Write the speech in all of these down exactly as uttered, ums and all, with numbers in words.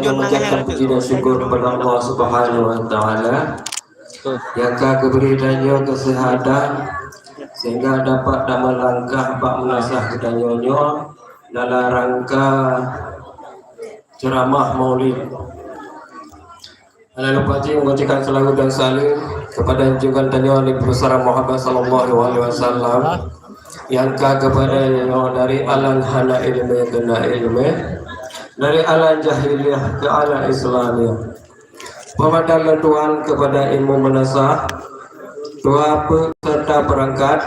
Mengucapkan puji dan syukur kepada Allah Subhanahu wa Taala yang ka geubri tanyoe keuseuhatan sehingga dapat tameulangkah bak meunasah geutanyoe nyoe dalam rangka ceramah Maulid. Lalu pajih mengucapkan salawat dan salam kepada junjungan tanyoe Nabi Besar Muhammad sallallahu alaihi wasallam yang ka kepada nyoe dari alam hana ilmu kena ilmu, dari alam jahiliyah ke alam Islamiyah. Peumandang lôn tuan kepada ilmu meunasah, tuha peuet serta peurangkat,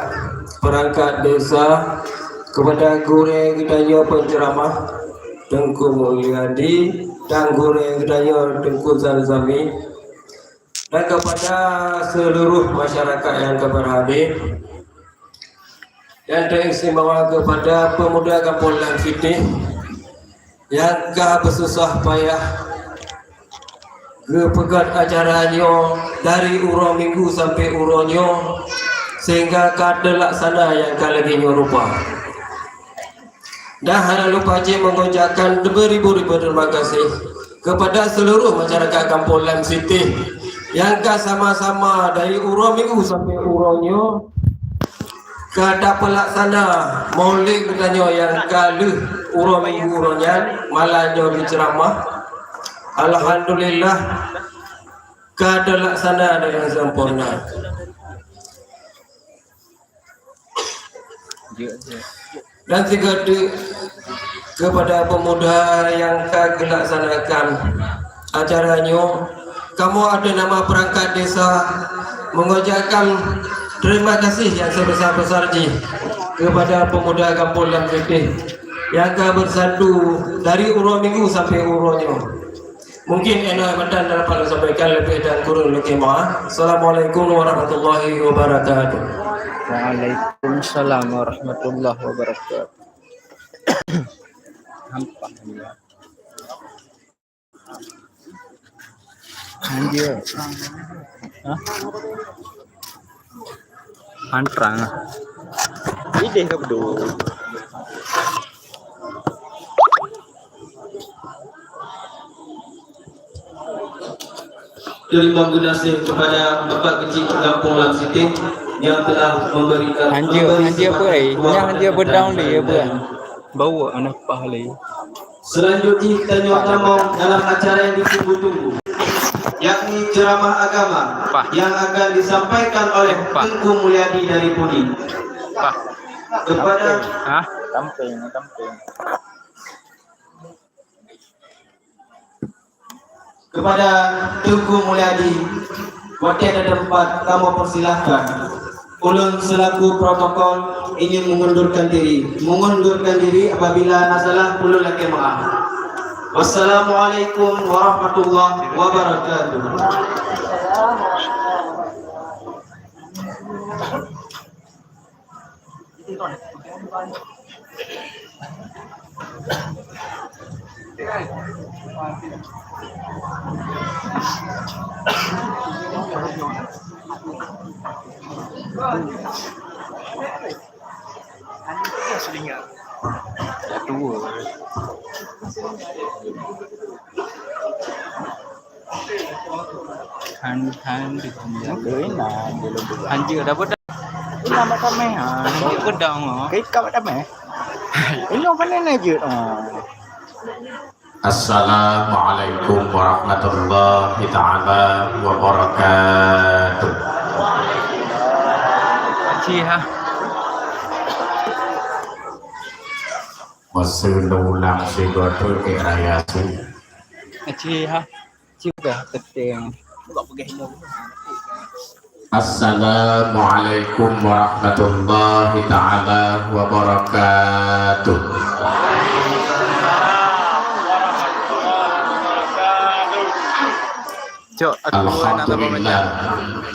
peurangkat desa, kepada gurée geutanyoe penceramah Teungku Mulyadi dan gurée geutanyoe Teungku Zalzami, dan kepada seluruh masyarakat yang ka berhadir. Dan teuistimewa kepada pemuda Gampông Lam Siteh nyang ka beususah payah geupeugét acara nyoe dari uroe Minggu sampoe uroe nyoe, sehingga ka teulaksana nyang ka lagée nyoe rupa. Dan hana lupa cit mengucapkan beribu-ribu terima kasih kepada seluruh masyarakat Gampông Lam Siteh nyang ka sama-sama dari uroe Minggu sampoe uroe nyoe ka tapeulaksana Maulid geutanyoe nyang ka lheueh uroe Minggu uroe nyan, malam nyoe di ceramah. Alhamdulillah, ka teulaksana dengan sempurna. Dan sigoe teuk kepada pemuda nyang ka geulaksanakan acara nyoe, kamoe ateueh nama peurangkat desa mengucapkan terima kasih yang sebesar-besar jih kepada pemuda Gampông Lam Siteh nyang ka bersatu dari uroe Minggu sampoe uroe nyoe. Mungkin inoe mantong dapat lôn sampaikan, leubeh dan kureueng lôn mohon maaf. Assalamualaikum warahmatullahi wabarakatuh. Waalaikumsalam warahmatullahi wabarakatuh. Nampak dia. Anjir. Hah? Hantrang ah. Ideh ka beudôh. Terima kasih kepada Bapak Kecil Gampông Lam Siteh yang telah memberikan, anjir, memberi anjir apa, eh? Nyang anjir beudong dia apa? Bau anak pahala. Selanjutnya, kita nyuak tamong dalam acara yang ditunggu-tunggu, yakni ceramah agama yang akan disampaikan oleh Teungku Mulyadi dari Pudi. Kepada, hah? Tamping, tamping. Kepada Teungku Mulyadi, watée na teumpat kamoe persilahkan. Ulôn selaku protokol ingin mengundurkan diri. Mengundurkan diri apabila na salah, ulôn lakée meu'ah. Wassalamualaikum warahmatullahi wabarakatuh. Tua. Han, han, di sini. Ina, di lubuk. Hanjeuet dah beudang. Ina mak tameh, ha. Hanjeuet beudang, ha. Kei ka mak tameh. Ina panen hanjeuet, ha. Assalamualaikum warahmatullahi taala wabarakatuh. Cih, ha. Masa lôn ulang sigoe teuk raya su. Cih, ha. Cih, ha, teuntèe. Assalamualaikum warahmatullahi taala wabarakatuh. Cok, aku na laba. Alhamdulillah.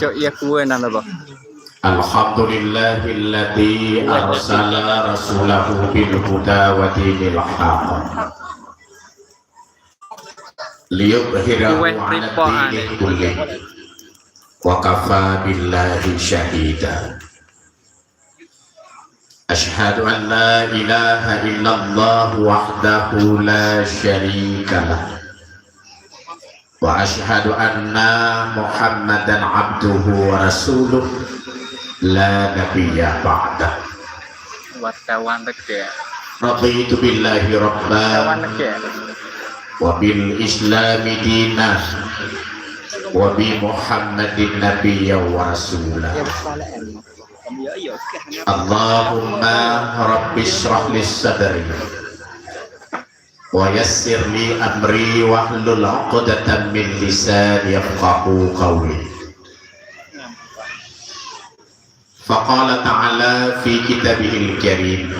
Cok, iya, aku na laba. Alhamdulillahilladzi arsala rasulahu bil huda wa dinil haq. Liyudhhirahu 'alad dini kullih. Wa kafa billahi syahida. Asyhadu an la ilaha illallah wahdahu la syarika lah. Wa asyhadu anna Muhammadan abduhu wa rasuluh, la nabiyya ba'dah. Wartawan dekat. Raditu billahi rabban, Wartawan dekat. Wa bil islami dinan, wa bi Muhammadin nabiyya wa rasula. Allahumma rabbi shrah li sadri, wa yassir li amri, wahlul 'uqdatam min lisani yafqahu qawli. Faqala ta'ala fi kitabihil karim,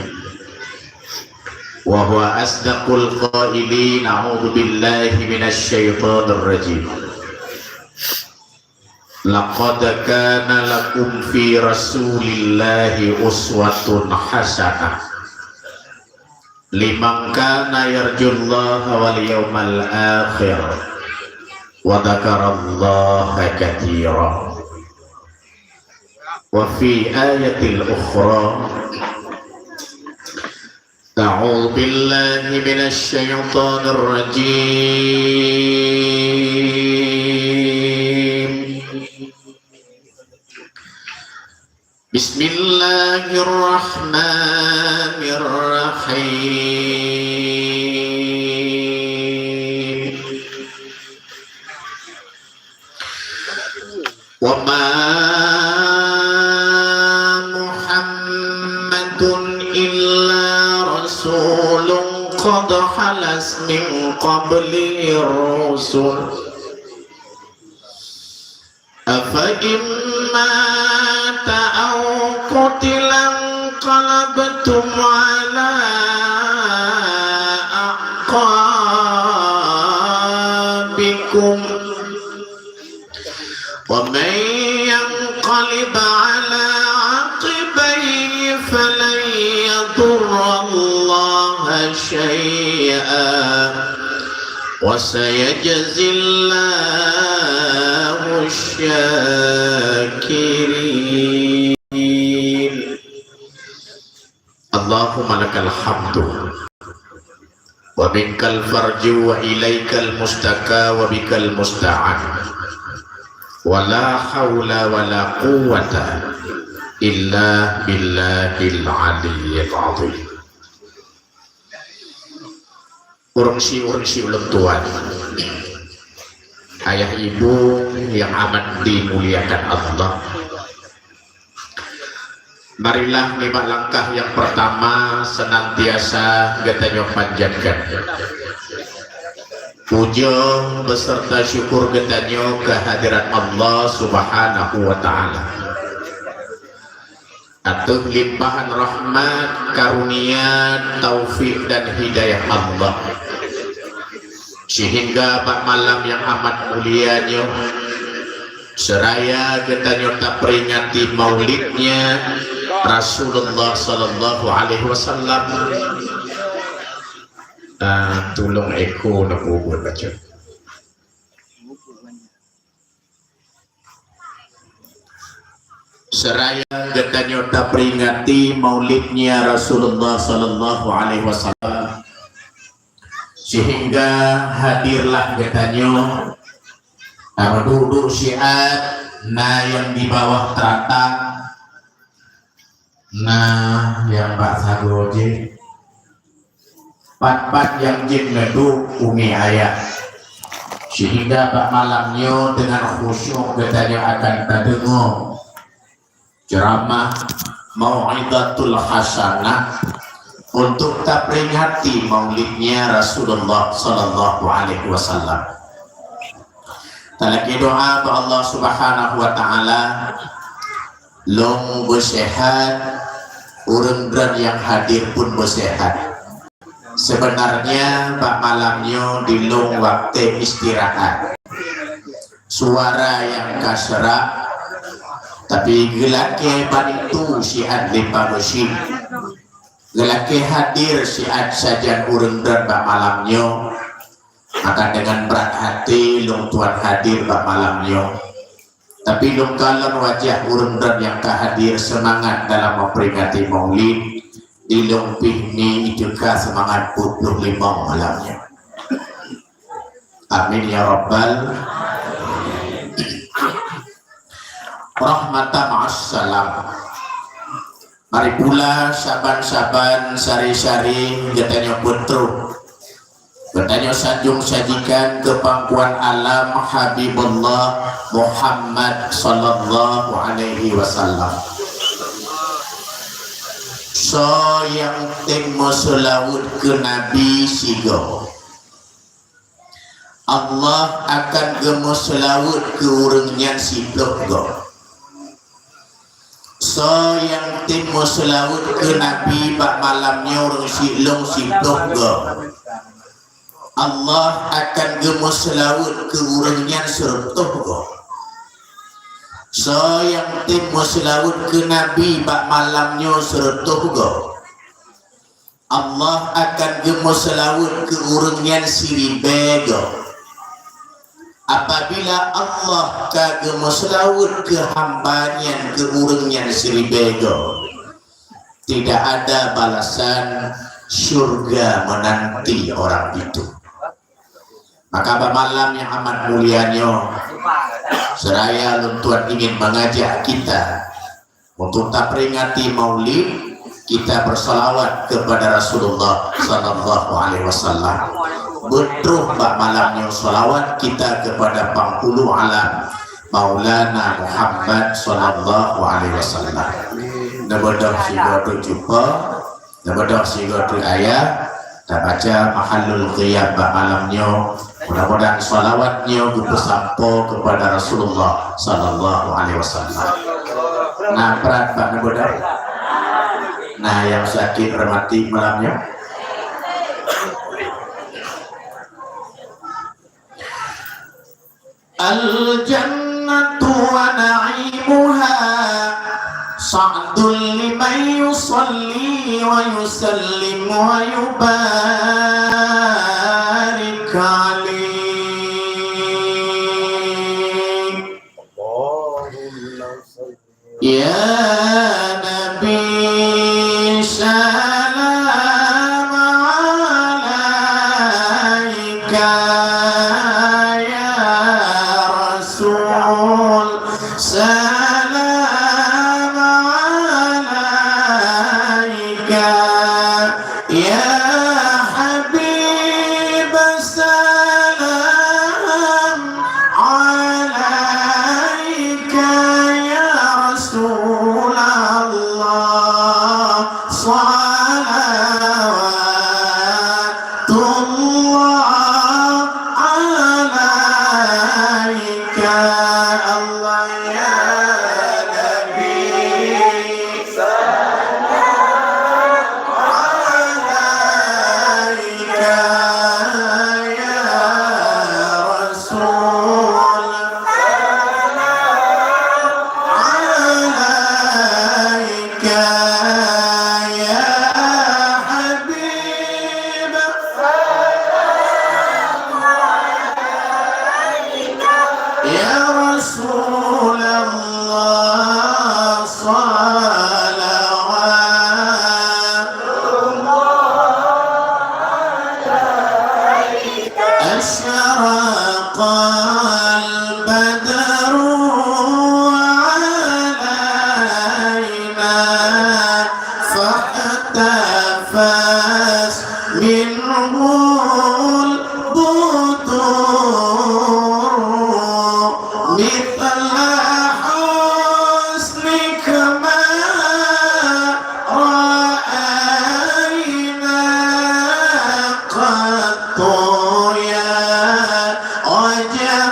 wa huwa asdaqul qailin, a'udzu billahi minasy syaithanir rajim. Laqad kana lakum fi Rasulillahi uswatun hasanah, liman kana yarjullaha wal yawmal akhir, wa dzakarallaha katsira. Wa fi ayatil ukhra, a'udzu billahi minasy syaithanir rajim. Bismillahirrahmanirrahim. Wa ma Muhammadun illa rasulun qad khalat min qablihir rusul. Afa in mata aw qutila inqalabtum ala a'qabikum. Wa man yanqalib ala aqibaihi falan yadurrallaha syai'a, wa sayajzillahu syakirin. Allahumma lakal hamdu, wa minkal farju, wa ilaikal mustaka, wa bikal musta'an. Wa la haula wa la quwwata illa billahil aliyyil azim. Ureuëng si, ureuëng si ulôn tuan, ayah ibu yang amat dimuliakan Allah, marilah nibak langkah yang pertama senantiasa geutanyoe panjatkan puja beserta syukur geutanyoe kehadirat Allah Subhanahu wa Ta'ala ateueh limpahan rahmat, karunia, taufik dan hidayah Allah, sehingga bak malam yang amat mulia nyoe, seraya geutanyoe taperingati maulidnya Rasulullah sallallahu alaihi wasallam. Ah, tulông eko neupeubuet bacut. Seraya geutanyoe taperingati maulidnya Rasulullah sallallahu alaihi wasallam, sehingga hadirlah geutanyoe, taduek-duek siat, na nyang di bawah teuratang, na nyang bak sagoe jih, pat-pat nyang jeuet neuduek umi ayah, sehingga bak malam nyoe deungon khusyuk geutanyoe akan tadeungoe ceuramah mau'izatul hasanah untuk taperingati maulidnya Rasulullah sallallahu alaihi wasallam. Talakée doa bak Allah Subhanahu wa Ta'ala, lôn beuseuhat, ureuëng droen nyang hadir pun beuseuhat. Sebenarnya bak malam nyoe di lôn watée istirahat. Suara nyang ka seurak, tapi geulakée bantu siat limpa beusi. Geulakée hadir siat sajan ureuëng droen bak malam nyoe. Maka deungon brat até lôn tuan hadir bak malam nyoe. Tapi lôn kalon wajah ureuëng droen nyang ka hadir seumangat dalam memperingati Maulid, di lôn pih ni teuka seumangat peuet ploh limong malam nyoe. Amin ya rabbal. Rahmatan ma'assalam. Mari pula saban-saban sari-sari geutanyoe peutrok, geutanyoe sanjong sajikan keu pangkuan alam Habibullah Muhammad sallallahu alaihi wasallam. Soe nyang tem meuseulaweuet keu Nabi sigoe, Allah akan geumeuseulaweuet keu ureuëng nyan siplôh goe. Soe nyang tem meuseulaweuet keu Nabi bak malam nyoe ureuëng siklong siplôh goe, Allah akan geumeuseulaweuet keu ureuëng nyan seureutôh goe. Soe nyang tem meuseulaweuet keu Nabi bak malam nyoe seureutôh goe, Allah akan geumeuseulaweuet keu ureuëng nyan siribée goe. Apabila Allah ka geumeuseulaweuet keu hamba nyan keu ureuëng nyan siribée goe, tidak ada balasan, syurga menanti orang itu. Maka bak malam nyang amat mulia nyoe, seraya lôn tuan ingin mengajak kita untuk taperingati Maulid, kita bersalawat kepada Rasulullah sallallahu alaihi wasallam. Beutroh bak malam nyoe salawat kita kepada Panghulu Alam Maulana Muhammad sallallahu alaihi wasallam. Neubeudôh sigoe teuk cupa, neubeudôh sigoe teuk ayat, tabaca mahallul qiyam bak malam nyoe. Mudah-mudahan salawat nyoe geupeusampoe kepada Rasulullah sallallahu alaihi wasallam. Na prat bak neubeudôh? Na nyang sakét rematik malam nyoe? Al-jannatu wa na'imuha sa'dun liman yusalli wa yusallim wa yubarik alaih. Ya Nabi, salam alaika. Ya Rasul, salam alaika. Ya Habib, salam alaika. Ya Rasulullah, salawatullah alaika. Allah ya Nabi, salam alaika. Ya Rasul, salam alaika. Ya Habib, salam alaika. Ya Rasulullah, salawat أشرق البدر علينا فاحتفت منه البدور مثل حسنك ما رأينا قط يا وجه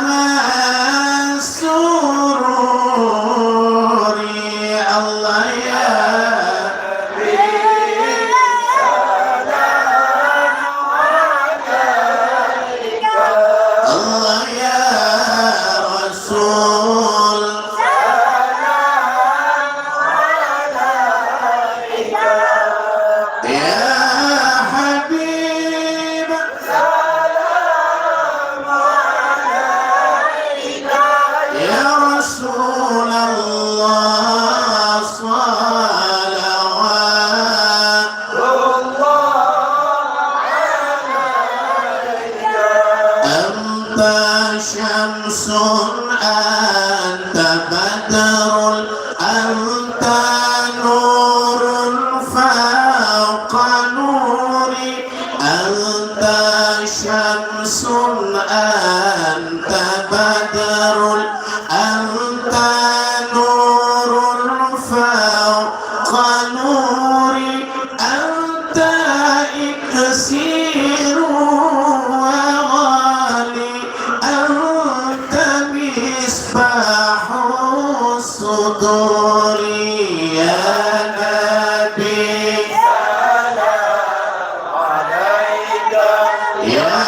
أنت شمس، أنت بدر، أنت نور فوق نوري. أنت شمس، أنت بدر، أنت نور فوق نوري. أنت إكسير وغالي، أنت مصباح الصدور. يا نبي، سلام عليك. يا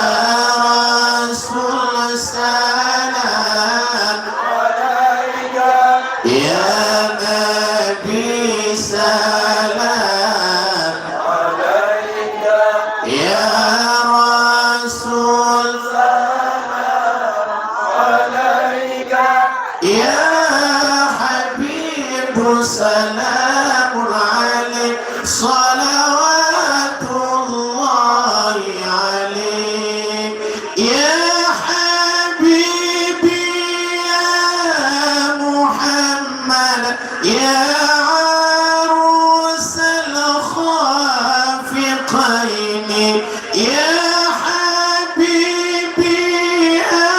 رسول، سلام عليك. يا نبي، سلام عليك. يا رسول، سلام عليك. يا حبيب، سلام عليك. صلوات الله عليك. يا حبيبي يا محمد، يا عروس الخافقين، يا حبيبي يا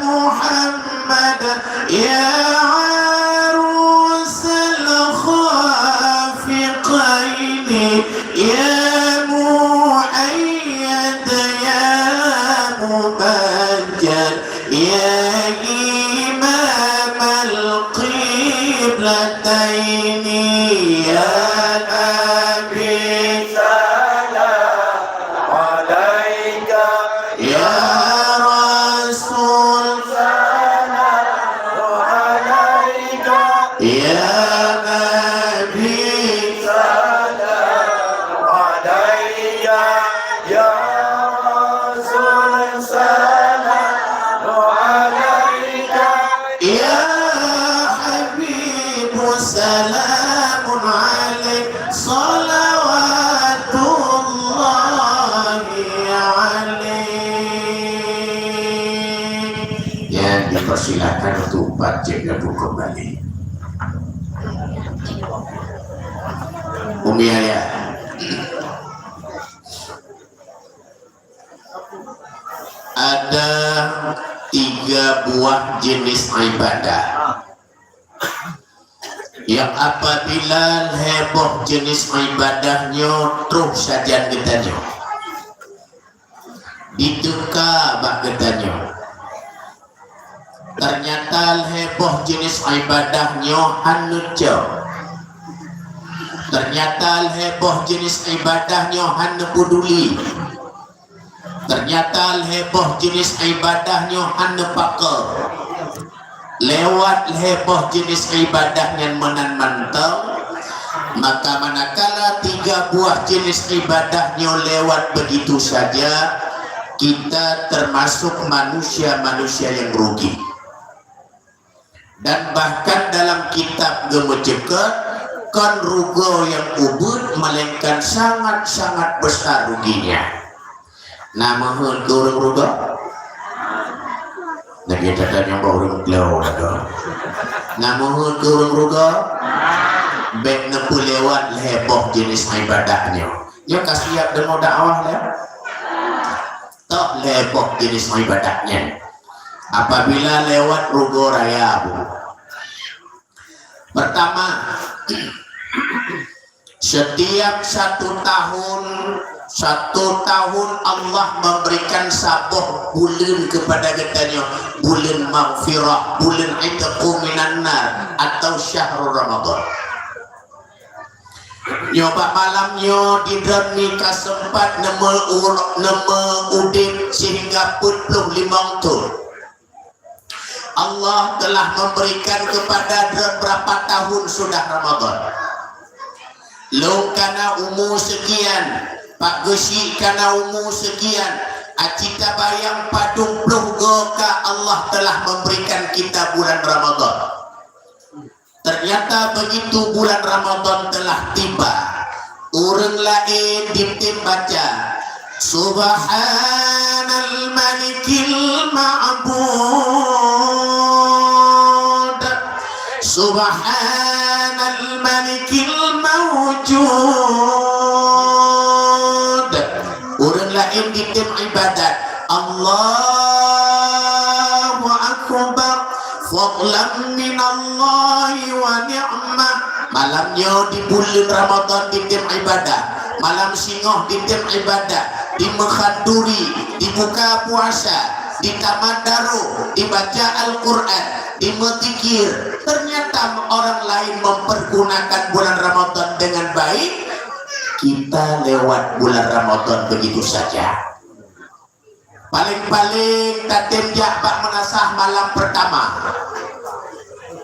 محمد، يا عروس الخافقين، يا مؤيد، يا مبجل، يا إمام القبلتين، يا نبي، سلام عليك. يا رسول، سلام عليك. يا نبي، سلام عليك. يا رسول، سلام عليك. يا حبيب، سلام عليك. صلوات الله عليك. Ya, dipersilakan untuk upat cek gabung kembali. Umi Ayah. Ada tiga buah jenis ibadah yang apabila lhèe boh jenis ibadah nyoe troh sajan geutanyoe, diteuka bak geutanyoe. Ternyata lhèe boh jenis ibadah nyoe hana cok. Ternyata lhèe boh jenis ibadah nyoe hana peduli. Ternyata lhèe boh jenis ibadah nyoe hana pakoe. Lewat lhèe boh jenis ibadah nyan meunan mantong, maka manakala tiga buah jenis ibadah nyoe lewat begitu saja, kita termasuk manusia-manusia yang rugi. Dan bahkan dalam kitab geumeuceukeut, kon rugoe nyang ubit, melainkan sangat-sangat besar ruginya. Na meuheuet keu ureueng rugoe? Lagèe tatanyong bak ureueng bloe tu. Na meuheuet keu ureueng rugoe? Bèk neupeulewat lhèe boh jeuneuh ibadah nyoe. Nyoe ka siap deungoe dakwah lé? Tok lhèe boh jeuneuh ibadah nyan. Apabila lewat rugoe raya, Bu. Pertama, setiap satu tahun, satu tahun Allah memberikan saboh buleuen kepada geutanyoe, buleuen maghfirah, buleuen itqu minan nar, atau syahrul Ramadan. Nyoe bak malam nyoe di droeneuh ka sempat neumeu-, neumeu-udép sehingga peuet ploh limong thon. Allah telah memberikan kepada droeneuh berapa tahun sudah Ramadan. Lôn kana umu sekian, Pak Geuchik kana umu sekian, aci tabayang padum ploh goe ka Allah telah memberikan kita bulan Ramadan. Ternyata begitu bulan Ramadan telah tiba, ureueng laén jitem baca, Subhanal Malikil Ma'bud. Subhanal Malikil Mawjud. Ureuëng laén jitem iébadat. Allahu Akbar. Fadlan minallahi wa ni'mah. Malam nyoe di buleuen Ramadhan jitem iébadat. Malam singoh jitem iébadat. Di meukhaduri, di buka puasa, di tamat daroe, di baca Al-Quran, di meuzikir. Ternyata orang lain mempergunakan bulan Ramadhan dengan baik. Kita lewat bulan Ramadhan begitu saja. Paléng-paléng tatem jak bak meunasah malam pertama.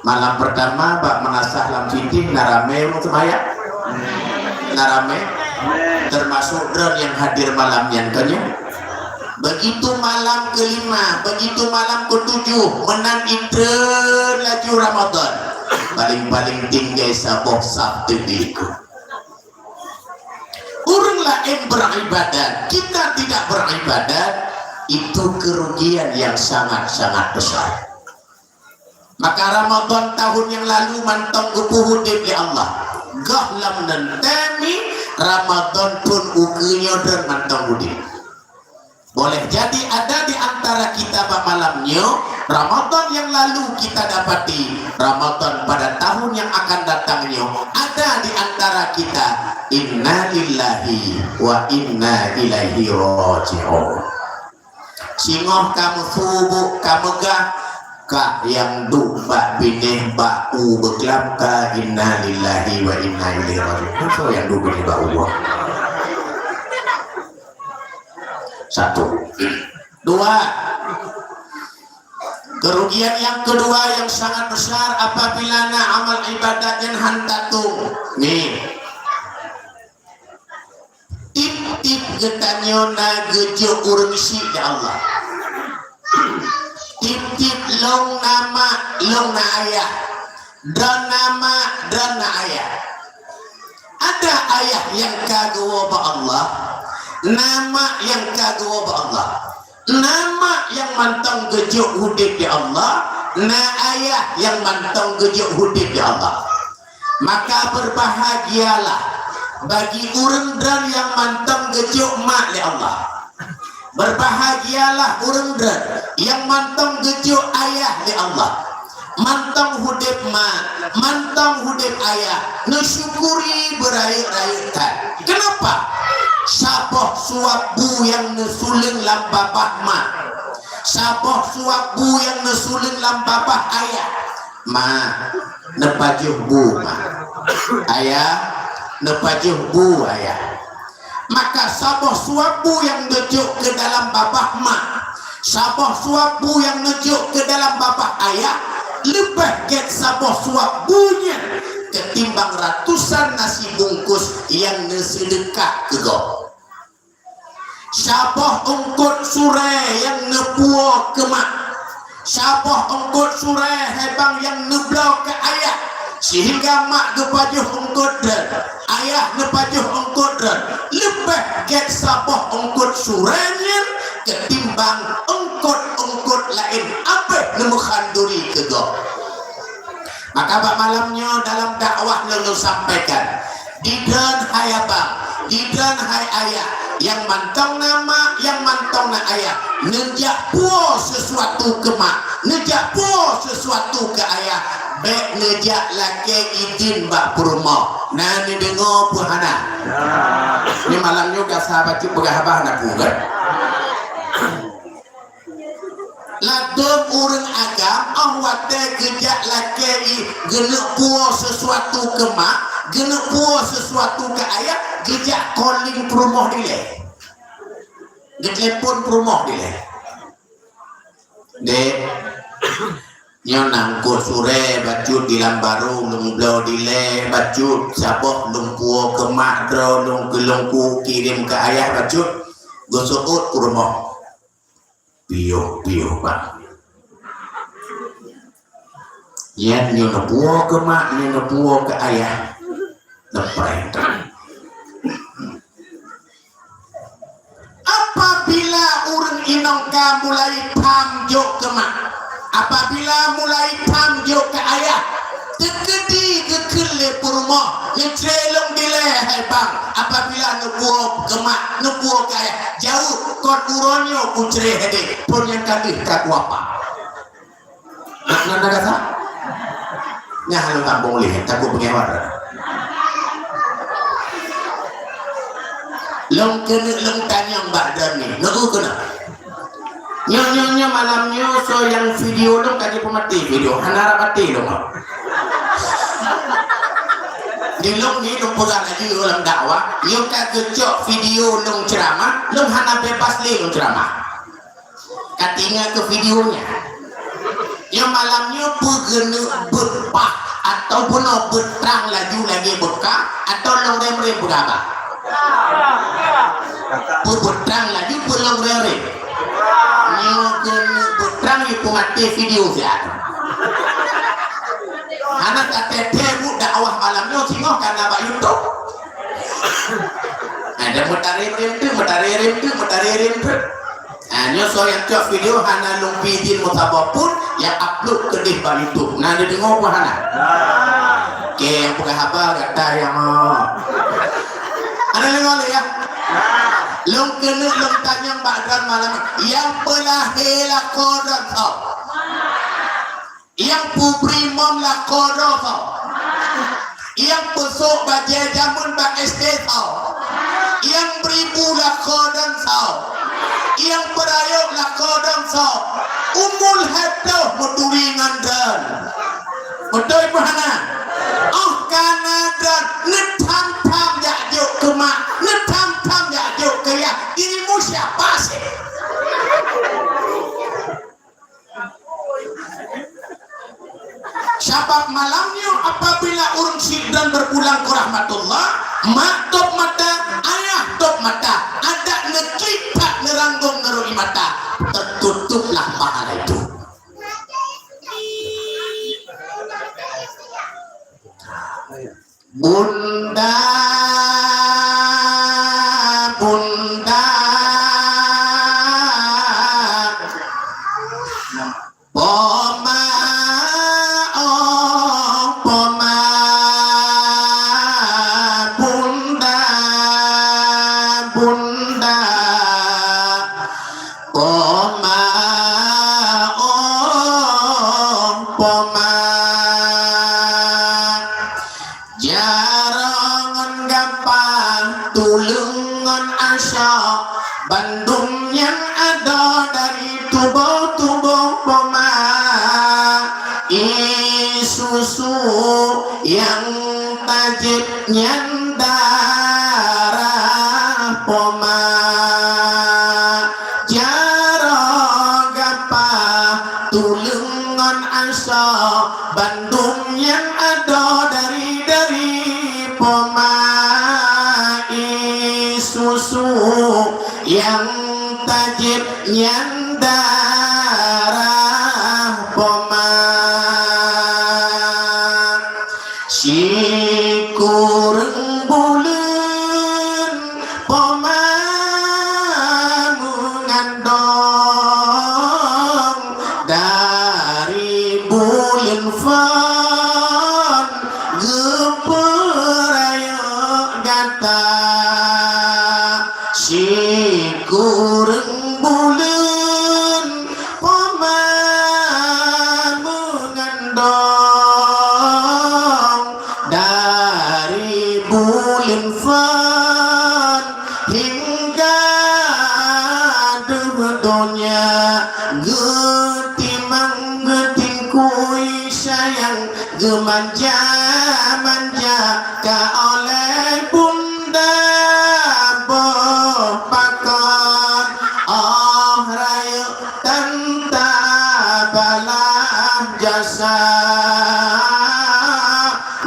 Malam pertama bak meunasah lam siti na ramé ureuëng seumayang. Na ramé. Termasuk droe nyang hadir malam nyan kan ya. Begitu malam kelima, begitu malam ketujuh, meunan item laju Ramadhan. Paléng-paléng tinggai saboh sab teudiko. Ureuëng laén beribadat, kita tidak beribadat, itu kerugian yang sangat-sangat besar. Maka Ramadhan tahun yang lalu mantong geupeuudeb lé Allah. Goh lom nan temi Ramadhan pun ukeue nyoe dan mantong udeb. Boleh jadi ada di antara kita bak malam nyoe, Ramadan yang lalu kita dapati, Ramadan pada tahun yang akan datang nyoe ada di antara kita. Innalillahi wa inna ilaihi raji'un. Singoh ka meusubuek ka meugah, ka nyang duek bak binéh bak u beuklam ka innalillahi wa inna ilaihi raji'un. Soe nyang duek binéh bak u? Satu. Dua. Kerugian yang kedua yang sangat besar apabila na amal ibadat nyan han tatung. Nih. Tiep-tiep geutanyoe na geujok ureuëng syiek di Allah. Tiep-tiep lôn na mak, lôn na ayah. Droe na mak, droe na ayah. Ada ayah nyang ka geuwoe bak Allah, na mak nyang ka geuwoe bak Allah. Na mak nyang mantong geujok udeb di Allah, na ayah nyang mantong geujok udeb di Allah. Maka berbahagialah bagi ureuëng droe nyang mantong geujok mak lé Allah. Berbahagialah ureuëng droe nyang mantong geujok ayah lé Allah. Mantong udeb mak, mantong udeb ayah, neusyukuri beurayeuk-rayeuk that. Kenapa? Saboh suap bu nyang neusuleung lam babah mak. Saboh suap bu nyang neusuleung lam babah ayah. Ma, neupajoh bu ma. Ayah, neupajoh bu ayah. Maka saboh suap bu nyang neujok keu dalam babah ma, saboh suap bu nyang neujok keu dalam babah ayah, leubeh gét saboh suap bu nyan ketimbang ratusan nasi bungkus nyang neuseudeukah keu gob. Saboh eungkot surée nyang neupuwoe keu mak, saboh eungkot surée hebang nyang neubloe keu ayah, sehingga mak geupajoh eungkot droe, ayah neupajoh eungkot droe, leubeh gét saboh eungkot surée nyan ketimbang eungkot-eungkot laén abéh neumeuhanduri keu gob. Maka bak malam nyoe dalam dakwah lôn sampaikan, di droen hai abang, di droen hai ayah, nyang mantong na mak, nyang mantong na ayah, neujak puwoe sesuatu keu mak, neujak puwoe sesuatu keu ayah, bék neujak lakée idin bak peurumoh. Na neudeungoe peue hana? Ni malam nyoe gasa bacut peugah haba hana peue kan? Ladôm ureuëng agam, óh watée geujak lakée i geuneuk puwoe sesuatu keu mak, geuneuk puwoe sesuatu keu ayah, geujak calling peurumoh dilée. Geutelepon peurumoh dilée. Dek, nyoe na eungkot surée bacut di lam barô lôn bloe dilée bacut, saboh lôn puwoe keu mak droe lôn keu lôn ku kirém keu ayah bacut, geuseuôt peurumoh. Piôh-piôh bak. Nyan nyoe neupuwoe keu mak, nyoe neupuwoe keu ayah. Leupah. Ka mulai tham jok keu mak. Apabila mulai tham jok keu ayah, teukeudi geukheun lé peurumoh, "Neucre lôn dilée, hai bang." Apabila neubuet keu mak, neubuet keu ayah, jaweueb, "Kon uroe nyoe kucre hideh, phon nyang ka deuh ka kuapa." Nah, nah, nah, kata. Nyan lôn tambong lé, takot beungéh. Lôn keuneuk lôn tanyong bak droeneuh, neu keunoe. Nyoe, nyoe, nyoe malam nyoe soe nyang video lôn ka jipeumaté video, hana rab até lôn. Di lôn ni lôn peugah laju lam dakwah, nyoe ka geucok video lôn ceuramah, lôn hana bebas lé lôn ceuramah. Ka tingat keu video nyan. Nyoe malam nyoe peugeuneuk beupah atau bunoe beutrang laju lagée beuka atau lôn rem-rem peugaba. Peubeutrang laju peulôn rem-rem. Nyoe keuneuk beutrang yue peumaté video siat. Hana tateuteue buet dakwah malam nyoe singoh kana bak YouTube. Ada meutarem-rem tu, meutarem-rem tu, meutarem-rem tu. Ah, nyoe soe nyang cok video hana lôn pih idin meusaboh pun, nyang upload keudeh bak YouTube. Na neudeungoe peue hana? Oke, nyang peugah haba gata nyang mo. Hana deungoe lé ya? Lôn keuneuk lôn tanyong bak droen malam nyoe. Nyang peulahé lakoe droen soe? Nyang peubri mom lakoe droe soe? Nyang peusok bajée jameun bak S D soe? Nyang bri bu lakoe droen soe? Nyang peurayeuk lakoe droen soe? Umu lhée ploh meuturi ngon droen. Beutôi meuhana? Oh kana droen neutham-tham jak jok keu mak, neutham-tham jak jok keu yah. Dirimu siapa sih? Sabab malam nyoe apabila ureuëng syiek dan berpulang ke rahmatullah, mak top mata, ayah top mata, adak neucit that neuranggong neurui mata, tertutuplah pahala itu. Bunda, bunda, poma, oh poma, bunda, bunda, poma, oh poma. Jaroe ngon gapa, tuleueng ngon asoe, bandum nyang adoe dari tuboh-tuboh poma. Ie susu nyang tajép nyan darah poma. Jaroe gapa, tuleueng ngon asoe, bandum nyang adoe dari-dari poma. Ie susu nyang tajép nyan darah poma. Sikureueng buleuen poma meungandong, dari buleuen phon geupeurayeuk gata. Sikureueng buleuen poma meungandong, dari buleuen phon hingga deuh donya, geutimang geutingkui sayang, geumanja-manja ka oleh bunda boh pakon. Oh rayeuk tan tabalah jasa,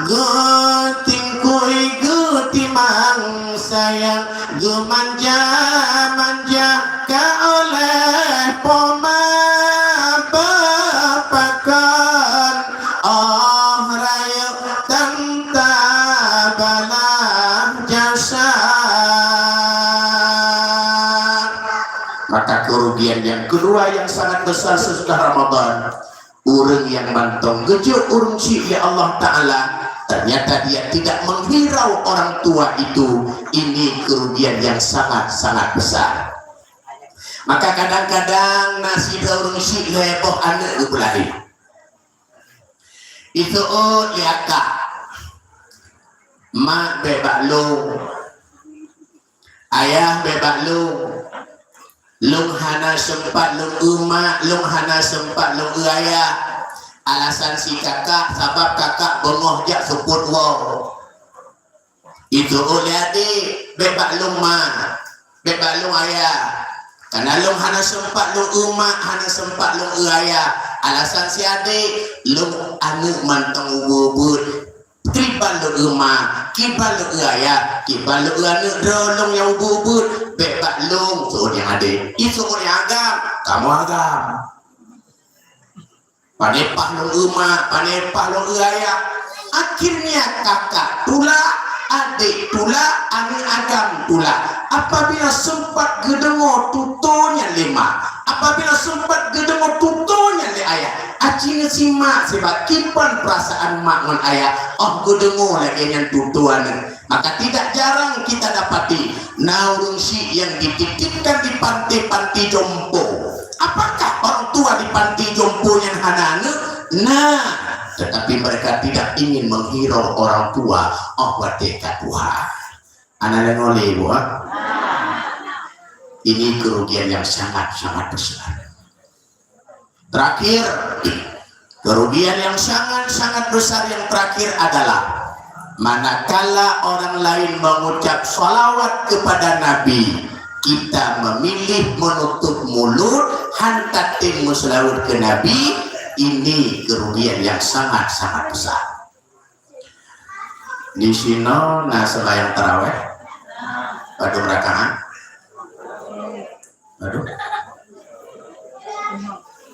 geutingkui geutimang sayang, geumanja-manja ka oleh poma boh pakon. Oh rayeuk tan tabalah jasa. Maka keurugian nyang Kedua yang sangat besar sesudah Ramadan, ureuëng nyang mantong geujok ureuëng syik lé Allah Ta'ala, ternyata dia tidak menghirau orang tua itu, ini kerugian yang sangat-sangat besar. Maka kadang-kadang na sidroe ureuëng syik lhée boh aneuëk geupeulahé. Iseuôt lé akak, "Mak, bék bak lôn. Ayah, bék bak lôn. Lôn hana seumpat lôn eu mak, lôn hana seumpat lôn eu ayah." Alasan si kakak, sabab kakak beungoh jak seupôt woe. Iseuôt lé adék, "Bék bak lôn mak, bék bak lôn ayah. Kareuna lôn hana seumpat lôn eu mak, hana seumpat lôn eu ayah." Alasan si adék, "Lôn aneuëk mantong ubeut-ubeut. Kiban lôn eu mak, kiban lôn eu ayah, kiban lôn eu aneuëk droe lôn nyang ubeut-ubeut. Bék bak lôn," seuôt nyang adék. Iseuôt nyang agam, "Kamoe agam. Pane paih lôn eu mak, pane paih lôn eu ayah." Akhirnya kakak tulak, adék tulak, aneuëk agam tulak. Apabila seumpat geudeungoe tutoe nyan lé mak, apabila seumpat geudeungoe tutoe nyan lé ayah, aci neusimak sibak kiban peurasaan mak ngon ayah óh geudeungoe lagée nyan tutoe aneuëk. Maka tidak jarang kita dapati na ureuëng syik nyang dititipkan di panti-panti jompo. Apakah orang tua di panti jompo nyan hana aneuëk? Nah, tetapi mereka tidak ingin menghirau orang tua óh watée ka tuha. Hana deungoe lé, Bu, ha? Ini kerugian yang sangat-sangat besar. Terakhir, kerugian yang sangat-sangat besar yang terakhir adalah manakala orang lain mengucap salawat kepada Nabi, kita memilih menutup mulut, han tatem meuseulaweuet keu Nabi, ini kerugian yang sangat-sangat besar. Di sinoe na seumbahyang tarawéh, padum rakaat? Padum?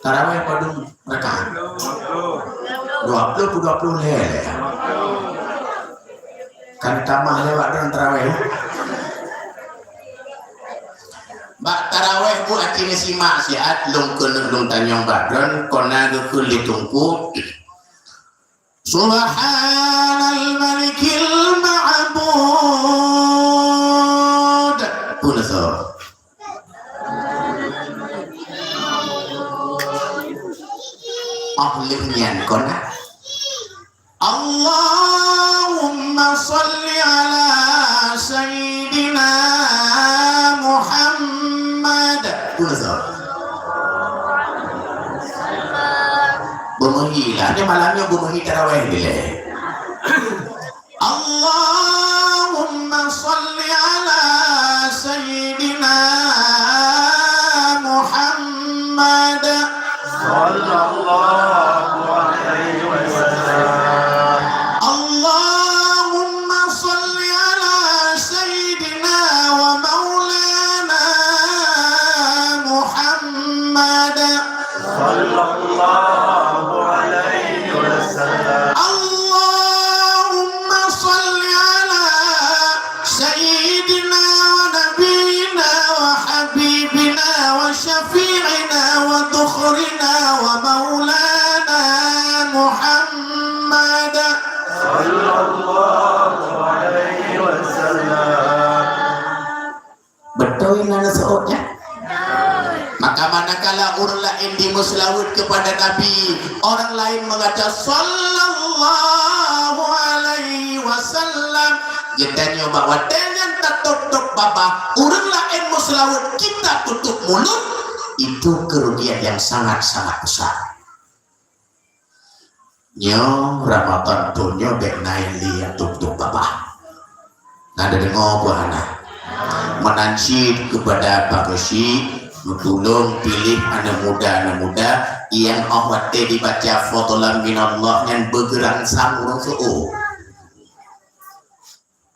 Tarawéh padum rakaat? Dua ploh peuet dua ploh lhée. Kan tamah lewat dalam tarawéh. Bak tarawéh, Bu, aci neusimak siat, lôn keuneuk lôn tanyong bak droen, kona geukheun lé Teungku. Subhanal Malikil Ma'bud. Pun so. Oh, lheueh nyan kona. Allahumma shalli ala Sayyidina Muhammad. Pun so. Beumeuhi lah. Nyoe malam nyoe beumeuhi tarawéh dilée. Allahumma shalli ala Sayyidina Muhammad. Sallallahu alaihi wasallam. Allahumma shalli ala Sayyidina wa maulana Muhammad. Sallallahu alaihi wasallam. Allahumma shalli ala Sayyidina wa Nabiyina wa Habibina wa Syafi'ina wa Dhukhrina wa Maulana Muhammad. Sallallahu alaihi wasallam. Beutôi na neuseuôt nyan? Maka manakala ureuëng laén jimeuseulaweuet keupada Nabi, orang lain mengata, "Sallallahu alaihi wasallam," geutanyoe bak watée nyan tatôb-tôb babah, ureuëng laén meuseulaweuet, kita tutup mulut, itu kerugian yang sangat-sangat besar. Nyoe Ramadan thôn nyoe bék na lé nyang tueng-tueng babah. Na deungoe peue hana? Meunan cit keupada Pak Geuchik, meutulông piléh aneuëk muda-aneuëk muda nyang óh watée jibaca fadlan minallah nyan beugeurangsang ureuëng seuôt.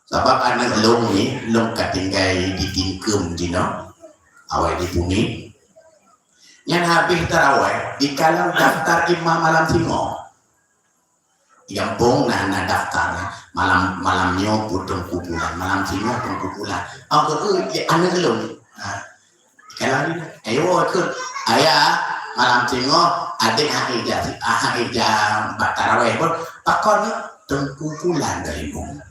Sabab aneuëk lôn nyoe, lôn ka tinggai di Tingkeum jinoe, awai di Puni. Nyan habéh tarawéh, jikalon daftar imam malam singoh. Di gampông na, na daftar, malam, malam nyoe peue teungku pulan, malam singoh teungku pulan. Oh, keu, keu, aneuëk lôn. Ha. Kalau ni, ayo ikut. Ayah, malam singoh, adek hak ija, hak ija bak tarawih pun, pakon ni, Teungku Pulan dari Bung.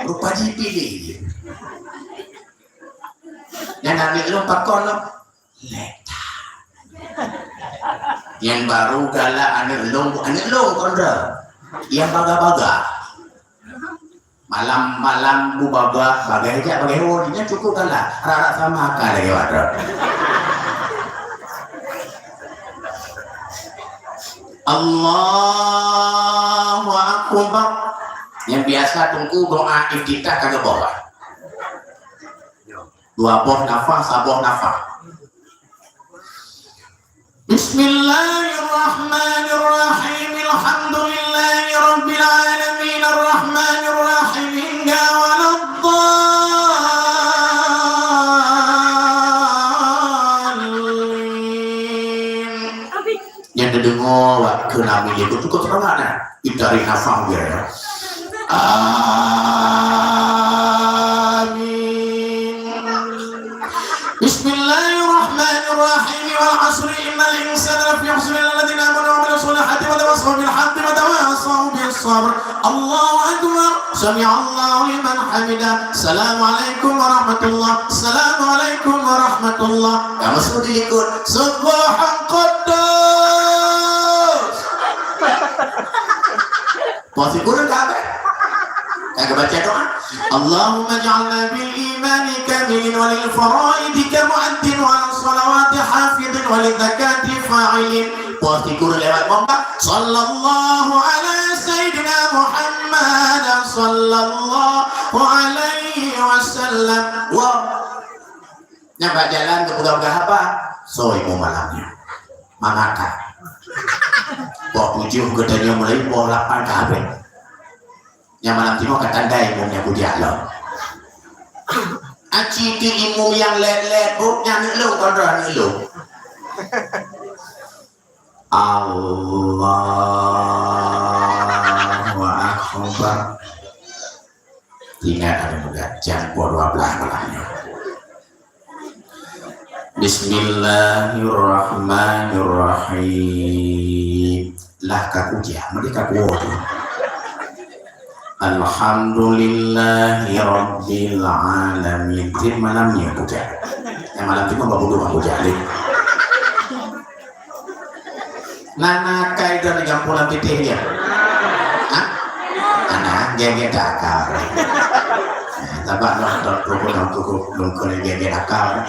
Rupa jipilih je. Nyan aneuk lôn pakon lom? Leta. Nyang baru galak aneuk lôn, aneuk lôn kon droe. Nyang baga-baga. Malam-malam bu baga, bagai jak bagai ho, nyan cukup galak. Rara sama ka lagi wadroe. Allahu Akbar. Nyang biasa Teungku doa iftitah ka geuboh. Dua boh nafah, saboh nafah. Bismillahirrahmanirrahim. Alhamdulillahirabbil alamin. Arrahmanirrahim. Hingga waladdallin. Nyang teudeungoe wak keu Nabi lé, beutôi keu seuramat na. Itarék nafah dia, ya. Amin. Bismillahirrahmanirrahim. Wal asri innal insana lafi khusr illa alladzina amanu wa amilus solihati wa tawassaw bil haqqi wa tawassaw bis sabr. Allahu akbar. Sami'allahu liman hamidah. Assalamualaikum warahmatullah. Assalamualaikum warahmatullah. Kamu sudah ikut. Subhan Quddus. Pos ikut dah habis. Yang kebaca doa. Allahumma ja'alna bil imani kamilin wa lil faraidi kamu'addin wa ala salawati hafidin wa lil zakati fa'ilin. Pos ikut lewat bomba. Sallallahu ala sayyidina Muhammad sallallahu alaihi wasallam. Wah. Nyang bak jalan geupeugah-peugah haba, soe imeum malam nyoe. Mangat ka. Poh tujoh geutanyoe mulai, poh lapan ka habéh. Nyang malam timoh ka tanda imeum nyang kujak lom. Aci ti imeum nyang lét-lét, bu, nyang neulung, kon droe neulung. Allahu Akbar. Ingat ada muda, jam pukul dua belas malam nyoe. Bismillahirrahmanirrahim. Lah ka kujak, meunan ka kuwoe tu. Alhamdulillahirabbil alamin. Trép malam nyoe kujak. Nyang malam tu mah baru dua kujak lé. Nah, nah, kai dan gampông lam titéh dia. Hah? Nah, nah, geng-geng dakar. Nah, tabak noh, dok, dok, dok, dok, dok, geng-geng dakar.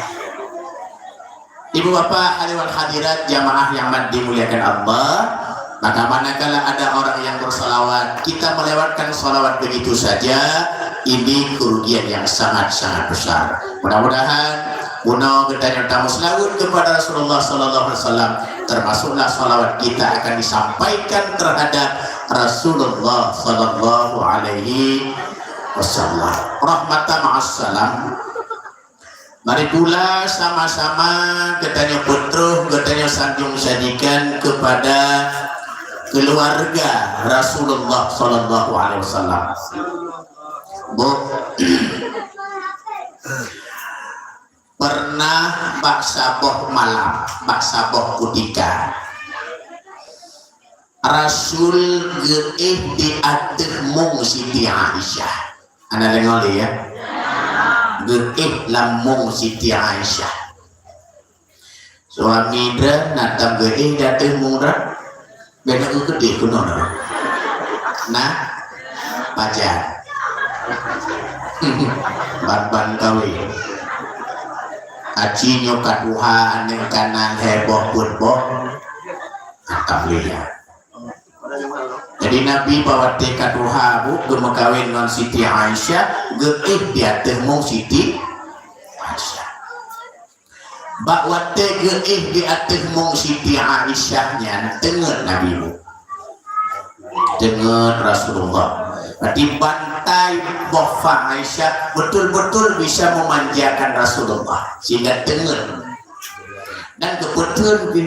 Ibu bapak, hadirin wal hadirat, jamaah yang amat dimuliakan Allah, maka manakala ada orang yang bersalawat, kita melewatkan salawat begitu saja, ini kerugian yang sangat-sangat besar. Mudah-mudahan bunoe geutanyoe tameuseulaweuet kepada Rasulullah sallallahu alaihi wasallam, termasuklah salawat kita akan disampaikan terhadap Rasulullah sallallahu alaihi wasallam. Rahmatan ma'as salam. Mari pula sama-sama geutanyoe peutroh, geutanyoe sanjong sajikan kepada keluarga Rasulullah sallallahu alaihi wasallam. Bu, pernah bak saboh malam, bak saboh kutika, Rasul geuéh di ateueh mong Siti Aisyah. Hana deungoe lé, ya? Geuéh lam mong Siti Aisyah. Suami droe na tam geuéh di ateueh mong droe. Bèk na geukeudeh keunoe na. Nah, pajan. Ban-ban kawin. Aci nyoe ka tuha, aneuk ka na lhèe boh peuet boh. Nah, ka lheueh, ya. Jadi Nabi bak watèe ka tuha, bu, geumeukawen ngon Siti Aisyah, geuéh di ateueh mong Siti Aisyah. Bak watèe geuéh di ateueh mong Siti Aisyah nyan, teungeut Nabi, bu. Teungeut Rasulullah. Berarti bantai boh fa Aisyah betul-betul bisa memanjakan Rasulullah, sehingga teungeut. Dan kebetulan, bu,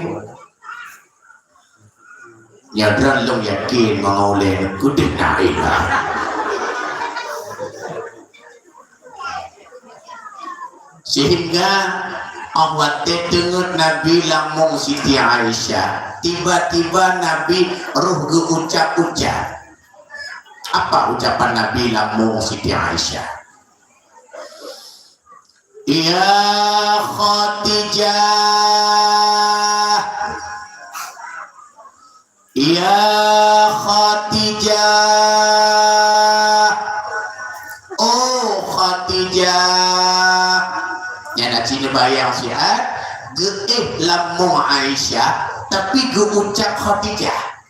nyan droe lôn yakin meungoh ulèe keudeh na ilah. Sehingga Óh watée teungeut Nabi lam mueng Siti Aisyah, tiba-tiba Nabi roh geuucap-ucap. Apa ucapan Nabi lam mueng Siti Aisyah? "Ya Khadijah, ya Khadijah, oh Khadijah." Nyan na cit neubayang siat, geuéh lam mueng Aisyah, tapi geuucap Khadijah.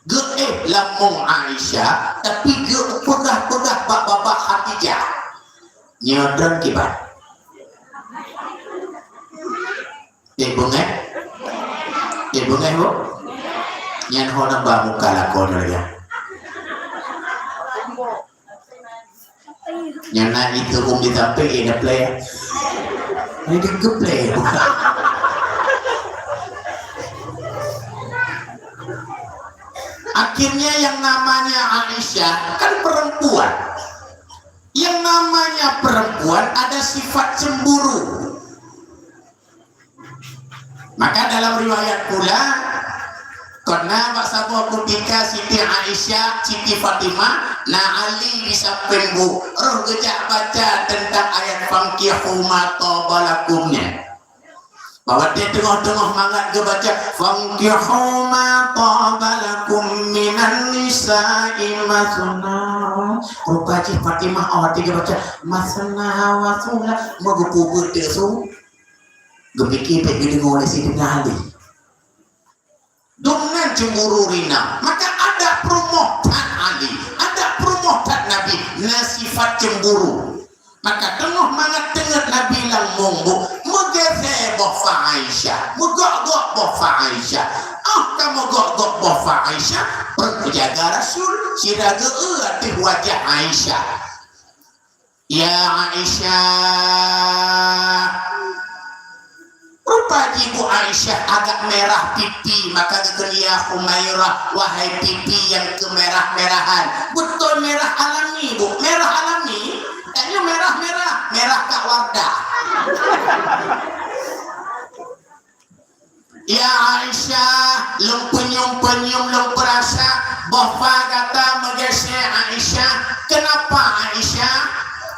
Geuéh lam mueng Aisyah, tapi geupeugah-peugah bak babah Khadijah. Nyoe droen kiban. Eh, beungéh? Eh, beungéh, Bu? Nyan ho na ba muka lakoe nyoe lagée. Nyan na itu umi sampai, eh, na play. Ini ke play. Akhirnya yang namanya Aisyah kan perempuan. Yang namanya perempuan ada sifat cemburu. Maka dalam riwayat pula, kona bak saboh kutika Siti Aisyah, Siti Fatimah, na Ali di sampéng bu, roh geujak baca teuntang ayat "Fankihu ma thaba lakum" nyan. Bak watée teungoh-teungoh mangat geubaca, "Fankihu ma thaba lakum minan nisa'i matsna." Rupa jih Fatimah awak tiga baca, "Matsna wa tsula." Meugeupeubeuet teuk su. Geupike bék geudeungoe lé Sidina Ali. Dum nan cemburu rinam. Maka adak peurumoh that Ali, adak peurumoh that Nabi, na sifat cemburu. Maka teungoh mangat teungeut Nabi lam mueng bu, meugeusée boh fa Aisyah, meugok-gok boh fa Aisyah. Óh ka meugok-gok boh fa Aisyah, peujaga Rasul sira geu-eu ateueh wajah Aisyah. "Ya Aisyah." Rupa jih bu Aisyah agak merah pipi, maka geukheun, "Ya Humairah, wahai pipi nyang keumerah-merahan." Beutôi merah alami, bu. Merah alami, tanyoe merah-merah, merah kak Wardah. "Ya Aisyah, lôn peunyum-peunyum lôn peurasa boh fa gata meugeusée Aisyah. Keunapa Aisyah?"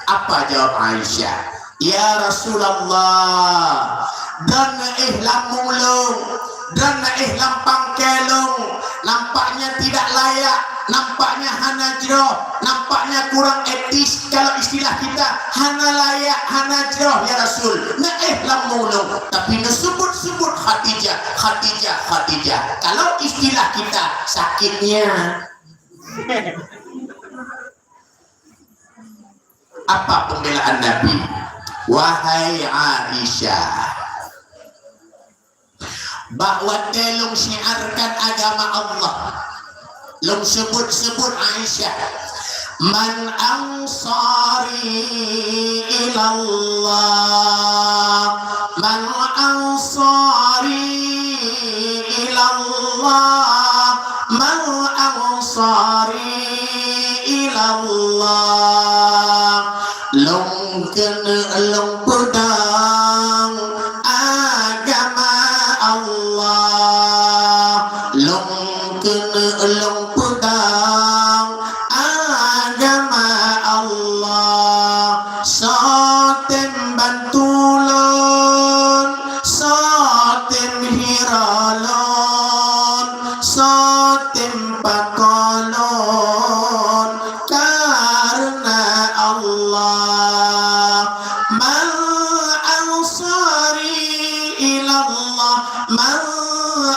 Apa jaweueb Aisyah? "Ya Rasulullah, droeneuh éh lam mueng lôn, droeneuh éh lam pangkée lôn, nampaknya tidak layak, nampaknya hana jroh, nampaknya kurang etis, kalau istilah kita, hana layak, hana jroh, ya Rasul, neuh éh lam mueng lôn, tapi neuseubut-seubut Khadijah, Khadijah, Khadijah. Kalau istilah kita, sakitnya." Apa pembelaan Nabi? "Wahai Aisyah, bak watée lôn syiarkan agama Allah, lôn seubut-seubut Aisyah, 'Man ansari ilallah, man ansari ilallah, man ansari ilallah.'" Lôn keuneuk lôn peudong agama Allah. Lôn keuneuk lôn peudong agama Allah. Soe tem bantu lôn, soe tem hiroe lôn, soe tem pakoe lôn, kareuna Allah. Man ansari ilallah, man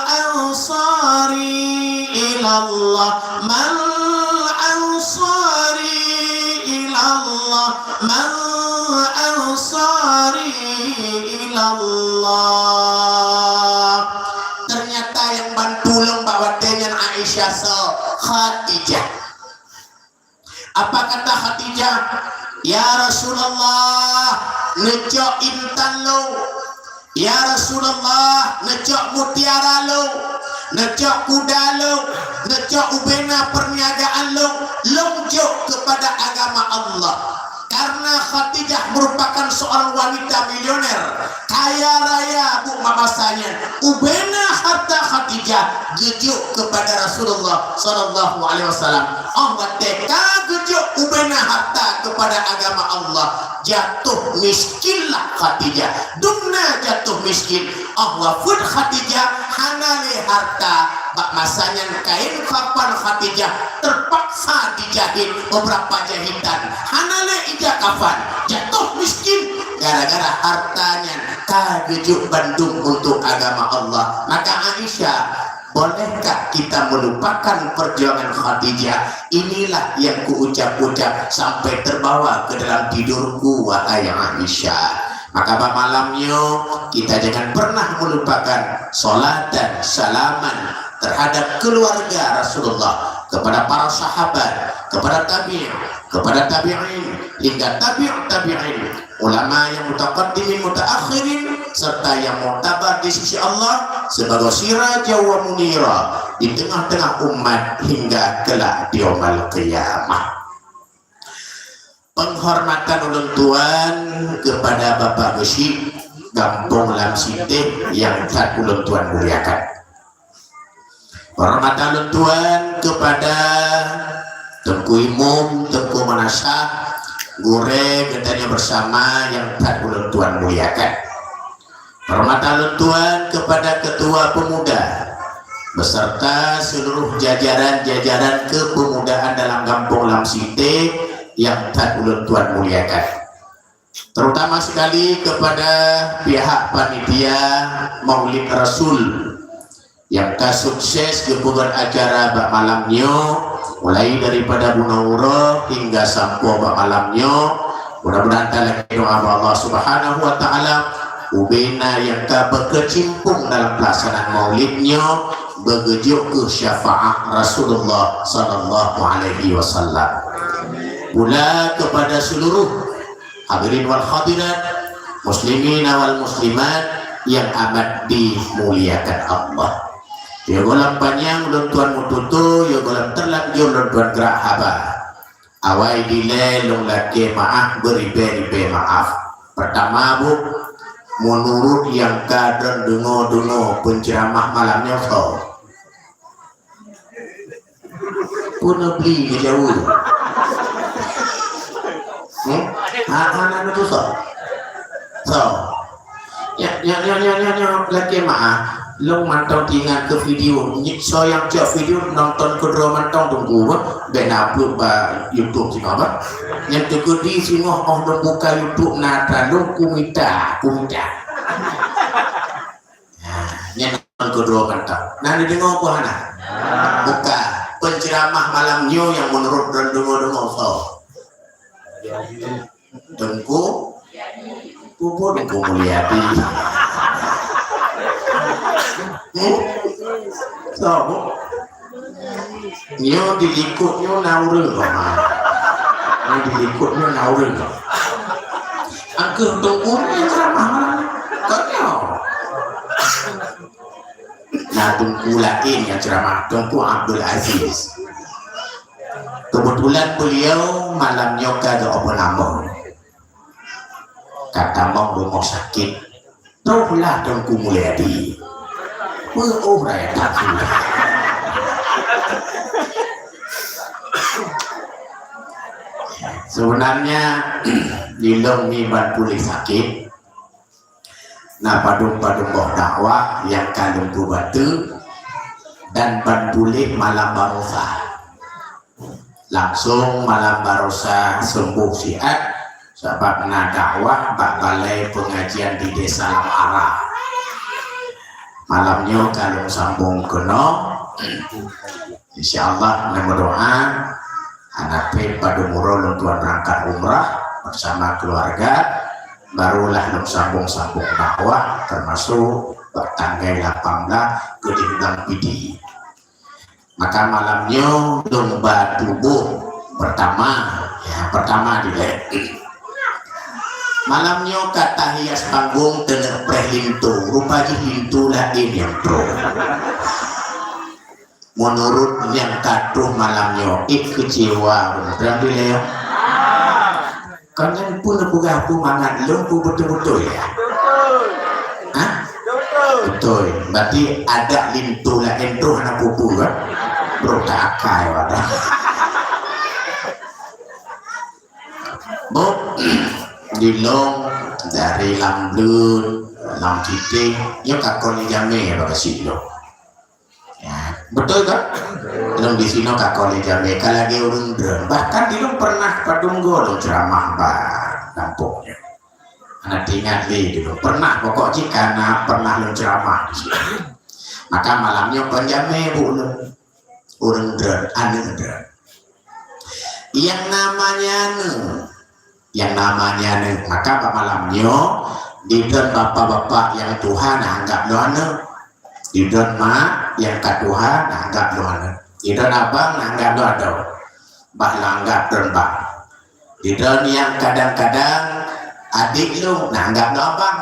ansari ilallah, man ansari ilallah, man ansari ilallah. Ternyata nyang bantu lôn bak watée nyan Aisyah soe? Khadijah. Apa kata Khadijah? "Ya Rasulullah, neucok intan lôn. Ya Rasulullah, neucok mutiara lôn, neucok kuda lôn, neucok ubena perniagaan lôn, lôn jok keupada agama Allah." Karena Khadijah merupakan seorang wanita milioner, kaya raya, Bu, masa nyan. Ubena harta Khadijah geujok kepada Rasulullah sallallahu alaihi wasallam. Allah teuka geujok ubena harta kepada agama Allah. Jatuh miskinlah Khadijah. Dumna jatuh miskin. Allah feuet Khadijah hana lé harta. Bak masa nyan kain kafan Khadijah terpaksa dijahit beberapa jahitan. Hana lé ija kafan, jatuh miskin gara-gara harta nyan ka geujok bandum untuk agama Allah. Maka Aisyah, bolehkah kita melupakan perjuangan Khadijah? Inilah yang kuucap-ucap sampai terbawa ke dalam tidurku, wahai Aisyah. Maka bak malam nyoe, kita jangan pernah melupakan salat dan salaman terhadap keluarga Rasulullah, kepada para sahabat, kepada tabi'in, kepada tabi'in, hingga tabi'ut tabi'in, ulama yang mutaqaddimin mutaakhirin, serta yang muktabar di sisi Allah sebagai sirajan wa munira di tengah-tengah umat hingga kelak di yaumul qiyamah. Penghormatan ulôn tuan kepada Bapak Geuchik Gampông Lam Siteh yang that ulôn tuan muliakan. Penghormatan ulôn tuan kepada Teungku Imum, Teungku Meunasah, gurée geutanyoe bersama yang that ulôn tuan muliakan. Hormatan lôn tuan kepada Ketua Pemuda beserta seluruh jajaran-jajaran kepemudaan dalam Gampông Lam Siteh yang that ulôn tuan muliakan. Terutama sekali kepada pihak panitia Maulid Rasul yang ka sukses geupeugöt acara bak malam nyoe, mulai daripada bunoe uroe hingga sampoe bak malam nyoe. Mudah-mudahan talakée doa bak Allah Subhanahu wa Taala, ubena nyang ka beukeucimpung dalam pelaksanaan Maulid nyoe beugeujok keu syafaat Rasulullah sallallahu alaihi wasallam. Pula kepada seluruh hadirin wal hadirat, muslimin wal muslimat yang amat dimuliakan Allah. Yoh goh lam panyang lôn tuan meututoe, yoh goh lam teulanjur lôn tuan gerak haba. Awai dilée lôn lakée meu'ah beuribée-ribée meu'ah. Pertama, Bu, meunurot nyang ka droen deungoe-deungoe penceramah malam nyoe soe? Peue neubri geujaweueb? Hmm? Ha, hana neupeusoe? Soe? Nyan, nyan, nyan, nyan, nyan, nyan, lakée meu'ah. Lôn mantong teuingat keu video. Nyi-, soe nyang cok video nonton keudroe mantong teungku, bah. Bèk na upload bak YouTube singoh, bah. Nyang teukeudi singoh 'oh lôn buka YouTube na atra lôn kumita, kumita. Nah, nyan nonton keudroe mantong. Na neudeungoe peue hana? Buka. Penceramah malam nyoe nyang meunurot droen deungoe-deungoe soe? Teungku? Peue buet Teungku Mulyadi? Hmm? Soe, Bu? Nyoe di likot nyoe na ureueng, ha. Nyoe di likot nyoe na ureueng. Angkeuh Teungku nyoe ceramah malam nyoe. Kon nyoe. Na Teungku laén nyang ceramah, Teungku Abdul Aziz. Kebetulan beliau malam nyoe ka geuopeun among. Ka tamong rumoh sakét. Troh lah Teungku Mulyadi. Peuôh raya that. Sebenarnya, di lôn ni ban puléh sakét. Na padum-padum boh dakwah nyang ka lôn peubateue dan ban puléh malam baroesa. Langsong malam baroesa sembuh siat, sabab na dakwah bak balai pengajian di Desa Lam Ara. Malam nyoe ka lôn sambong keunoe. Insya Allah, na meudoa, hana trép padum uroe lôn tuan berangkat umrah bersama keluarga, barulah lôn sambong-sambong dakwah, termasuk bak tanggai lapan belas keu di Undang Pidie. Maka malam nyoe lôn ba tuboh pertama, ya, pertama dilée. Malam nyoe ka tahias panggong teuneuk preh linto, rupa jih linto laén nyang troh. Meunurot nyang ka troh malam nyoe, ék keucewa, alhamdulillah. Kon nyan pun peugah peue mangat lôn pun beutôi-beutôi ya? Hah? Beutôi. Berarti adak linto laén troh hana peue-peue kan? Bro tak akai wadah. Bok, dilong dari Lam Blut, Lam Citeng, nyoe ka kon lé jamé bak si lôn. Ya, beutôi kan? Lôn di sinoe ka kon lé jamé, ka lagèe ureueng drön. Bahkan dilong pernah padum goe lôn ceuramah bak gampông nyoe. Hana teuingat lé dilong. Pernah, pokok jih ka na pernah lôn ceuramah di sinoe. Maka malam nyoe kon jamé bu lôn. Ureueng drön, aneuk drön. Nyang namanya aneuk, nyang namanya aneuk, maka bak malam nyoe, di drön bapak-bapak nyang tuha na anggap lôn aneuk. Di drön mak nyang ka tuha na anggap lôn aneuk. Di drön abang na anggap lôn adoe. Bah lôn anggap drön bang. Di drön nyang kadang-kadang adék lôn na anggap lôn abang.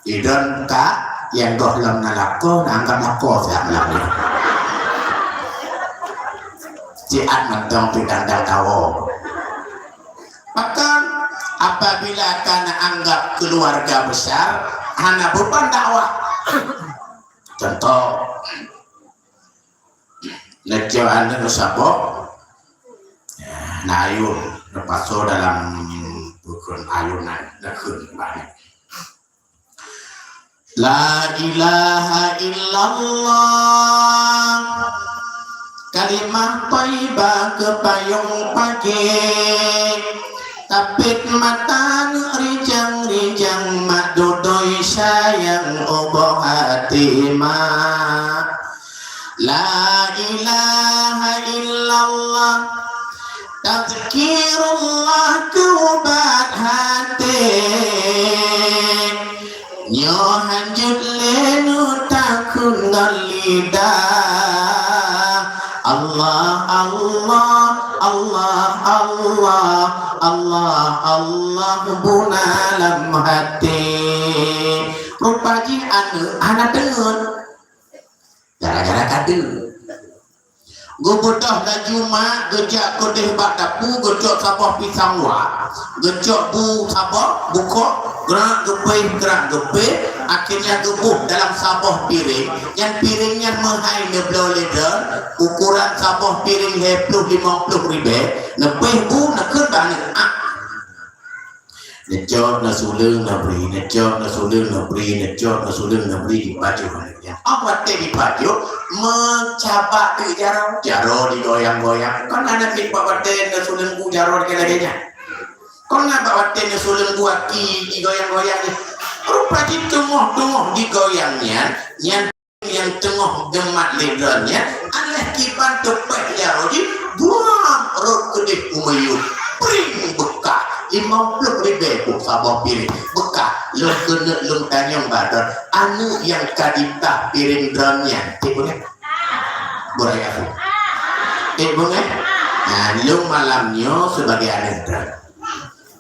Di drön kak nyang gohlom na lakoe na anggap lakoe siat lôn. Siat mantong pih dang-dang tawoe. Bahkan apabila ka na anggap keluarga besar, hana beuban dakwah. Contoh, Neucok aneuk saboh, ya, na ayun, neupasoe dalam bukon ayunan, neukheun bak aneuk. La ilaha illallah, kalimah thaibah keu payong pagée, tapét mata aneuk rijang-rijang mak dudoi sayang ubak até mak. La ilaha illallah, tazkirullah keu ubat até. Nyoe hanjeuet lé neutakheun ngon lidah. Allah, Allah, Allah, Allah, Allah, Allah buna lam até. Rupa jih aneuk hana deungon. Gara-gara ka deuh. Geubeudôh laju mak, geujak keudeh bak dapu, geucok saboh pisang wak, geucok bu saboh, bukok, grak geupéh, grak geupéh, akhirnya geuboh dalam saboh piréng. Nyan piréng nyan meuhai neubloe lé droe, ukuran saboh piréng lhèe ploh limong ploh ribèe, neupéh bu, neukheun bak aneuk, ah. Neucok, neusuleueng, neubri, neucok, neusuleueng, neubri, neucok, neusuleueng, neubri, jipajoh aneuk nyan. Óh watèe jipajoh, meucabak teuk jaroe, jaroe jigoyang-goyang. Kon hana cit bak watèe neusuleueng bu jaroe lagèe nyan. Kon na bak watèe neusuleueng bu aki jigoyang-goyang nyan. Rupa jih teungoh-teungoh jigoyang nyan, nyan nyang teungoh geumat lé droe nyan, aléh kiban teupéh jaroe jih, buang rot keudeh u miyueb. Pring beukah, limong ploh ribèe boh saboh piréng. Beukah, lôn keuneuk lôn tanyong bak droe, aneuk nyang ka jitah piréng droe nyan, tiep beungèh? Beuraya su. Tiep beungèh? Nah, lôn malam nyoe sebagai aneuk droe.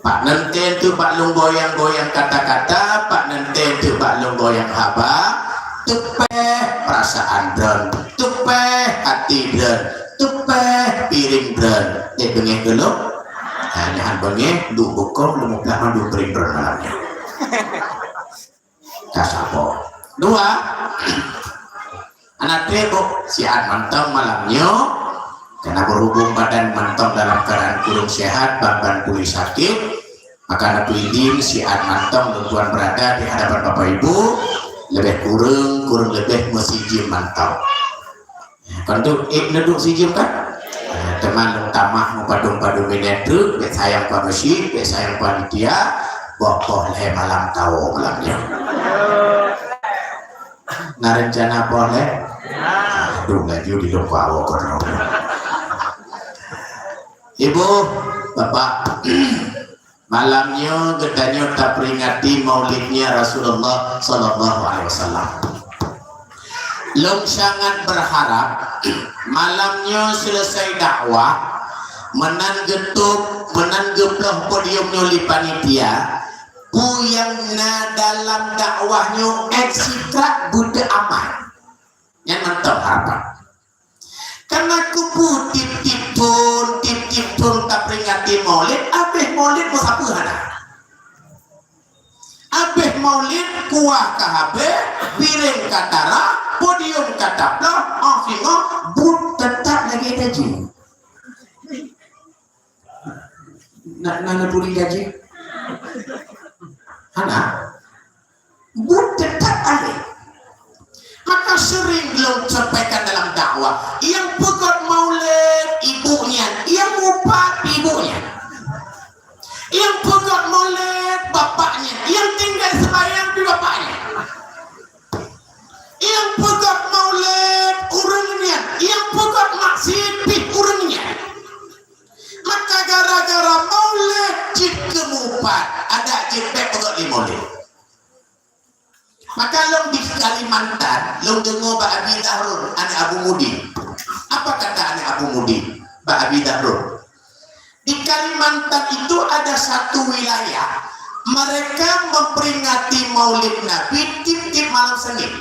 Pak nenteng teuk bak lôn goyang-goyang kata-kata, pak nenteng teuk bak lôn goyang haba, teupéh peurasaan droe, teupéh até droe, teupéh piréng droe. Ék beungèh keu lôn? Nah, nyan beungèh, duek bukon, lôn peugah mandum piréng droe malam nyoe. Ka saboh. Dua. Hana trép boh, siat mantong malam nyoe. Karena berhubung badan mantong dalam keadaan kurang sehat, ban-ban pulih sakit, maka neupeuidin siat mantong lôn tuan berada di hadapan Bapak Ibu, lebih kurang, kurang lebih meusijeuem mantong. Kon tu, ék neuduek sijeuem kan? Eh, teuma lôn tamah meupadum-padum minèt treuk, bèk sayang panusi, bèk sayang panitia, boh-boh lhèe malam tawoe malam nyoe. Na rencana boh lhèe? Aduh, laju di lupa awak kau. Ibu, Bapak, malam nyoe geutanyoe taperingati maulidnya Rasulullah sallallahu alaihi wasallam. Lôn sangat berharap malam nyoe selesai dakwah, meunan geutôb, meunan geuploh podium nyoe lé panitia, peue nyang na dalam dakwah nyoe ekstrak beuteuaman. Nyan mantong harapan. Karena keupeue tiep-tiep thon, tiep-tiep thon taperingati maulid, abéh Maulid meusapeue hana. Abéh maulid, kuah ka habéh, piréng ka tara, podium ka taploh, 'oh singoh buet teutap lagée tajak. Na, na, na turi gaji? Hana. Buet teutap alé. Maka sering lôn sampaikan dalam dakwah, nyang peugét maulid ibu nyan, nyang mupat ibu nyan. Nyang peugét maulid bapak nyan, nyang tinggai seumayang di bapak nyan. Nyang peugét maulid ureuëng nyan, nyang peugét maksiet pih ureuëng nyan. Maka gara-gara maulid cit keumupat, adak jih bék peugét lé maulid. Maka lôn di Kalimantan, lôn deungoe bak Abi Zahrun, aneuk Abu Mudi. Apa kata aneuk Abu Mudi bak Abi Zahrun? Di Kalimantan itu ada satu wilayah, mereka memperingati Maulid Nabi tiap-tiap malam Senin.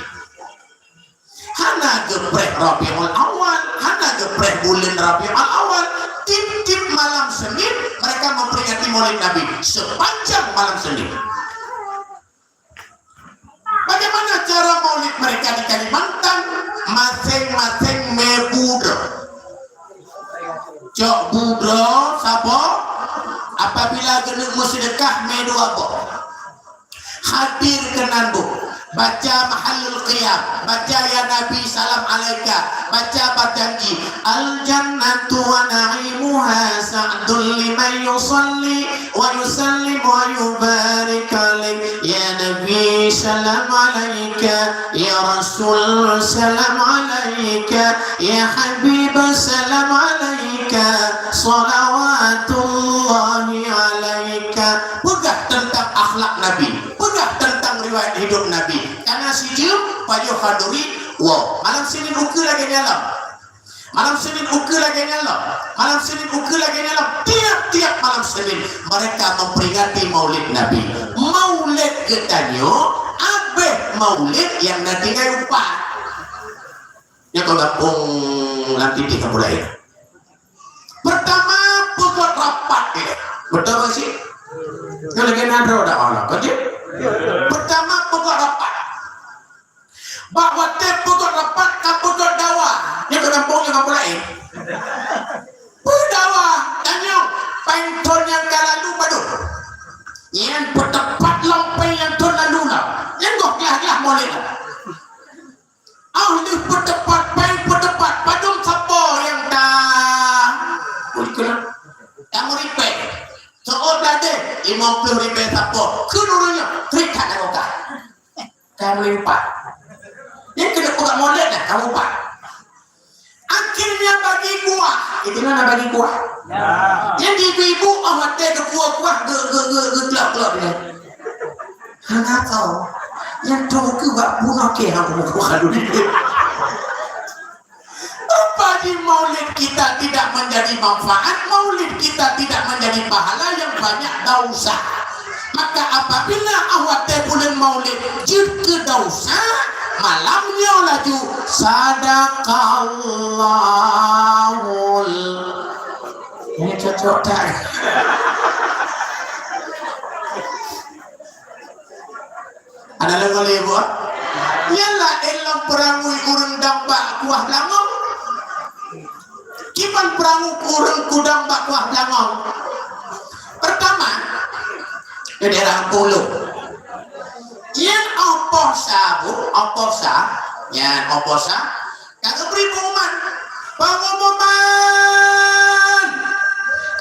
Hana geupreh Rabiul Awal, hana geupreh buleuen Rabiul Awal, tiap-tiap malam Senin mereka memperingati Maulid Nabi sepanjang malam Senin. Bagaimana cara maulid mereka di Kalimantan? Masing-masing mé bu droe. Cok bu droe saboh, apabila geuneuk meuseudeukah mé dua boh. Hadir keunan bu, baca Mahallul Qiyam, baca Ya Nabi Salam Alaika, baca bacaan jih, Al jannatu wa na'imuha sa'dul liman yusalli wa yusallim wa yubarik alaik. Ya Nabi salam alaika, ya Rasul salam alaika, ya Habib salam alaika, salawatullahi alaika. Peugah teuntang akhlak Nabi, peugah teuntang riwayat hidup Nabi. Kana sijeuem pajoh khanduri, wow. Malam Senin ukeue lagée nyan lom. Malam Senin ukeue lagée nyan lom. Malam Senin ukeue lagée nyan lom. Tiap-tiap malam Senin mereka memperingati Maulid Nabi. Maulid geutanyoe abéh maulid nyang na tinggai upat. Nyoe ka gampông lam titik kampung laén. Pertama, peugét rapat dia. Beutôi tak sih? Nyoe lagée na droe dakwah lah, kan, cit? Pertama, peugét rapat. Bak watée peugét rapat ka peugét dawa. Nyoe ka gampông, nyoe gampông laén. Peudawa, tanyong, péng thon nyang ka lalu padum? Nyan peuteupat lom péng nyang thon lalu na. Nyan goh glah-glah molek. Ah, lheueh peuteupat péng, peuteupat padum sapo nyang ta, ulikeuna, ta meuripée. Seuôt ladeh, limong ploh ribée sapo. Kheun ureuëng nyoe, trép that na gokah. Ka meuripah. Nyan keuneuk peugah molek dah, ka meuripah. Akhirnya bagi kuah. Itu na bagi kuah. Ya. Nyan ibu-ibu, ah, watée geupeue kuah, ge-, ge-, ge-, geuklop-klop nyan. Hana tau. Nyan tu keu bak bunoe keu hang bunoe keu. Apa di maulid kita tidak menjadi manfaat, maulid kita tidak menjadi pahala yang banyak dosa. Maka apabila awak teh bulan maulid jeuet keu dosa, malam nyoe laju sadaqallahul. Ini cocok tak? Ada lagi boleh buat? Nyan laén lam peurangui ureuëng dam bak kuah beulangong. Kiban peurangui ureuëng kudam bak kuah beulangong. Pertama, di daerah Bulu. Nyan opoh sa, Bu, opoh sa. Nyan opoh sa. Ka geubri pengumuman, pengumuman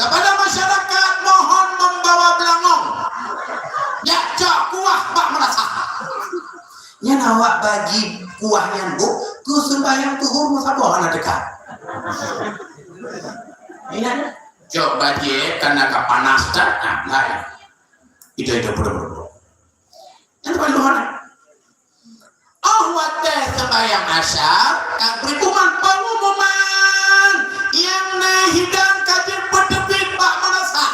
kepada masyarakat mohon membawa beulangong. Jak cok kuah bak meurasah. Nyan awak bagi kuah nyan, Bu, keu seumbahyang tuhur meusaboh hana teuka. Ingat, cok bajée kana ka panas that, nah, laén. Itu, itu, betul, betul. Nyan paling hana. Oh watée seumbahyang asar, ka bri pengumuman, pengumuman nyang na hidang ka jeuet beuteubiet bak meurasah.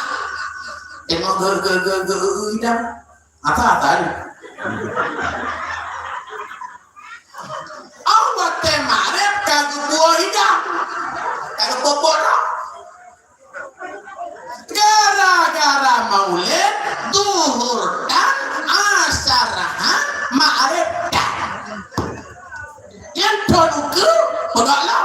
Tengok ge, ge, ge, ge, hidang. Ata-ata ni. Oh watée magrib ka geubuah hidang. Ka geubuah boh. Gara-gara Alah.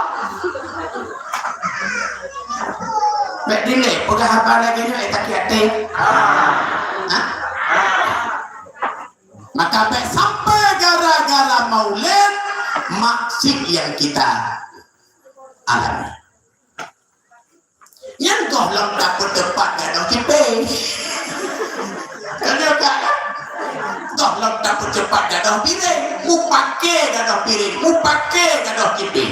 Bèk dilèe peugah haba lagèe nyoe, eh, sakét até. Hah? Maka bèk sampai gara-gara maulid maksiat nyang kita alami. Nyan gohlom tapeuteupat gadôh kipée. Kan nyo ka, kan? Gohlom tapeuteupat gadôh piréng, mupakè gadôh piréng, mupakè gadôh kipée.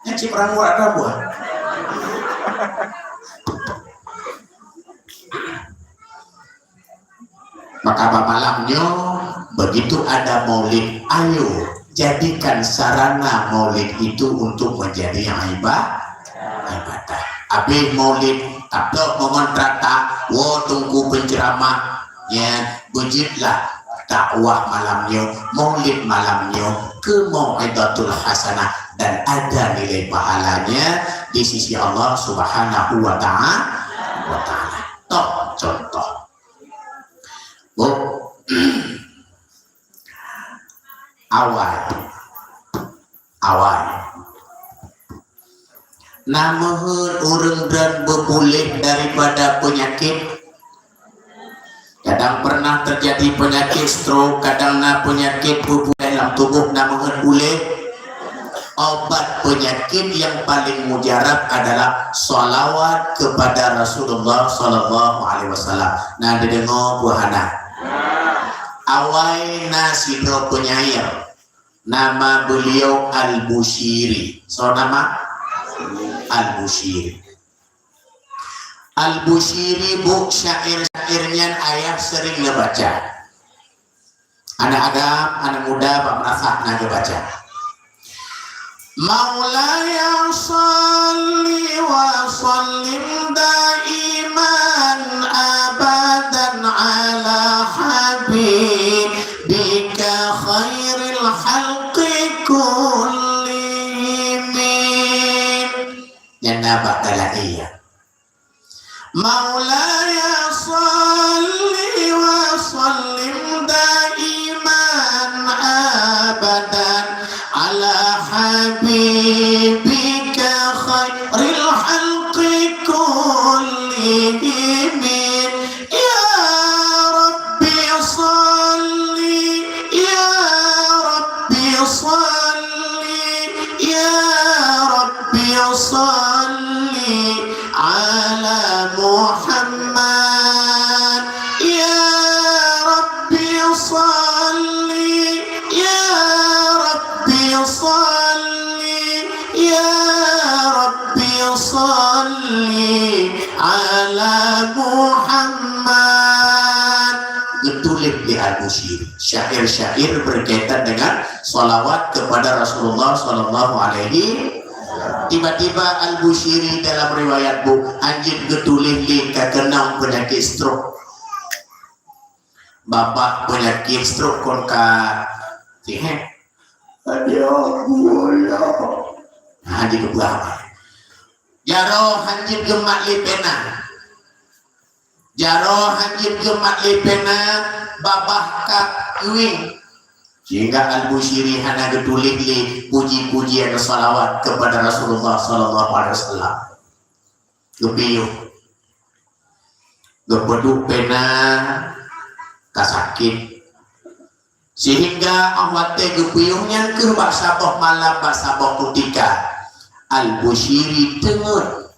Nyan cit meurang urat dah buah. Maka bak malam nyoe, begitu ada maulid, ayo jadikan sarana maulid itu untuk menjadi iba-, ibadah. Habis maulid, taplôk ngon trakta, woe teungku penceramah, nyan, beujeuetlah dakwah malam nyoe, maulid malam nyoe, keu mau'izatul hasanah, dan ada nilai pahalanya di sisi Allah Subhanahu wa ta'a-, wa ta'ala. Toh, contoh. Bu, awai, awai. Na meuheuet ureuëng droen beupuléh daripada peunyakét? Kadang pernah terjadi penyakit stroke, kadang na peunyakét beupuléh lam tuboh, na meuheuet puléh. Obat penyakit yang paling mujarab adalah salawat kepada Rasulullah sallallahu alaihi wasallam. Na dideungoe peue hana? Awai na sidroe penyair, nama beliau Al-Bushiri. Soe nama? Al-Bushiri. Al-Bushiri, bu, syair-syair nyan ayah sering neubaca. Aneuk agam, aneuk muda bak meurasa na geubaca. Maulaya shalli wa sallim daiman abadan ala habibika khairil khalqi kullihim. Nyan na bak galak iya. Maulaya shalli wa sallim daiman abadan ala habibika khairil khalqi kullihim. Ya Rabbi shalli, ya Rabbi shalli, ya Rabbi shalli ala Muhammad. Ya Rabbi shalli, ya Rabbi shalli, ya Rabbi shalli ala Muhammad. Geutuléh lé Al-Bushiri syair-syair berkaitan dengan salawat kepada Rasulullah sallallahu alaihi. Tiba-tiba Al-Bushiri dalam riwayat buku hanjeuet geutuléh lé ka keunong peunyakét stroke. Babah peunyakét stroke kon ka sihat. Aduh, gula. Nah, di kebuah. Jaroe hanjeuet geumat lé pena. Jaroe hanjeuet geumat lé pena, babah ka keuwéng. Sehingga Al-Bushiri hana geutuléh lé puji-pujian salawat kepada Rasulullah sallallahu alaihi wasallam. Geupiôh. Geupeuduek pena ka sakét. Sehingga óh watée geupiôh nyan kheueh bak saboh malam, bak saboh kutika, Al-Bushiri teungeut.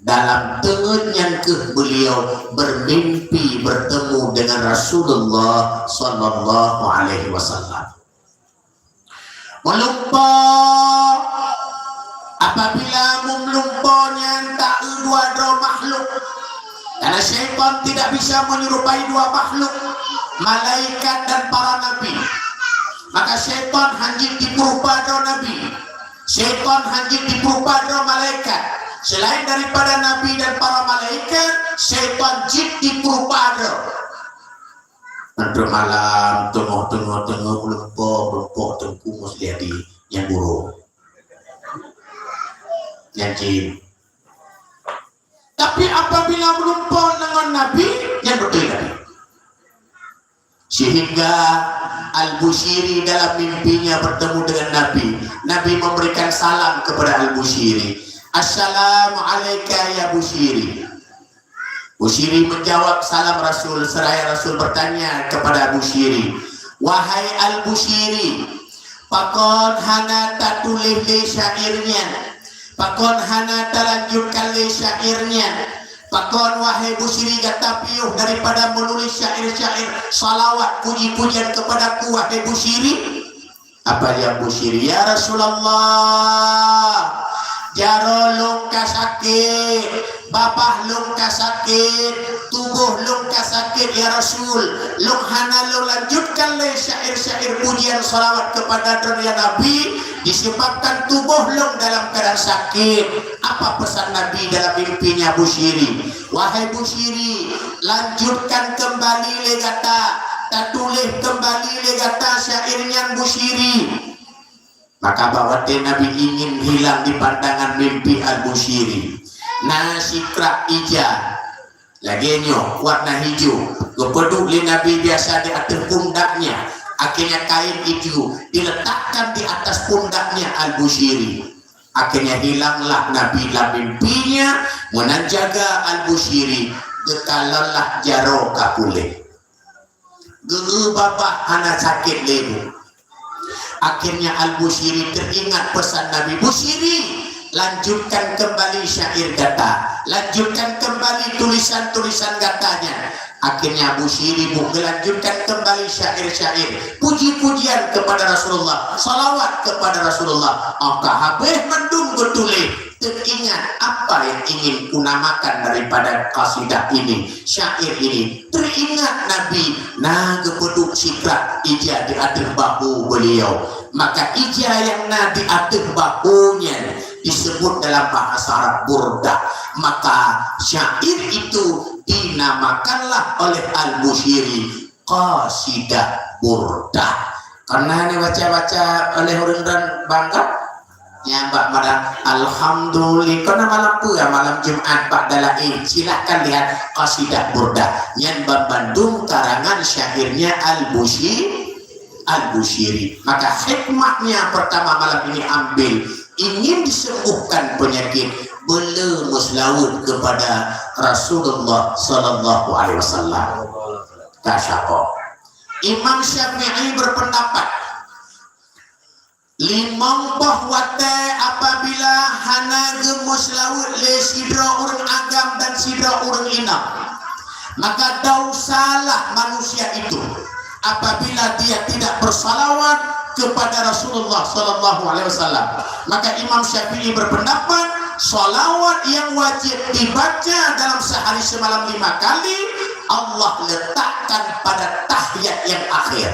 Dalam teungeut nyan kheueh beliau bermimpi bertemu dengan Rasulullah sallallahu alaihi wasallam. Meulumpoe, apabila meulumpoe nyan taeu dua droe makhluk. Karena syaitan tidak bisa menyerupai dua makhluk, malaikat dan para nabi. Maka syaitan hanjeuet jipeurupa droe nabi. Syaitan hanjeuet jipeurupa droe malaikat. Selain daripada nabi dan para malaikat, syaitan jeuet jipeurupa droe. Nyan trok malam, teungoh, teungoh, teungoh, meulumpoe, meulumpoe Teungku Musliadi nyang guru. Nyan jin. Tapi apabila meulumpoe deungon Nabi, nyan beutôi Nabi. Sehingga Al-Bushiri dalam mimpinya bertemu dengan Nabi. Nabi memberikan salam kepada Al-Bushiri. "Assalamu alaika ya Bushiri." Bushiri menjawab salam Rasul, seraya Rasul bertanya kepada Bushiri, "Wahai Al-Bushiri, pakon hana tatuléh lé syair nyan? Pakon hana talanjutkan lé syair nyan? Pakon, wahai Bushiri, gata piôh daripada menulis syair-syair salawat puji-pujian kepadaku, wahai Bushiri?" Apa jak Bushiri, "Ya Rasulullah, jaroe lôn ka sakét, babah lôn ka sakét, tuboh lôn ka sakét, ya Rasul. Lôn hana lôn lanjutkan lé syair-syair pujian salawat kepada Droe ya Nabi, disebabkan tuboh lôn dalam keadaan sakét." Apa pesan Nabi dalam mimpinya Bushiri? "Wahai Bushiri, lanjutkan kembali lé gata, tatuléh kembali lé gata syair nyan, Bushiri." Maka bak watée Nabi ingin hilang di pandangan mimpi Al-Bushiri, na sikrak ija, lagée nyoe, warna hijau, geupeuduek lé Nabi biasa di ateueh pundaknya. Akhirnya kain itu diletakkan di atas pundaknya Al-Bushiri. Akhirnya hilanglah Nabi lam mimpinya, meunan jaga Al-Bushiri, geukalonlah jaroe ka puléh. Geu-eu babah hana sakét lé bu. Akhirnya Al-Bushiri teringat pesan Nabi, "Bushiri, lanjutkan kembali syair gata, lanjutkan kembali tulisan-tulisan gata nyan." Akhirnya Bushiri bu geulanjutkan kembali syair-syair puji-pujian kepada Rasulullah, salawat kepada Rasulullah. Maka habéh mandum geutuléh, teuingat apa yang ingin kunamakan daripada qasidah ini, syair ini. Teuingat Nabi na geupeuduek sikrak ija di ateueh bahu beliau. Maka ija nyang na di ateueh bahu nyan disebut dalam bahasa Arab burdah. Maka syair itu dinamakanlah oleh Al-Bushiri qasidah burdah. Karena ini baca-baca oleh ureuëng dan bangga. Nyang bak malam, alhamdulillah, kona malam peue? Malam Jumat bak Dalail. Silahkan lihat qasidah burdah. Nyan bandum karangan syairnya Al-Bushiri. Al-Bushiri. Maka hikmahnya pertama malam ini ambil, ingin disembuhkan penyakit, bela meuseulaweuet kepada Rasulullah sallallahu alaihi wasallam. Tasyabbah. Imam Syafi'i berpendapat, limong boh watée apabila hana geumeuseulaweuet lé sidroe ureuëng agam dan sidroe ureuëng inong, maka dausalah manusia itu apabila dia tidak bersalawat kepada Rasulullah sallallahu alaihi wasallam. Maka Imam Syafi'i berpendapat, salawat yang wajib dibaca dalam sehari semalam lima kali, Allah letakkan pada tahiyat yang akhir.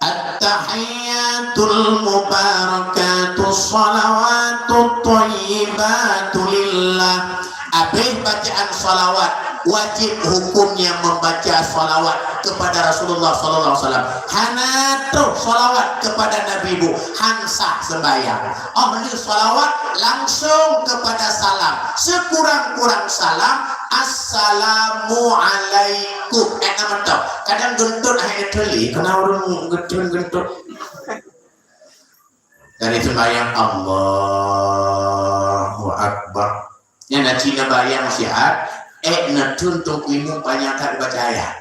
At-tahiyyatul mubarakatus shalawatut thayyibatu lillah. Habéh bacaan salawat, wajib hukumnya membaca salawat kepada Rasulullah sallallahu alaihi wasallam. Hana troh salawat kepada Nabi bu, han sah sembahyang. Oh lheueh salawat langsung kepada salam. Sekurang-kurang salam, "Assalamualaikum." Eh, nama tau. Kadang geuntot hai neuteuli, kena ureuëng geuntot-geuntot. Dari sembahyang, Allahu Akbar. Nyan na cina bayang siat, eh, neutun tungku imum panyang that baca ayat.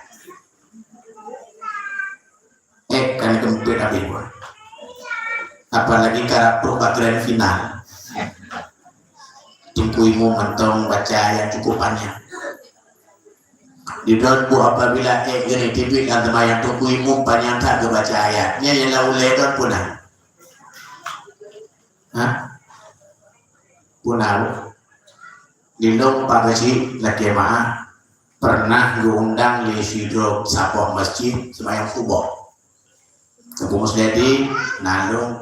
Eh, kan keumpet habéh buah. Apalagi karab trok bak grand final. Tungku imum mantong baca ayat cukup panyang. Di droe bu apabila eh geuneuk teubiet lam teumayang tungku imum panyang that geubaca ayat. Nyan nyang lam ulée droe puna. Ha? Puna bu. Di lôn Pak Geuchik lakée meu'ah pernah geuundang lé sidroe saboh masjid seumayang suboh. Teungku Musliadi, na lôn,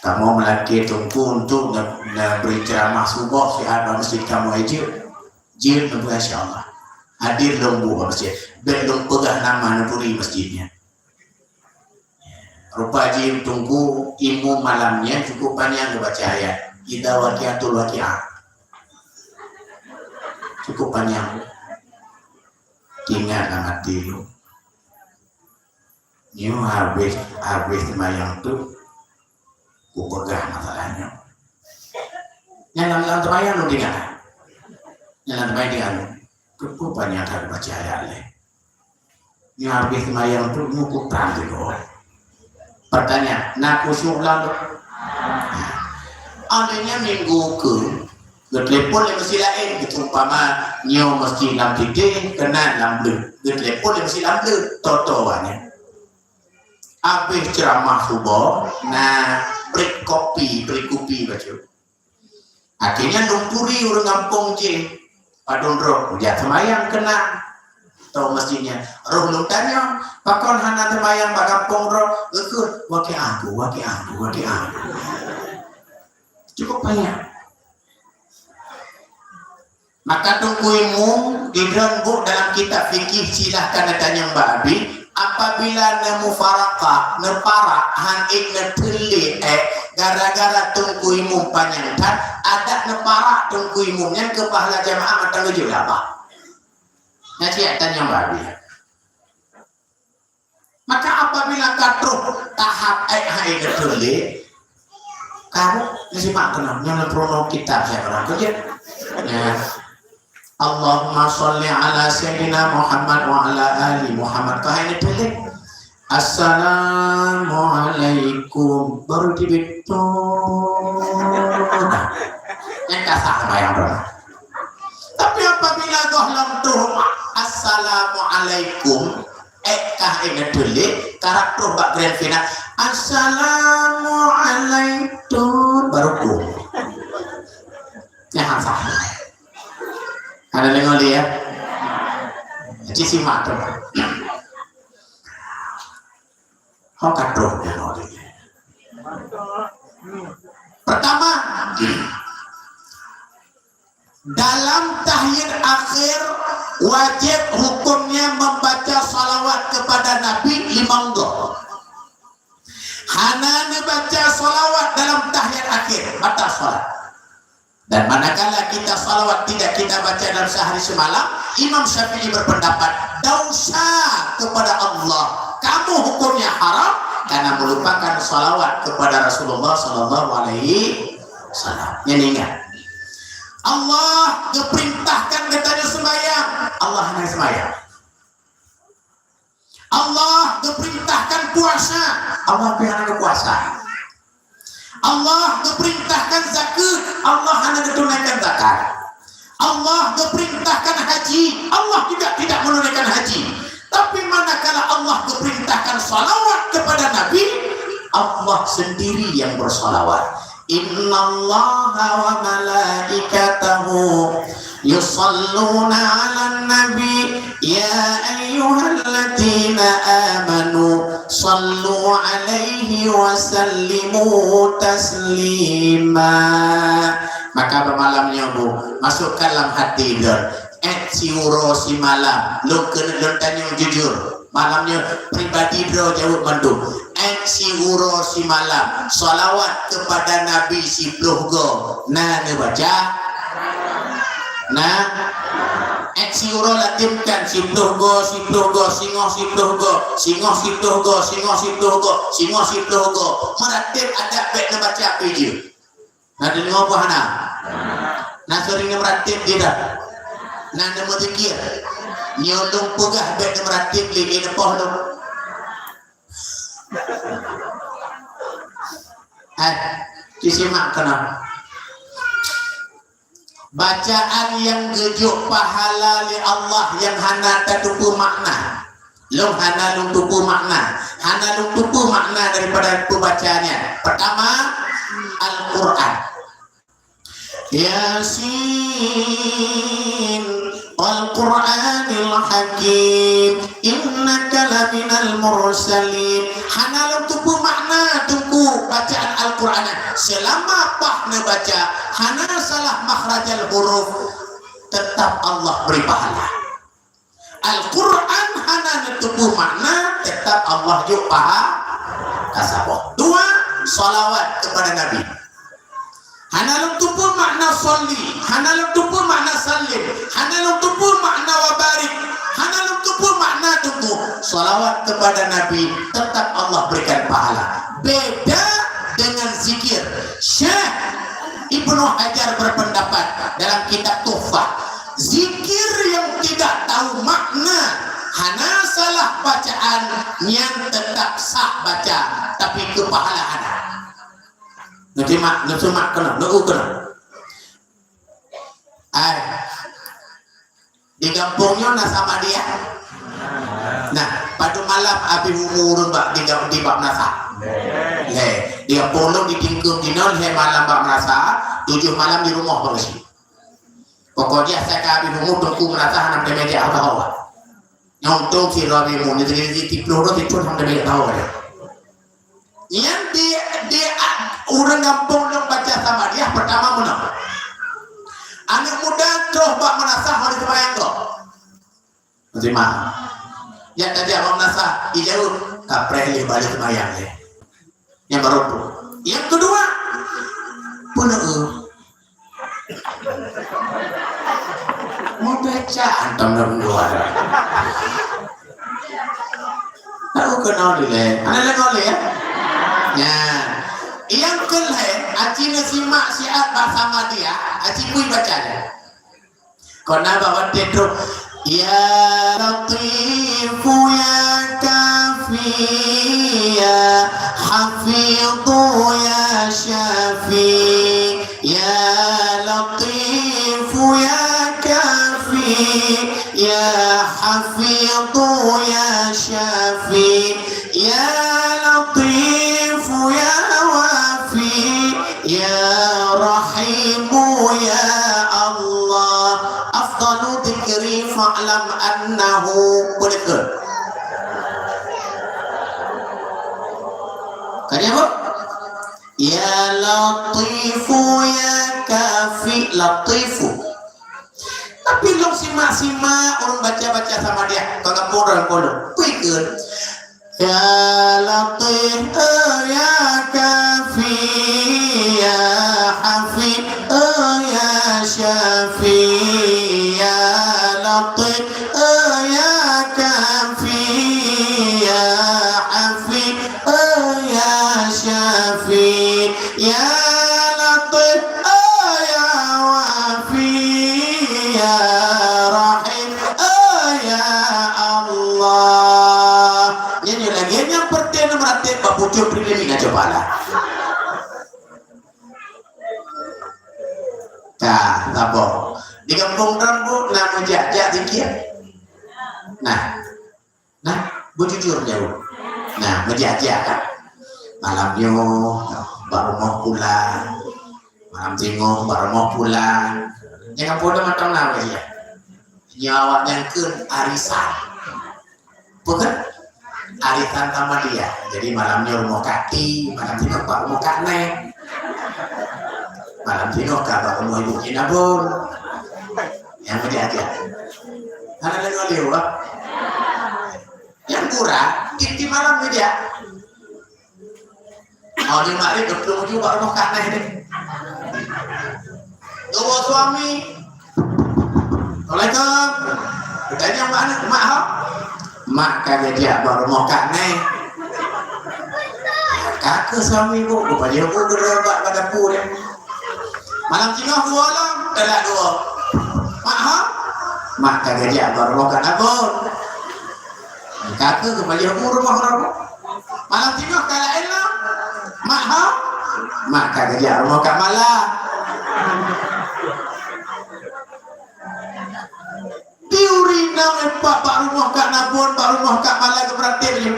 kamoe meulakée teungku untuk ne-, neubri ceuramah suboh siat bak masjid kamoe. Jeuet, jeuet neupeugah insya Allah. Hadir lôn bu bak masjid. Bék lôn peugah nama neubri masjid nyan. Rupa jih teungku imum malam nyan cukup panyang geubaca ayat. Idza waqi'atil waqi'ah. Cukup panyang. Ingat lam até lôn. Nyoe habéh, habéh seumayang tu, kupeugah masalah nyoe. Nyang lam, lam seumayang lôn ingat. Nyang lam seumayang ingat. Keupeue panyang that baca ayat lé? Nyoe habéh seumayang tu, nyoe kuprang dulu. Pertanyaan, na khusyuk lam? Akhirnya minggu ke, geuteulepon lé meuseujid laén, seumpama nyoe meuseujid lam Pidie, keunan lam Bleut. Geuteulepon lé meuseujid lam Bleut, toto awaknyan. Habéh ceuramah suboh, na bri kopi, bri kupi bacut. Akhirnya lôn turi ureueng gampông jih, padum droe, kujak seumayang keunan. Tô meuseujid nyan, roh lôn tanyong, "Pakon hana seumayang bak gampông droe?" Geukheun, "Wakiah tu, wakiah tu, wakiah tu." Cukup banyak. Maka Teungku Imum, di dalam buku dalam kitab fikih, silahkan tanyong bak Abi, apabila neumufaraqah, neuparak, han ék neuteulék, eh, gara-gara Teungku Imum panyang that, adak neuparak Teungku Imum nyan keu pahala jamaah mantong geujok laba. Nyan cit tanyong bak Abi. Maka apabila ka troh tahap ai hai geuteulék, kamu nisimak keunoe, nyoe lam peurunoe kitab saya orang kerja. Ya. Allahumma shalli ala sayyidina Muhammad wa ala ali Muhammad. Kau hai geuteulék. Assalamualaikum. Baru dibitung. Yang kasar bayang dong. Tapi apabila goh lam troh, "Assalamualaikum," eh, kah ingat tuléh, karab troh bak grand final, "Assalamualaikum." Nyan sah. Ada dengar dia? Cik simak tu. Ho ka troh nyoe. Pertama, dalam tahiyat akhir wajib hukumnya membaca salawat kepada Nabi limong goe. Hana neubaca salawat dalam tahiyat akhir, batal salat. Dan manakala kita salawat tidak kita baca dalam sehari semalam, Imam Syafi'i berpendapat, dosa kepada Allah. Kamu hukumnya haram karena melupakan salawat kepada Rasulullah sallallahu alaihi wasallam. Nyan ingat, Allah geuperintahkan geutanyoe sembahyang, Allah hana sembahyang. Allah geuperintahkan puasa, Allah pih hana geupuasa. Allah geuperintahkan zakeuet, Allah hana geutunaikan zakat. Allah geuperintahkan haji, Allah juga tidak menunaikan haji. Tapi manakala Allah geuperintahkan salawat kepada Nabi, Allah sendiri yang bersalawat. Innallaha wa malaikatahu yusalluna 'alan nabi, ya ayyuhalladzina amanu sallu 'alaihi wa sallimu taslima. Maka bak malam nyoe, Bu, masukkan lam hati droe, eh, siuroe simalam, lôn keuneuk lôn tanyong jujur. Malam nyoe pribadi droe jaweueb mandum. Eh, siuroe simalam, salawat kepada Nabi siploh goe na neubaca? Na? Eh, siuroe latimkan siploh goe, siploh goe, singoh siploh goe, singoh siploh goe, singoh siploh goe, singoh siploh goe. Meuratéb adak bèk neubaca peue jeuet. Na deungoe peue hana? Na seuring neumeuratéb jih dah? Na neumeuzikir? Nyoe lôn peugah bèk neumeuratéb lé, neupoh lôn. Eh, cisimak keunoe. Bacaan nyang geujok pahala lé Allah nyang hana tateupeue makna. Lôn hana lôn teupeue makna. Hana lôn teupeue makna daripada peubacaan nyan. Pertama, Al-Quran. Yasin, wal Qur'anil Hakim, innaka laminal mursalin. Hana lôn teupeue makna teungku bacaan Al-Quran. Selama paih neubaca, hana salah makhrajal huruf, tetap Allah beri pahala. Al-Quran hana neuteupeue makna, tetap Allah jok paha-, ka saboh. Dua, salawat kepada Nabi. Hana lôn teupeue makna sholli, hana lôn teupeue makna sallim, hana lôn teupeue makna wa barik, hana lôn teupeue makna Tunggu, salawat kepada Nabi, tetap Allah berikan pahala. Beda dengan zikir. Syekh Ibnu Hajar berpendapat dalam kitab Tuhfah, zikir yang tidak tahu makna, hana salah bacaan, nyan tetap sah baca, tapi kepahalaan hana. Neusimak, neusimak keunoe, neueu keunoe. Ai. Di gampông nyoe na Samadiyah? Nah, padum malam abéh umu ureueng bak di, di bak meunasah? Lhèe. Di gampông lôn di Tingkeum jinoe lhèe malam bak meunasah, tujoh malam di rumoh bak geuchik. Pokok jih asai ka abéh umu teungku meunasah hana meuteumèe jak saboh. Nyoe untông sidroe abéh umu, nyoe teungoh jih siplôh droe siplôh hana meuteumèe jak saboh. Nyan di, di a-, ureueng gampông lôn baca Samadiyah peutama meunoe. Aneuk muda troh bak meunasah hana seumayang gob. Meusimak. Nyan tajak bak meunasah, ijaweueb, kapreh lé balik seumayang lé. Nyan baru tu. Nyang keudua, peuneueu. Meubaca hantom lam luwa. Tahu keunoe dilèe. Hana lé ngon lé, ya? Nyan. Nyang keu lhèe, aci neusimak siat bak Samadiyah, aci pui baca nyan. Kon na bak watèe troh, "Ya Latifu ya Kafi ya Hafidu ya Syafi, ya Latifu ya Kafi ya Hafidu ya Syafi, ya Latifu ya Wafi, ya Rahimu ya Allah." Afdalu dzikri fa'lam annahu, boleh ke? Kanya apa? Ya Latifu ya Kafi, Latifu. Tapi lôn simak-simak ureueng baca-baca Samadiyah, ka gampông ureueng polong. Kui ke? Ya Latif, ya Kafi, ya Hafi, ya Syafi, ya Latif, ya Kafi, ya Hafi, ya Syafi, ya Latif, ya Wafi, ya Rahim, ya Allah. Nyan lagèe nyang peureutén meuratéb bak pucôk pribadi na coba lah. Ka, saboh. Di gampông droeneuh na meujak-jak zikir? Nah. Nah, beujujur jaweueb. Nah, meujak-jak kan. Malam nyoe bak rumoh pulan. Malam singoh bak rumoh pulan. Nyang ka peue mantong na wajah. Nyoe awak nyang kheun arisan. Peue kheun? Arisan Samadiyah. Jadi malam nyoe rumoh Kak Ti, malam singoh bak rumoh Kak Neng. Malam singoh ka bak rumoh Ibu Kinabon. Nyang meujak-jak. Hana deungoe lé, wah. Nyang kurang, tiep-tiep malam meujak. Oh, di magrib, dua puluh tujuh bak rumoh Kak Neng deh. Dua suami. Assalamualaikum. Tanya mak aneuk, "Mak, ho?" "Mak ka geujak bak rumoh Kak Neng." "Ka keuh suami, Bu?" Rupajih Bu geureubat bak dapu deh. Malam singoh dua lom, galak dua. "Mak, ho?" "Mak ka geujak bak rumoh Kak Nabon." "Ka keuh keupajoh bu rumoh droe." Malam singoh ka laén lom. "Mak, ho?" "Mak ka geujak rumoh Kak Mala." Tiuri nang empat bak rumoh Kak Nabon, bak rumoh Kak Mala geupeuratéb lé.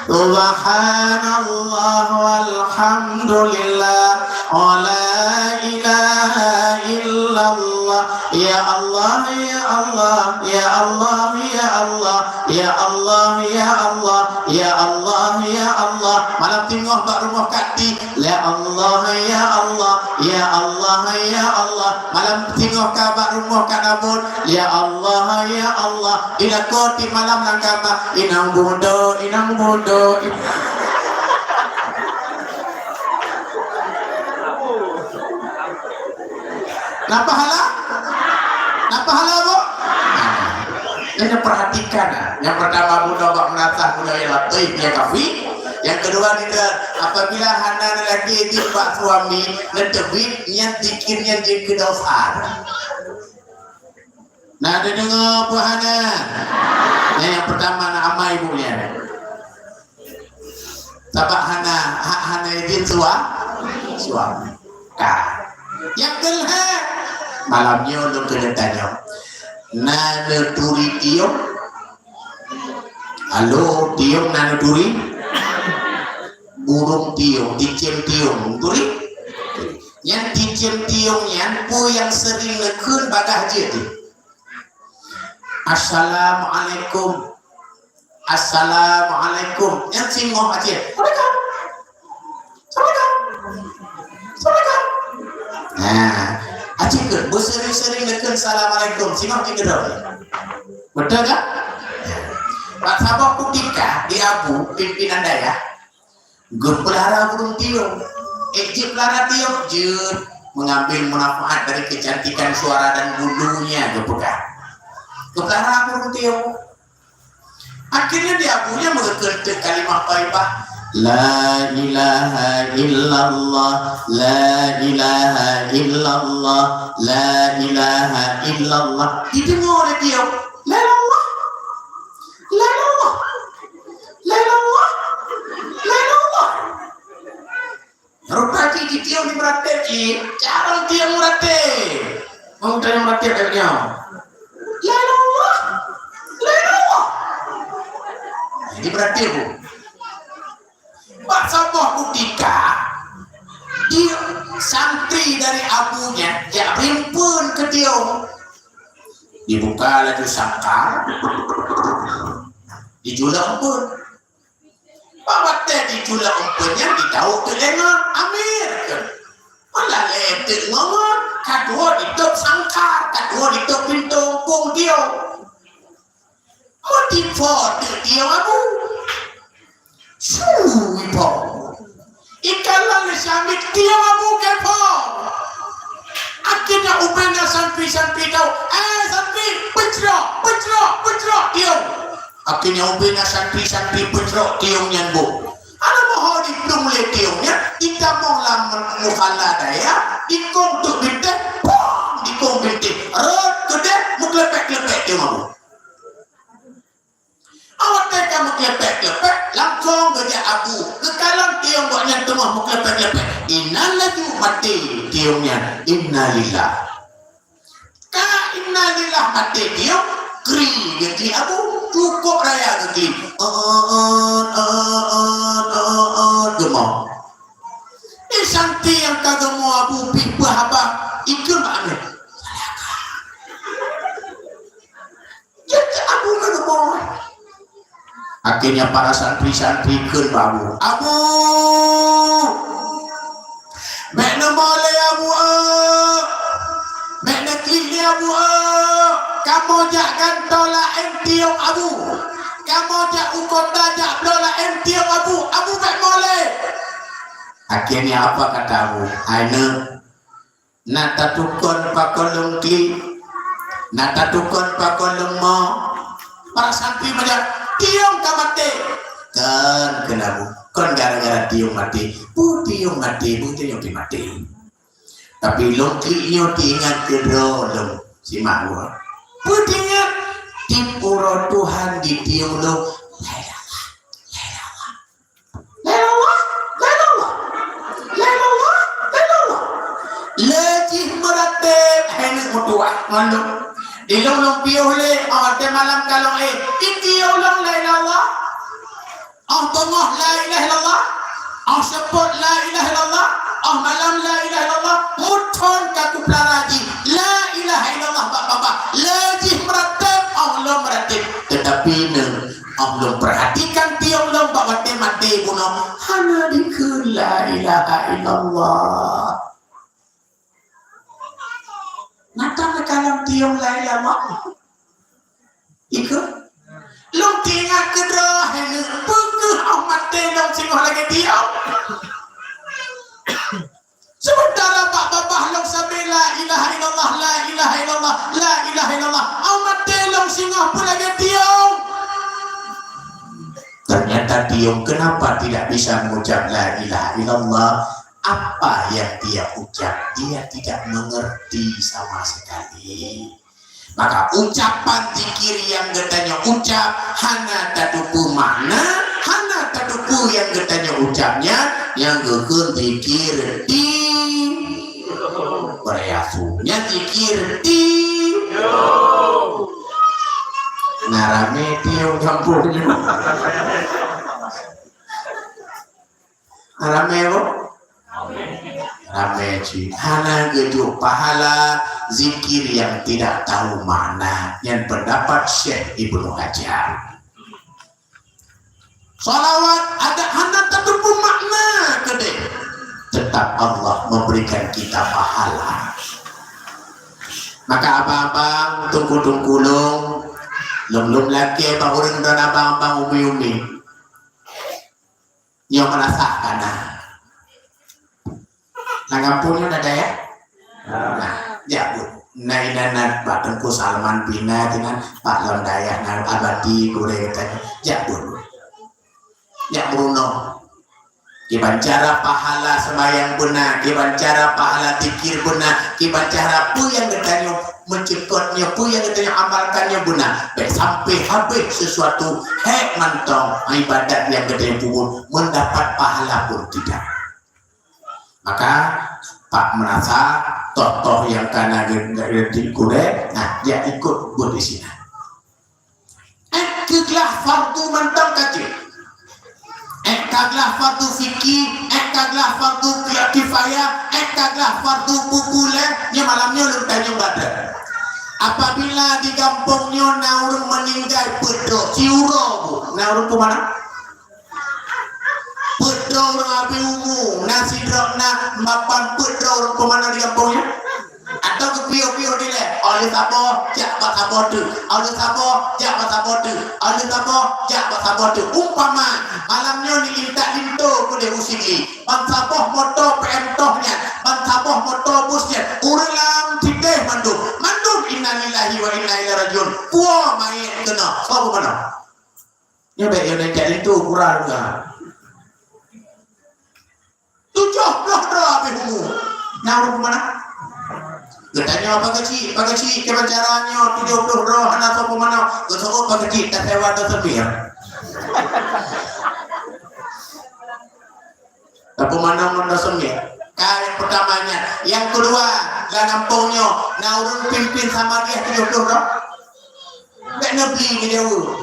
Subhanallah walhamdulillah, wa la ilaha illallah. Ya Allah, ya Allah, ya Allah, ya Allah, ya Allah, ya Allah, ya Allah, ya Allah. Malam singoh bak rumoh Kak Ti. Ya Allah, ya Allah, ya Allah, ya Allah. Malam singoh ka bak rumoh Kak Nabon. Ya Allah, ya Allah. Di lakoe tiep malam lam kama. Inong budo, inong budo. Na pahala? Na pahala, Bu? Nah, ini perhatikan. Nyang pertama, bunoe bak meunasah, bunoe ya Latif, ya Kafi. Nyang kedua, kita apabila hana lagi di bak suami, neuteubiet nyan zikir nyan jeuet keu dosa. Nah, ada dengar apa hana? Nyang, nyang pertama nak amai ibu nyan. Sabab hana, hak hana izin sua-, suami. Ka. Nyang keulhèe, malam nyoe lôn keuneuk tanyong. Na neuturi tiong? Halo, tiong na neuturi? Burung tiong, cicém tiong, turi? Nyan cicém tiong nyan peue nyang sering neukheun bagah jeuet? Assalamualaikum. Assalamualaikum. Nyan singoh Aceh. Assalamualaikum. Assalamualaikum. Assalamualaikum. Nah, Aceh kheun beuseuring-seuring neukheun assalamualaikum. Singoh jikeudroe. Beutôi kan? Bak saboh kutika di Abu, pimpinan dayah, geupeulara burung tiong. Eh, jeuet peulara tiong, jeuet mengambil manfaat dari kecantikan suara dan bulunya, geupeugah. Geupeulara burung tiong. Akhirnya di Abunya meugeukheun teuk kalimah thaibah, "La ilaha illallah, la ilaha illallah, la ilaha illallah." Dideungoe lé tiong, "La ilallah, la ilallah, la ilallah, la ilallah." Rupa jih di tiong di meuratéb jih, carông tiong meuratéb. Wong tiong meuratéb lagèe nyoe. "La ilallah, la ilallah." Jadi meuratéb bu. Bak saboh kutika, di santri dari Abunya jak bri eumpeuen keu tiong. Dibuka laju sangkar, dijulok eumpeuen. Bak watèe jijulok eumpeuen nyan jitawök teuk lé ngon amir keuh. Malah lé teuk ngon, ka tuwoe ditôp sangkar, ka tuwoe ditôp pintoe eumpeuen tiong. Meudipo teuk tiong Abu. Su ipo. Ikalon lé si amir tiong Abu kepo. Akhirnya ubena santri-santri tawök, "Eh santri, peucrok, peucrok, peucrok tiong." Akhirnya ubena santri-santri peucrok tiong nyan bu. Hana moho diplueng lé tiong nyan, ditamong lam musala dayah, dikong teuk bintéh, pong, dikong bintéh, rhot keudéh, meukeulepek-keulepek tiong Abu. Awak watèe ka meukeulepek-keulepek, langsong geujak Abu, geukalon tiong gobnyan teungoh meukeulepek-keulepek. Inan laju maté tiong nyan, innalillah. Ka innalillah maté tiong, kri geuklik Abu, cukôp raya geuklik. Eut, eut, eut, eut, geumoe. Di santri nyang ka geumoe Abu pih peuhaba, ikheun bak amir. Jeuet Abu ka geumoe. Akhirnya para santri-santri kheun bak Abu, "Abu! Bèk neumoe lé Abu, eu! Bèk neuklik lé Abu, eu! Kamoe jak gantoe laén tiong Abu! Kamoe jak u kota jak bloe laén tiong Abu! Abu bèk moe lé!" Akhirnya apa kata Abu? "Hai neuk, na tatukon pakon lôn klik, na tatukon pakon lôn mo." Para santri meunan, "Tiong ka maté." "Kon, keunabu, kon gara-gara tiong maté. Peue tiong maté, peue tiong pih maté. Tapi lôn klik nyoe teuingat keudroe lôn." Simak dua. "Peue teuingat? Tiep uroe Tuhan di tiong lôn." La ilaha, la ilaha. La ilaha, la ilaha, la ilaha, la ilaha. Lé jih meuratéb, hai neuk meutuah ngon lôn. Di lôn lôn piôh lé, 'oh watèe malam kalon éh, di tiong lôn la ilaha illallah. 'Oh beungoh la ilaha illallah. 'Oh seupôt la ilaha illallah. 'Oh malam la ilaha illallah. Muthon ka kupeulara jih la ilaha illallah bak babah. Lé jih meuratéb, 'oh lôn meuratéb. Teutapi neuk 'oh lôn peurhatikan tiong lôn bak watèe maté bunoe, hana dikheun la ilaha illallah. Mantong neukalon tiong la ilaha illallah. Ikheun. Lôn teuingat keudroe, hai neuk, peue keuh 'oh maté lôn singoh lagèe tiong. Sementara bak babah lôn sabé la ilaha illallah, la ilaha illallah, la ilaha illallah. 'Oh maté lôn singoh peue lagèe tiong. Tiong kenapa tidak bisa mengucap la ilaha illallah? Apa yang dia ucap? Dia tidak mengerti sama sekali. Maka ucapan zikir nyang geutanyoe ucap hana tateupeue makna, hana tateupeue nyang geutanyoe ucap nyan, nyang geukheun zikir ti-, beureuyasu. Nyan zikir ti-, na ramé tiong gampông nyoe. Ramé, Bu? Ramé cit. Hana geujok pahala zikir yang tidak tahu makna. Nyan pendapat Syekh Ibnu Hajar. Salawat ada hana tateupeue makna keudeh. Tetap Allah memberikan kita pahala. Maka abang-abang, teungku-teungku lôn, lôn-lôn lakée bak ureuëng dan abang-abang umi-umi. Nyoe meunasah kana. Lam gampông nyoe na dayah? Na. Jak buet. Na inan na bak Teungku Salman Pina, inan bak lom dayah na Abati gurée geutanyoe. Jak buet. Jak meurunoe. Kiban cara pahala seumayang beuna, kiban cara pahala zikir beuna, kiban cara peue nyang geutanyoe meucukot nyoe, peue nyang geutanyoe amalkan nyoe beuna. Bék sampai habéh sesuatu hék mantong ibadat nyang geutanyoe peubuet, mendapat pahala pun tidak. Maka, bak meunasah toh-toh nyang kana geu-, geu-, geu-, gurée, nah, jak ikot buet di sinan. Ék keu glah fardu mantong ka jeuet. Ék ka glah fardu fikih, ék ka glah fardu ki-, kifayah, ék ka glah fardu populer, nyoe malam nyoe lôn tanyong bak droe. Apabila di gampông nyoe na ureuëng meuninggai peuet droe, siuroe bu, na ureuëng peue makna? Peuet droe ureuëng habéh umu, na sidroe na mapan peuet droe ureuëng peue makna di gampông nyoe? Atawa geupiôh-piôh dilée, óh lheueh saboh jak bak saboh teuk, óh lheueh saboh jak bak saboh teuk, óh lheueh saboh jak bak saboh teuk. Umpama, malam nyoe ni intat linto keudeh u Sigli, ban saboh moto P M toh nyan, ban saboh moto bus nyan, ureuëng lam sideh mandum, mandum innalillahi wa inna ilaihi rajiun. Puwoe manyét keunoe, soe peue meunoe? Nyoe bék nyoe jak linto ukuran ka. Tujoh ploh droe habéh umu. Na ureuëng peue makna? Geutanyoe pakon cit, pakon cit kiban cara nyoe tujoh ploh droe hana soe peue makna. Geuseuôt pakon cit tasewa dosen mir. Tapeumandang ngon dosen mir. Ka nyang peutama nyan. Nyang keudua, lam gampông nyoe na ureuëng pimpén samadiah tujoh ploh droe. Bék neubri keu jaweueb.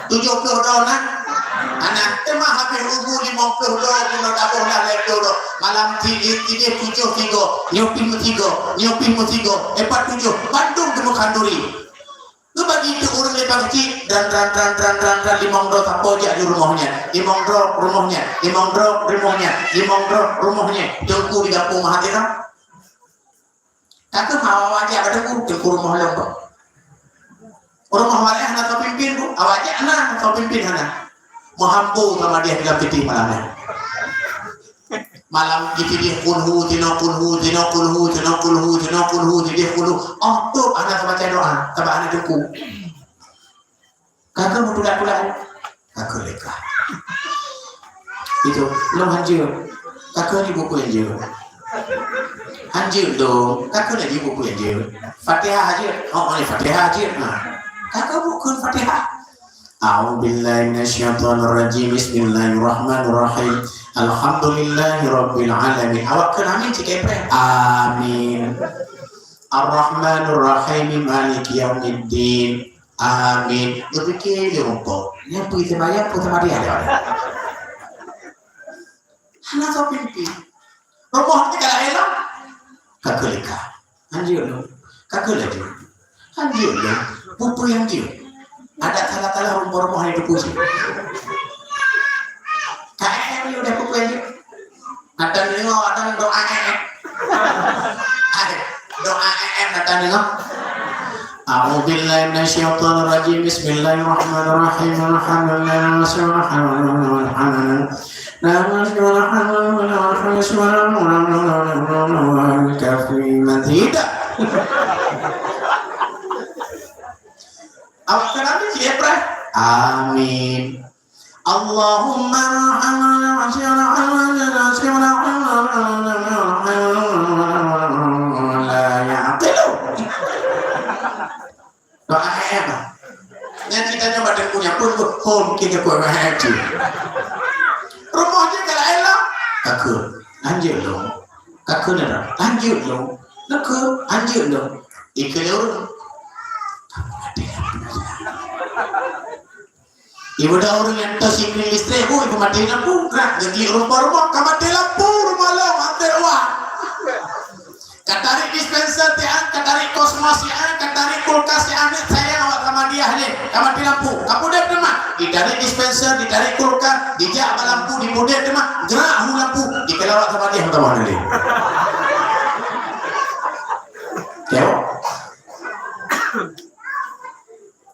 Tujoh ploh droe na? Hana, teuma habéh umu limong ploh droe, bunoe taboh lam lhée ploh droe. Malam ti-, ti-, tideh tujoh sigoe, nyoe pih meusigoe, nyoe pih meusigoe, eh, pat tujoh, bandum teumeukhanduri. Geubagi keu ureuëng lé bak cit, dan, dan, dan, dan, dan, dan, limong droe sapo jak di rumoh nyan, limong droe rumoh nyan, limong droe rumoh nyan, limong droe rumoh nyan, teungku di gampông meuhadéh. Ka keuh awak-awak jak bak teungku, teungku rumoh lom, Bu. Rumoh awak hana soe pimpén, Bu. Awak jak hana soe pimpén hana. Meuhambo sama dia dalam titik malam nyan. Malam jitidih kulhu, tinoe kulhu, tinoe kulhu, tinoe kulhu, tinoe kulhu, titidih kulhu. Oh, tu hana baca doa, sabab hana teungku. Ka keuh meutulah-tulah. Ka keuh lé ka. Itu, lôn hanjeuet. Ka keuh ni buku hanjeuet. Hanjeuet dong. Ka keuh lé buku hanjeuet. Fatihah hanjeuet. Oh, oh, Fatihah hanjeuet. Nah. Ka keuh buku Fatihah. A'udzubillahi minasyaitonirrajim. Bismillahirrahmanirrahim. Alhamdulillahirabbil alamin. Awak kheun amin cit, kapreh. Amin. Arrahmanirrahim. Maliki yaumiddin. Amin. Geupike lé rumpok. Nyan peue teumayang, peue teumayang. Hana soe pimpén. Rumoh teuka laén lom. Ka keuh lé ka. Hanjeuet lom. Ka keuh laju. Hanjeuet lom. Peue-peue nyang jeuet. Adak salah-salah rumoh-rumoh nyang teupuji. Ka eh, eh, udah peue-peue nyang jeuet. Ata deungoe, ata doa eh, eh. Hai, doa eh, eh, ata deungoe. A'udzubillahi minasyaitonirrajim. Bismillahirrahmanirrahim. Alhamdulillahirrahmanirrahim. Mazidah. Awak kheun amin, siap, Bray? Amin. Allahumma la ya'qilu. Doa ayat apa? Nyan ceritanya pada punya pun hom kita kuat ayat tu. Rumah je kalau elok, takut. Lanjut dong. Takut dah. Lanjut dong. Takut. Lanjut dong. Ikut orang. Ibu dah orang yang tersikring listrik, bu, ibu mati lampu, gerak jadi rupa rumah, ka mati lampu, rumah lo, hampir wah. Ka tarik dispenser tian, ka tarik kosmos tian, ka tarik kulkas tian, sayang awak sama dia ni, ka mati lampu, ka pudek teuma. Ditarik dispenser, ditarik kulkas, dijak bak lampu, dipudek teuma, gerak hu lampu, dikeulawak sama dia, teuma ni. Tengok.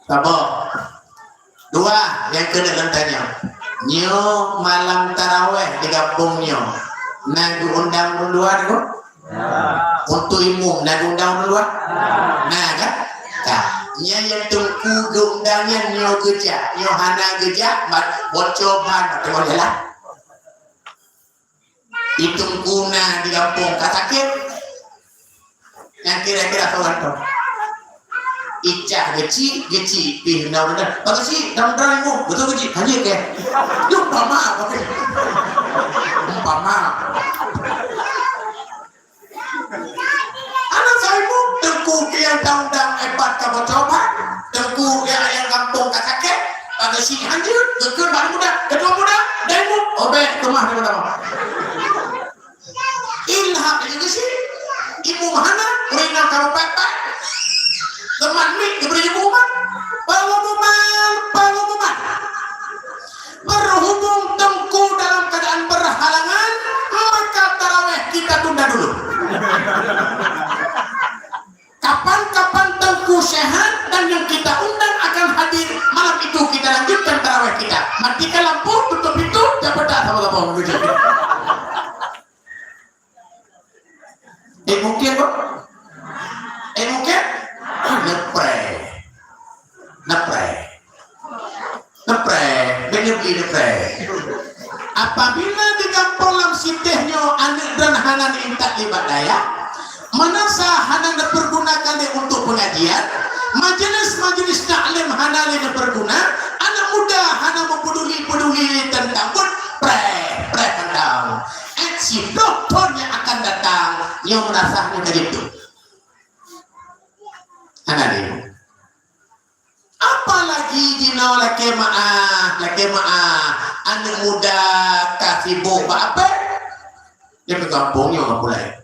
Sabar. Dua nyang keuneuk lôn tanyong. Nyoe malam taraweh di gampông nyoe, na geuundang ureueng luwa nyoe? Untuk imum na geuundang ureueng luwa? Na kan? Ka. Nyan nyang teungku geuundang nyan nyoe geujak, nyoe hana geujak, bocor ban, teungoh jalan. Itong guna di gampông ka sakét. Nyang kira-kira soe gantong. Icah geuchik, geuchik pih undang-undang. Bagus sih, dang-dang ilmu. Betul geuchik. Hanya ke? Umpama, bagus. Umpama. Anak saya pun tengku yang undang-undang hebat ka bocoba. Tengku yang, yang gampông ka sakét. Pada si hanjut, geukheun baru muda. Kedua muda, daimu. Obek, kemah dia pertama. Ilham juga sih. Ibu Mahana, ureueng nyang ka meupat-pat. Teuma mit dibri ibu umat. Pengumuman, pengumuman. Berhubung Teungku dalam keadaan berhalangan, maka taraweh kita tunda dulu. Kapan-kapan Teungku sehat dan yang kita undang akan hadir, malam itu kita lanjutkan taraweh kita. Matikan lampu, tutup pintu, dapat tak sama-sama begitu. Eh, mungkin, Bang? Eh, mungkin? Neupre. Neupre. Neupre. Beuneubi neupre. Apabila di gampông lam siteh nyoe aneuk droen hana intat lé bak dayah, meunasah hana neupeurgunakan lé untuk pengajian, majelis-majelis taklim hana lé neupeurguna, aneuk muda hana meupeduli-peduli teuntang buet, preh, preh mantong. Eh, siplôh thon nyang akan datang, nyoe meurasa nyoe ka jeuet. Hana lé. Apalagi jinoe lakée meu'ah, lakée meu'ah, aneuk muda ka sibok bak apée? Nyoe di gampông nyoe ka pulai.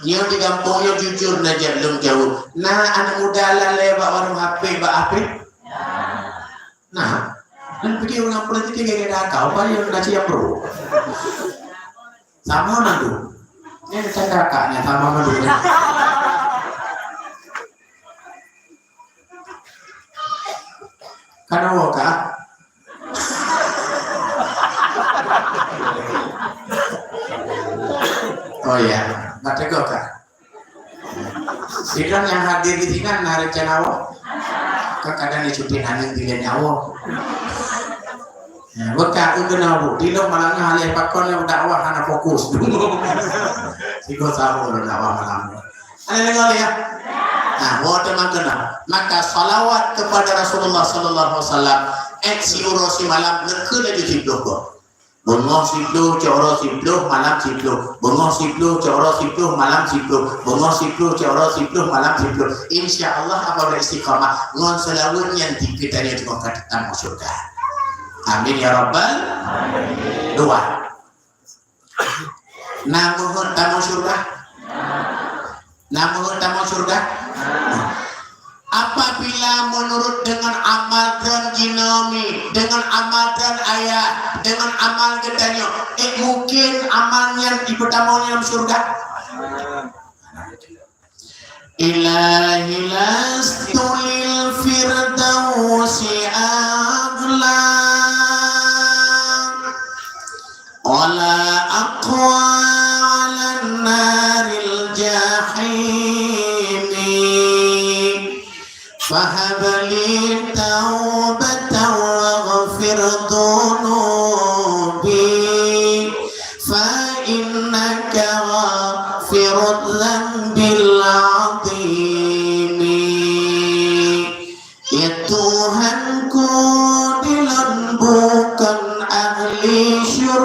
Nyoe di gampông nyoe jujur na jak lôn jaweueb. Na aneuk muda lalée bak warong HP bak apée? Nah, dan pergi orang politik yang ada kau, apa yang nak siap bro? Sama madu. Ini saya kakaknya sama madu. Karena woka. Oh ya, mata kau kak. Sidang nyang hadir di sinan na rencana awak. Kan kadang dicuti nangis di nyawa. Ya, bukan untuk nabu. Di lom malam ni halai pakon yang dakwah hana fokus. Siko sahur dakwah malam ni. Ada dengar ya? Nah, mau teman kena. Maka salawat kepada Rasulullah sallallahu alaihi wasallam. Et si urosi malam nekeu laju sibuk kok. Beungoh siploh, cok uroe siploh, malam siploh. Beungoh siploh, cok uroe siploh, malam siploh. Beungoh siploh, cok uroe siploh, malam siploh. Insya Allah, apabila istiqamah, ngon seulaweuet nyan tiep geutanyoe teungoh ka tamong syurga. Amin ya rabbal. Dua. Na meuheuet tamong syurga? Na meuheuet tamong syurga? Apabila menurut dengan amal droen jinoe mi, dengan amal droen ayah, dengan amal geutanyoe, eh, mungkin amal nyan jipeutamong lam syurga? Ilahi lastu lil firdausi a'la. Wala aqwa 'alan naril jahimi. Fahab li taubatan wa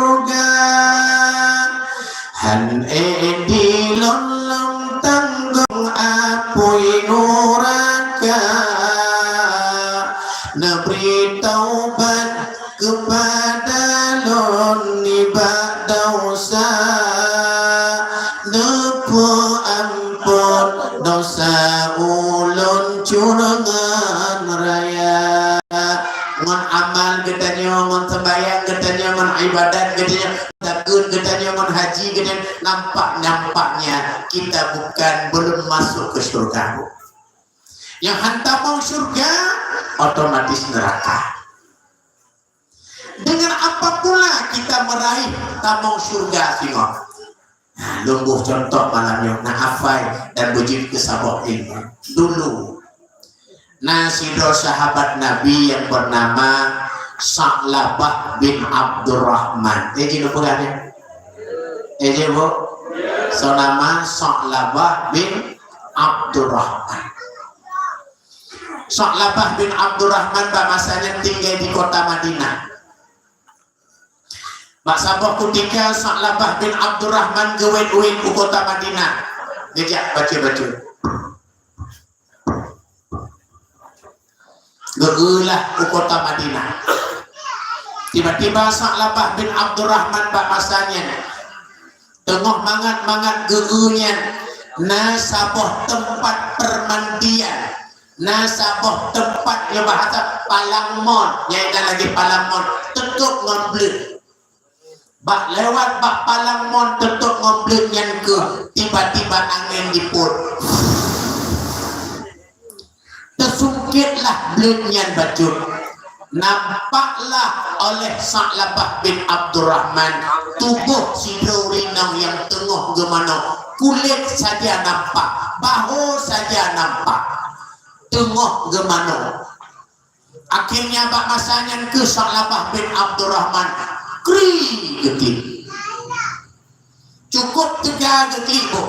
syurga. Han ék dilôn lôn tanggong apui nuraka. Neubri taubat keupada lôn nibak desya, neupeuamphon desya ulôn cungan raya. Ngon amal geutanyoe, ngon seumbahyang geutanyoe, ngon ibadat geutanyoe, zakeuet geutanyoe, ngon haji geutanyoe, nampak-nampaknya kita bukan, belum masuk ke syurga. Nyang han tamong syurga, otomatis neuraka. Dengan apa pula kita meraih tamong syurga singoh? Nah, lôn boh contoh malam nyoe, na hafai dan beujeuet keu saboh ilmu. Dulu, na sidroe sahabat Nabi yang bernama Sa'labah bin Abdurrahman. Eh, jeuet neupeugah nyan? Eh, jeuet, Bu? Soe nama Sa'labah bin Abdurrahman. Sa'labah bin Abdurrahman bak masa nyan tinggai di kota Madinah. Bak saboh kutika, Sa'labah bin Abdurrahman geuwét-wét u kota Madinah. Geujak bacut-bacut. Geu-eu lah u kota Madinah. Tiba-tiba Sa'labah bin Abdurrahman bak masa nyan teungoh mangat-mangat geu-eu nyan, na saboh teumpat permandian, na saboh teumpat nyang bahasa palang mon, nyang na lagèe palang mon, teutôp ngon bleuet. Bak lewat bak palang mon teutôp ngon bleuet nyan keuh, tiba-tiba angén jipôt. Teusungkét lah bleuet nyan bacut. Nampaklah oleh Sa'labah bin Abdurrahman tuboh sidroe ureueng inong nyang teungoh geumanoe. Kulét saja nampak, bahu saja nampak. Teungoh geumanoe. Akhirnya bak masa nyan keuh Sa'labah bin Abdurrahman kri geuklik. Cukup teuga geuklik, Bu.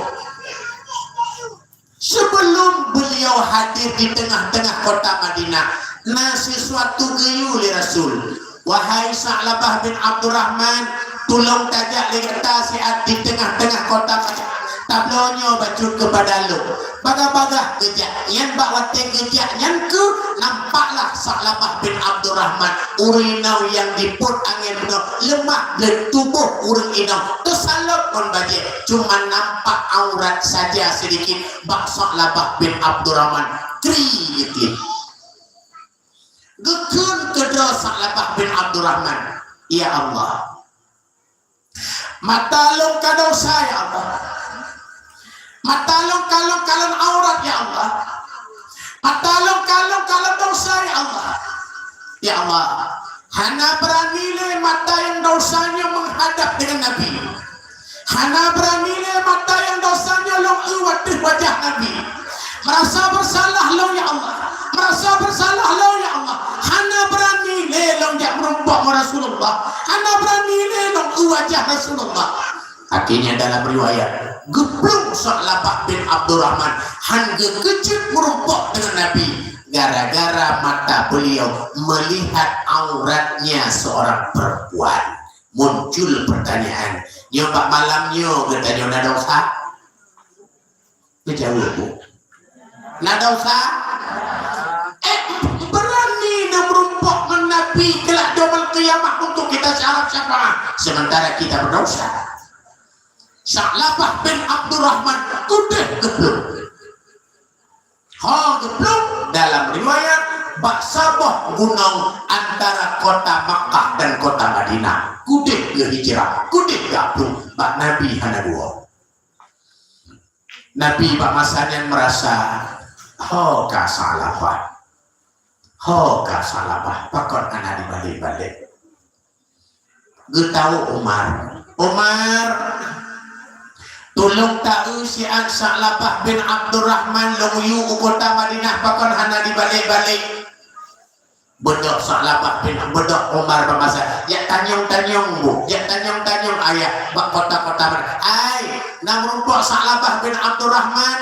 Sebelum beliau hadir di tengah-tengah kota Madinah, na sesuatu geuyue lé Rasul. Wahai Sa'labah bin Abdurrahman, tulông tajak lé gata siat di tengah-tengah kota Madinah. Tabloe nyoe bacut keupada lôn. Bagah-bagah geujak nyan, bak watèe geujak nyan keuh nampaklah Sa'labah bin Abdurrahman, ureueng inong nyang jipôt angén bunoe, leumah bleuet tuboh ureueng inong, teusalot ngon bajèe, cuma nampak aurat saja sedikit bak Sa'labah bin Abdurrahman. Kri geuklik. Geukheun keudroe Sa'labah bin Abdurrahman, "Ya Allah, mata lôn ka desya, ya Allah. Mata lôn ka lôn kalon aurat, ya Allah. Mata lôn ka lôn kalon desya, ya Allah. Ya Allah, hana beurani lé mata nyang desya nyoe meuhadab deungon Nabi. Hana beurani lé mata nyang desya nyoe lôn eu ateueh wajah Nabi. Meurasa beursalah lôn, ya Allah. Meurasa beursalah lôn, ya Allah. Hana beurani lé lôn jak meurumpok ngon Rasulullah. Hana beurani lé lôn eu wajah Rasulullah." Akhirnya dalam riwayat, geuplueng Sa'labah bin Abdurrahman, han geukeujeuet meurumpok deungon Nabi gara-gara mata beliau melihat auratnya seorang perempuan. Muncul pertanyaan, nyoe bak malam nyoe geutanyoe na desya? Geujaweueb, Bu. Na desya? Eh, beurani na meurumpok ngon Nabi kelak di Yaumul Qiyamah untuk kita syarat syafaat, sementara kita berdosa. Sa'labah bin Abdurrahman keudeh geuplueng. Ho geuplueng dalam riwayat bak saboh gunong antara kota Makkah dan kota Madinah. Keudeh geuhijrah, keudeh geuplueng bak Nabi hana dua. Nabi bak masa nyan meurasa, ho ka Sa'labah. Ho ka Sa'labah, pakon hana dibalek-balek. Geutawök Umar, "Umar, tulông taeu siat Sa'labah bin Abdurrahman lôn yue u kota Madinah, pakon hana dibalek-balek." Beudôh Sa'labah bin, beudôh Umar bak masa, jak tanyong-tanyong, Bu, jak tanyong-tanyong ayah bak kota-kota Madinah. "Ai, na meurumpok Sa'labah bin Abdurrahman?"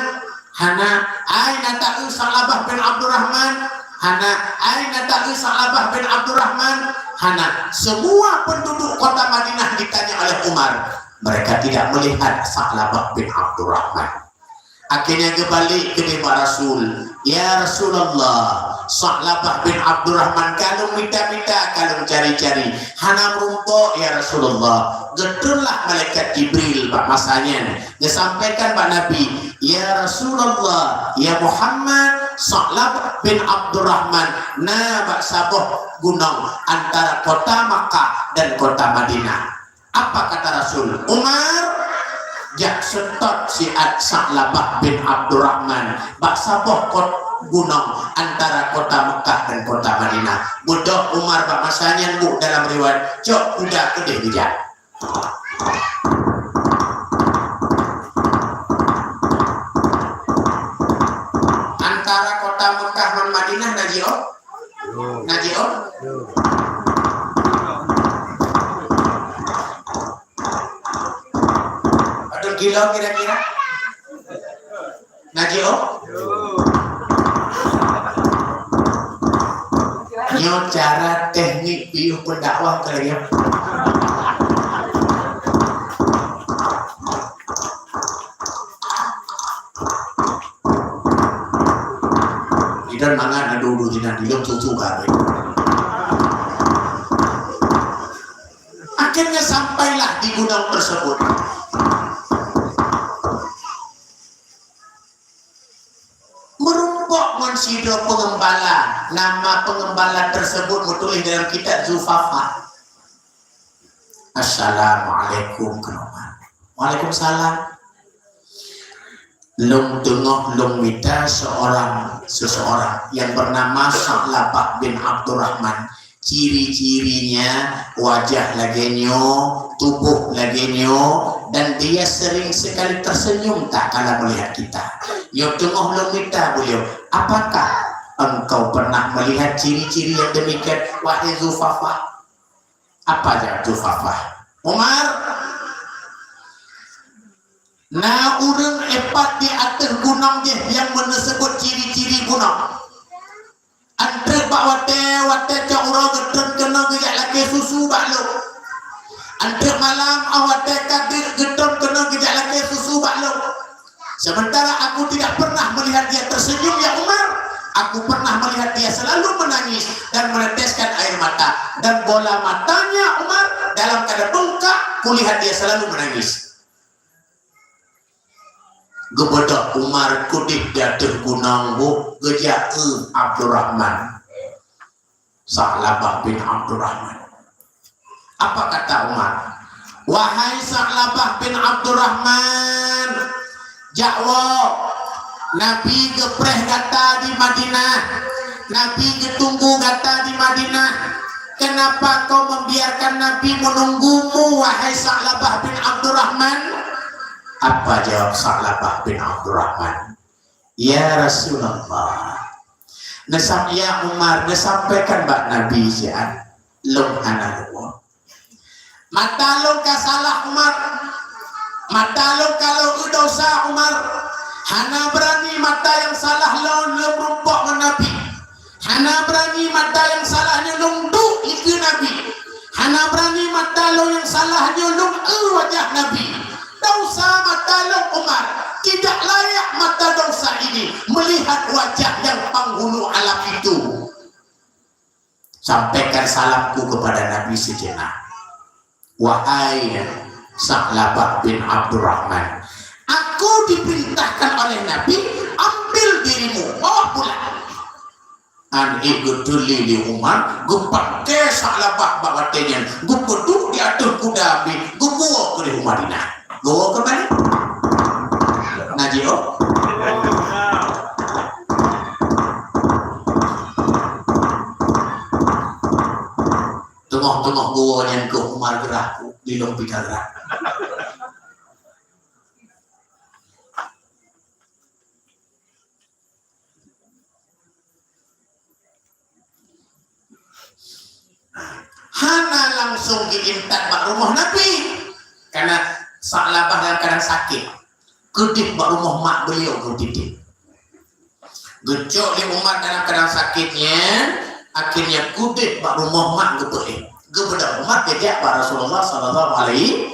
"Hana." "Ai, na taeu Sa'labah bin Abdurrahman?" Hana, aina tahu Sa'labah bin Abdurrahman? Hana. Semua penduduk kota Madinah ditanya oleh Umar. Mereka tidak melihat Sa'labah bin Abdurrahman. Akhirnya geubalik keudeh bak Rasul, "Ya Rasulullah, Sa'labah bin Abdurrahman ka lôn mita-mita, ka lôn cari-cari, hana meurumpok, ya Rasulullah." Geutrönlah malaikat Jibril bak masa nyan, geusampaikan bak Nabi, "Ya Rasulullah, ya Muhammad, Sa'labah bin Abdurrahman na bak saboh gunong antara kota Makkah dan kota Madinah." Apa kata Rasul? "Umar, jak seutôt siat Sa'labah bin Abdurrahman bak saboh kot gunong antara kota Mekah dan kota Madinah." Beudôh Umar bak masa nyan, bu, dalam riwayat, cok kuda keudeh geujak. Antara kota Mekah ngon Madinah na jiôh? Na jiôh? Padum kilo kira-kira? Na jiôh? Nyoe cara teknik piôh pendakwah kalian. Idan mangat na dudu jinan dilong susu kabeh. Akhirnya sampailah di gunong tersebut. Meurumpok ngon sidroe peungeumbala, nama peungeumbala tersebut meutuléh dalam kitab Zufafah. "Assalamualaikum," kheun Umar. "Waalaikumsalam." "Lôn teungoh lôn mita seorang, seseorang yang bernama Sa'labah bin Abdurrahman. Ciri-cirinya wajah lagée nyoe, tuboh lagée nyoe, dan dia sering sekali tersenyum tak kala melihat kita. Nyoe teungoh lôn mita beliau, apakah engkau pernah melihat ciri-ciri yang demikian, wahai Zufafah?" Apa jawab Zufafah? "Umar, na ureuëng ipat di ateueh gunong jih nyang meuneuseubuet ciri-ciri gunong. Enteuk bak watée-watée cok uroe geutron keunoe geujak lakée susu bak lôn. Enteuk malam 'oh watée ka deuk geutron keunoe geujak lakée susu bak lôn. Sementara aku tidak pernah melihat dia tersenyum, ya Umar. Aku pernah melihat dia selalu menangis dan meneteskan air mata. Dan bola matanya, Umar, dalam keadaan bengkak, kulihat dia selalu menangis." Geubeudôh Umar keudeh di ateueh gunong, bu, geujak eu Abdurrahman. Sa'labah bin Abdurrahman. Apa kata Umar? "Wahai Sa'labah bin Abdurrahman, jak woe. Nabi geupreh gata di Madinah. Nabi geutunggu gata di Madinah. Kenapa kau membiarkan Nabi menunggumu, wahai Sa'labah bin Abdurrahman?" Apa jawab Sa'labah bin Abdurrahman? "Ya Rasulullah, neusam-, ya Umar, neusampaikan bak Nabi siat, lôn hana lôn." "Mata lôn ka salah, Umar. Mata lôn ka lôn eu desya, Umar. Hana beurani mata nyang salah lôn, lôn meurumpok ngon Nabi. Hana beurani mata nyang salah nyoe lôn duek dikeue Nabi. Hana beurani mata lôn nyang salah nyoe lôn eu wajah Nabi. Desya mata lôn, Umar. Tidak layak mata desya ini melihat wajah yang penghulu alam itu. Sampaikan salamku kepada Nabi sejenak. Wahai Sa'labah bin Abdurrahman, aku diperintahkan oleh Nabi, ambil dirimu, bawa pulang." An ék geutuli lé Umar, geupaké Sa'labah bak watée nyan, geupeuduek di ateueh kuda, ambil, geuwoe keudeh u Madinah. Geuwoe keumbali. Na jiôh? Teungoh-teungoh geuwoe nyan keuh Umar geurah, lilong pih ka geurah. Hana langsung geuintat bak rumoh Nabi, karena Sa'labah dalam keadaan sakét. Keudeh bak rumoh mak beliau geutitip. Geucok lé Umar dalam keuadaan sakét nyan, akhirnya keudeh bak rumoh mak geupeuéh. Geubeudôh Umar geujak bak Rasulullah sallallahu alaihi,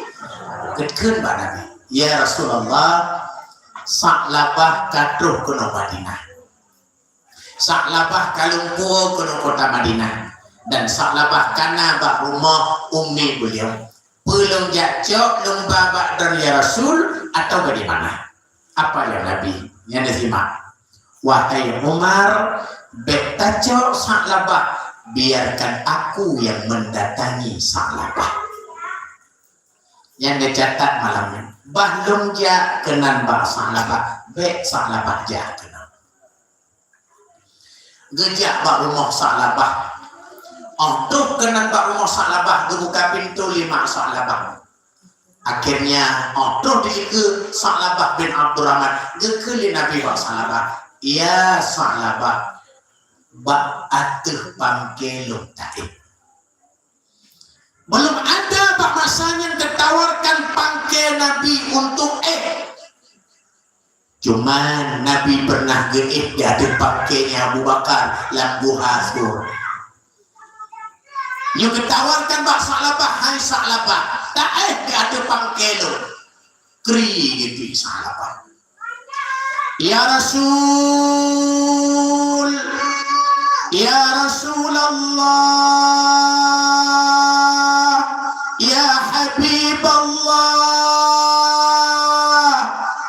geukheun bak Nabi, "Ya Rasulullah, Sa'labah ka troh keunoe Madinah. Sa'labah ka lôn puwoe keunoe kota Madinah, dan Sa'labah ka na bak rumoh ummi beliau. Peue lôn jak cok lôn ba bak droe, ya Rasul, atawa bagaimana?" Apa jaweueb Nabi? Nyan neusimak, "Wahai Umar, bék tacok Sa'labah, biarkan aku yang mendatangi Sa'labah." Nyan neucatat malam nyoe. Bah lôn jak keunan bak Sa'labah, bék Sa'labah jak keunan. Geujak bak rumoh Sa'labah. Óh troh keunan bak rumoh Sa'labah, geubuka pintoe lé mak Sa'labah. Akhirnya, óh troh di situ Sa'labah bin Abdurrahman, geukheun lé Nabi bak Sa'labah, "Ya Sa'labah, bak ateueh pangke lôn taéh." Belum ada bak masa nyan geutawarkan pangke Nabi untuk éh. Cuman Nabi pernah geuéh di ateueh pangke nyan Abu Bakar lam Guha Sur. Nyoe geutawarkan bak Sa'labah, "Hai Sa'labah, taéh di ateueh pangke lôn." Kri geuti Sa'labah. "Ya Rasul, ya Rasulullah, ya Habiballah,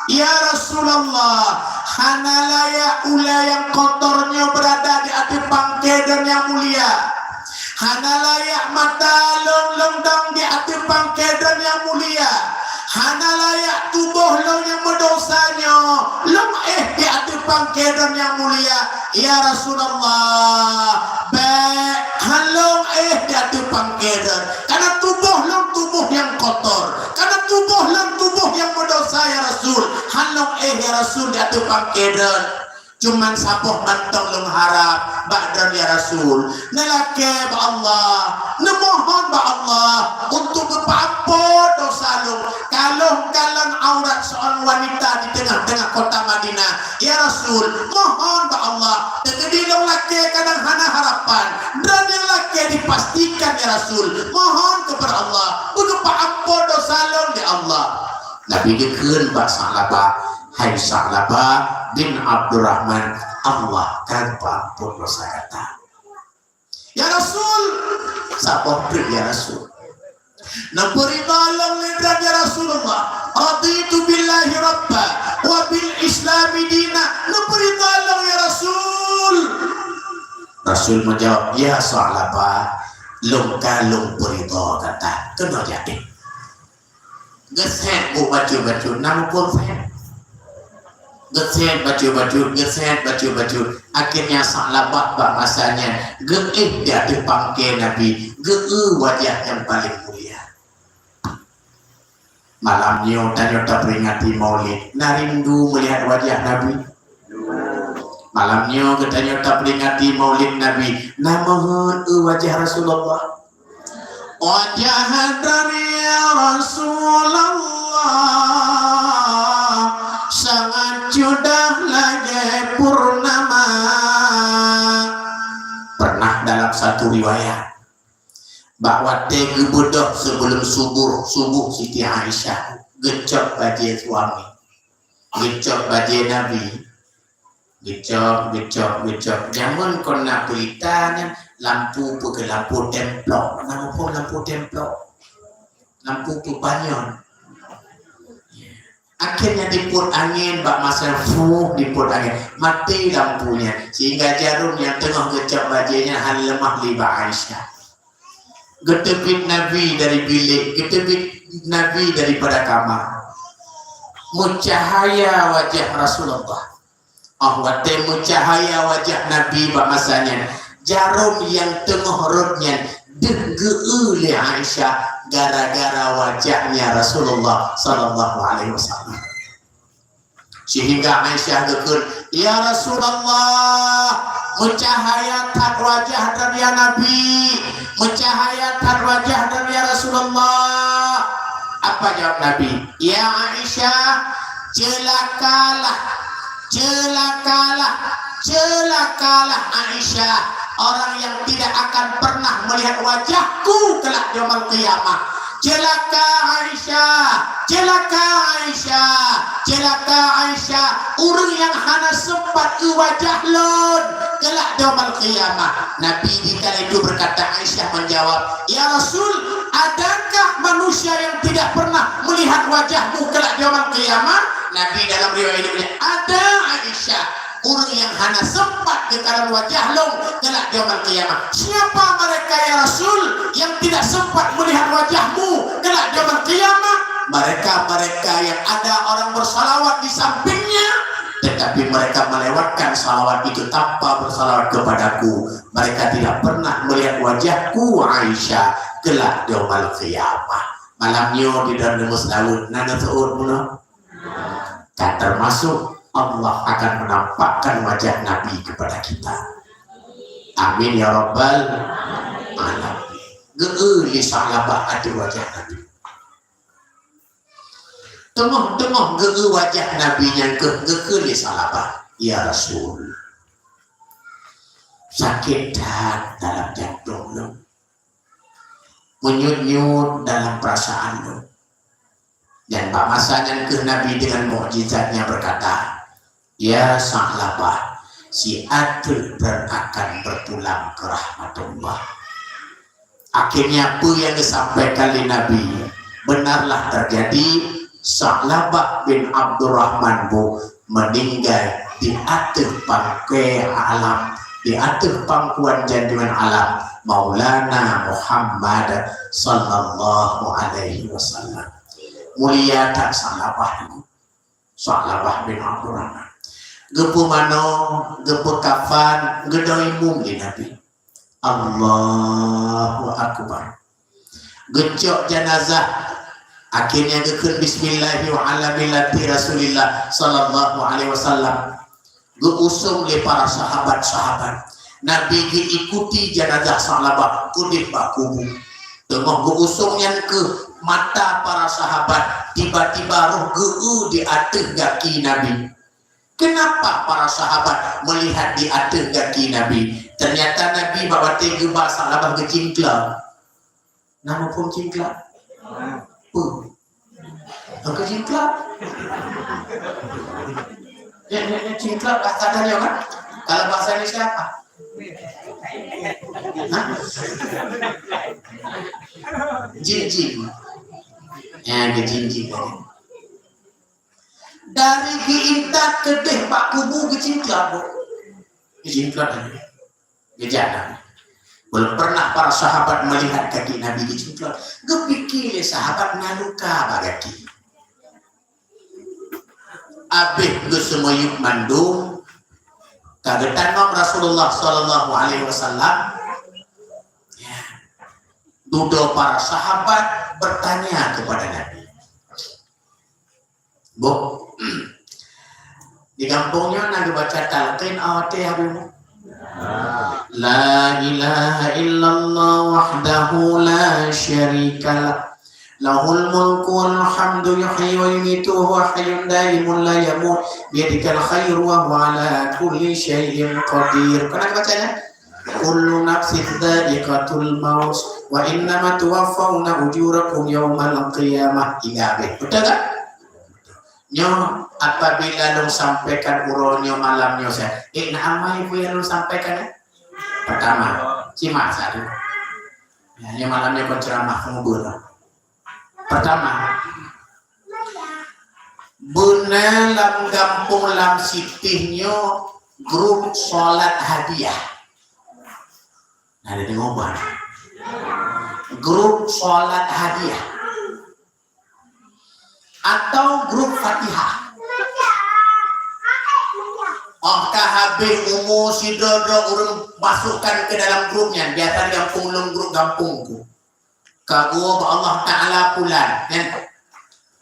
ya Rasulullah, hana layak ulée nyang kotor nyoe beurada di ateueh pangke droen nyang mulia. Hana layak mata lôn lôn dong di ateueh pangke droen nyang mulia. Hana layak tuboh lôn nyang meudosa nyoe lôn éh di ateueh pangke droen nyang mulia. Ya Rasulullah, bék han lôn éh di ateueh pangke droen. Kareuna tuboh lôn tuboh nyang kotor. Kareuna tuboh lôn tuboh nyang meudosa, ya Rasul. Han lôn éh, ya Rasul, di ateueh pangke droen. Cuman saboh mantong lôn harab bak droen, ya Rasul. Neulakée bak Allah, neumohon bak Allah untuk geupeuamphon dosa lôn. Ka lheueh kalon aurat seorang wanita di teungoh-teungoh kota Madinah. Ya Rasul, mohon bak Allah. Teukeudi lôn lakée kadang hana harapan. Droen nyang lakée dipastikan, ya Rasul. Mohon keupada Allah, beugeupeuamphon dosa lôn, ya Allah. Nabi geukheun bak Sa'labah, "Hai Sa'labah bin Abdurrahman, Allah ka geupeuamphon dosa gata." "Ya Rasul," saboh treuk, "Ya Rasul, neupeuridha lôn lé droen, ya Rasulullah. Raditu billahi rabba wa bil islami dina." Neupeuridha lôn, ya Rasul. Rasul meujaweueb, "Ya Sa'labah, lôn ka lôn peuridha gata. Keunoe jak." Geusét buet bacut-bacut, na muphom sét. Geusét bacut-bacut, geusét bacut-bacut. Akhirnya Sa'labah bak masa nyan geuéh di ateueh pangke Nabi, geu-eu wajah nyang paleng mulia. Malam nyoe tanyoe taperingati Maulid, na rindu melihat wajah Nabi? Malam nyoe geutanyoe taperingati Maulid Nabi, na meuheuet eu wajah Rasulullah? Wajah dari Rasulullah sangat cudah lagée purnama. Pernah dalam satu riwayat, bak watée geubeudôh sibeulom suboh, suboh Siti Aisyah geucok bajée suami, geucok bajée Nabi, geucok, geucok, geucok. Jameun kon na peulita nyan, lampu peue keu lampu templok. Na muphom lampu templok? Lampu peupanyöt. Akhirnya dipot angén bak masa fuh, dipot angén. Maté lampu nyan. Sehingga jarom nyang teungoh geucok bajée nyan hana leumah lé bak Aisyah. Geuteubiet Nabi dari bilék, geuteubiet Nabi daripada kama. Meucahaya wajah Rasulullah. Óh watée meucahaya wajah Nabi bak masa nyan, jarom nyang teungoh rhot nyan deuh geu-eu lé Aisyah gara-gara wajahnya Rasulullah sallallahu alaihi wasallam. Sehingga Aisyah geukheun, "Ya Rasulullah, meucahaya that wajah droen ya Nabi, meucahaya that wajah droen ya Rasulullah." Apa jawab Nabi? "Ya Aisyah, ceulakalah, ceulakalah, "Celakalah Aisyah, orang yang tidak akan pernah melihat wajahku kelak di yaumul qiyamah. Celaka Aisyah, celaka Aisyah, celaka Aisyah, ureuëng nyang hana sempat eu wajah lôn kelak di yaumul qiyamah." Nabi di kala itu berkata, Aisyah menjawab, "Ya Rasul, adakah manusia yang tidak pernah melihat wajahmu kelak di yaumul qiyamah?" Nabi dalam riwayat ini, "Ada, Aisyah, ureuëng nyang hana sempat geukalon wajah lôn kelak di yaumul qiyamah." "Siapa mereka, ya Rasul, yang tidak sempat melihat wajahmu kelak di yaumul qiyamah?" "Mereka-mereka yang ada orang bersalawat di sampingnya, tetapi mereka melewatkan salawat itu tanpa bersalawat kepadaku. Mereka tidak pernah melihat wajahku, Aisyah, kelak di yaumul qiyamah." Malam nyoe di dalam Muslawut, na neuseubut bunoe? Ka termasuk Allah akan menampakkan wajah Nabi kepada kita. Amin ya rabbal alamin. Geu-eu lé Sa'labah ateueh wajah Nabi. Teungoh-teungoh geu-eu wajah Nabi nyan keuh geukheun lé Sa'labah, "Ya Rasul, sakét that dalam jantông lôn. Meunyut-nyut dalam perasaan lôn." Dan bak masa nyan keuh Nabi dengan mukjizatnya berkata, "Ya Sa'labah, siat teuk droe akan berpulang ke rahmatullah." Akhirnya, apa yang disampaikan oleh Nabi benarlah terjadi. Sa'labah bin Abdurrahman bu meninggai di ateueh pangkuan alam, di ateueh pangkuan janduan alam Maulana Muhammad sallallahu alaihi wasallam. Mulia that Sa'labah nyoe. Sa'labah bin Abdurrahman. Geupeumano, geupeukafan, geudong imum lé Nabi. Allahu Akbar. Geucok janazah, akhirnya geukheun bismillahi wa ala millati Rasulillah sallallahu alaihi wasallam. Geuusung lé para sahabat-sahabat. Nabi geuikuti janazah Sa'labah keudeh bak kubu. Teungoh geuusung nyan keuh mata para sahabat, tiba-tiba roh geu-eu di ateueh gaki Nabi. Kenapa para sahabat melihat di ateueh gaki Nabi? Ternyata Nabi bak watée geuba Sa'labah geucingklak. Na muphom cingklak? Peue? Engkau cingklak? Ya, ya, ya, cingklak bahasa Tanjung kan? Kalau bahasa Indonesia apa? Hah? Jin-jin. Ya, ada jin-jin tadi. Dari geuintat keudeh bak kubu geucingklak, Bu. Geucingklak tadi. Geujak Nabi. Belum pernah para sahabat melihat kaki Nabi geucingklak. Geupike lé sahabat na luka bak gaki. Abéh geuseumiyueb mandum, ka geutanom Rasulullah sallallahu alaihi wasallam. Ya. Dudoe para sahabat bertanya kepada Nabi. Bu, di gampông nyoe na geubaca talqin awak teuh habéh nyoe? La ilaha illallah wahdahu la syarikalah. Lahul mulku wal hamdu yuhyi wa yumitu wa huwa hayyun daimun la yamut. Biyadikal khairu wa huwa ala kulli syai'in qadir. Kau na geubaca nyan? Kullu nafsin dha'iqatul maut wa innama tuwaffawna ujurakum yaumal qiyamah. Ingat deh. Betul tak? Nyoe apabila lôn sampaikan uroe nyoe malam nyoe saya. Eh, na amai peue nyang lôn sampaikan, eh? Pertama, simak satu. Ya, nyoe malam nyoe kon ceramah pengubur. Pertama, beuna lam gampông lam sitih nyoe grup solat hadiah. Nah, ada dengar bah. Grup solat hadiah. Atau grup Fatihah. Oh, ka habéh umu sidroe-droe ureuëng masukkan ke dalam grup nyan. Biasa di gampông lôn grup gampông tu. Ka geuwoe bak Allah Taala pulan, nyan.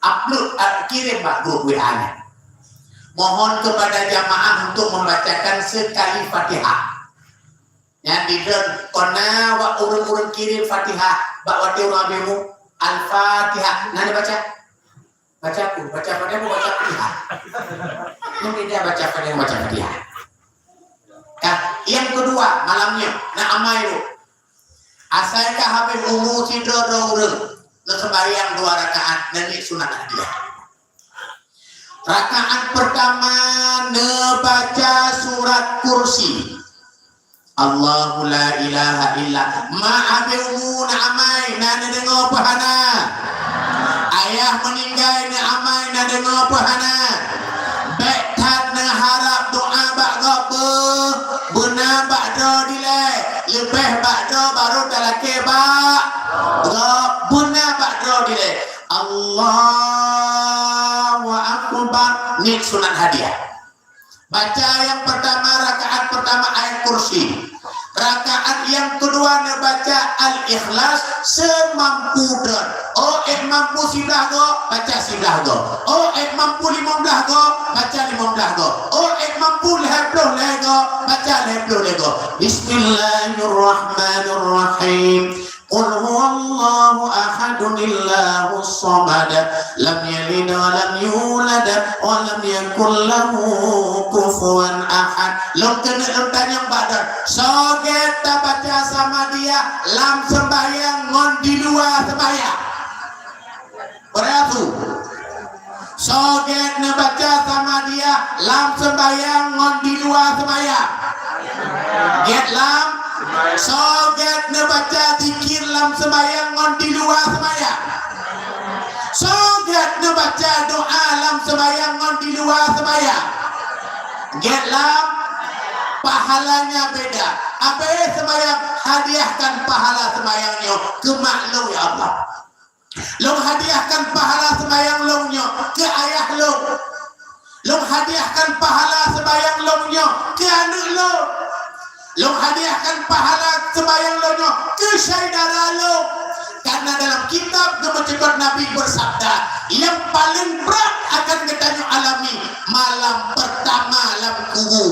Upload, ah, kirim bak grup W A nyan. Mohon kepada jamaah untuk membacakan sekali Fatihah. Nyan di droen, kon na wak ureuëng-ureuëng kirim Fatihah bak watée ureuëng habéh mu, Al-Fatihah. Na neubaca? Baca aku, baca Fatihah, aku baca Fatihah. Mungkin dia baca Fatihah, baca Fatihah. Nyang keudua, malam nyoe na amai lôn. Asai ka habéh umu sidroe-droe ureuëng, neuseumbahyang dua rakaat, neuniet sunat hadiah. Rakaat peurtama neubaca surat Kursi. Allahu la ilaha illa. Mak habéh umu na amai, na neudeungoe peue hana? Ayah meuninggai na amai, na deungoe peue hana? Bék that neuharab doa bak gob beuh, beuna bak droe dilée, leubeh bak droe barô talakée bak gob, beuna bak droe dilée. Allahu Akbar. Niet sunat hadiah. Baca nyang peurtama, rakaat peurtama Ayat Kursi. Rakaat nyang keudua neubaca Al-Ikhlas seumampu droe. Oh, ék mampu siblaih goe, baca siblaih goe. Oh, ék mampu limong blaih goe, baca limong blaih goe. Oh, ék mampu lhée ploh lhée goe, baca lhée ploh lhée goe. Bismillahirrahmanirrahim. Qul huwallahu ahadun, Allahus samad, lam yalid wa lam yulad, wa lam yakul lahu kufuwan ahad. Lôn keuneuk lôn tanyong bak droe, soe gét tabaca Samadiyah lam seumbahyang ngon di luwa seumbahyang? Beuratu. Soe gét neubaca Samadiyah lam seumbahyang ngon di luwa seumbahyang? Gét lam. Soe gét neubaca zikir lam seumbahyang ngon di luwa seumbahyang? Soe gét neubaca doa lam seumbahyang ngon di luwa seumbahyang? Gét lam. Pahalanya beda. Abéh seumbahyang, hadiahkan pahala seumbahyang nyoe keu mak lôn, ya Allah. Lôn hadiahkan pahala seumbahyang lôn nyoe keu ayah lôn. Lôn hadiahkan pahala seumbahyang lôn nyoe keu aneuëk lôn. Lôn hadiahkan pahala seumbahyang lôn nyoe keu syedara lôn. Karena dalam kitab geumeucukot Nabi beusabda, nyang paleng brat akan geutanyoe alami malam peurtama lam kubu.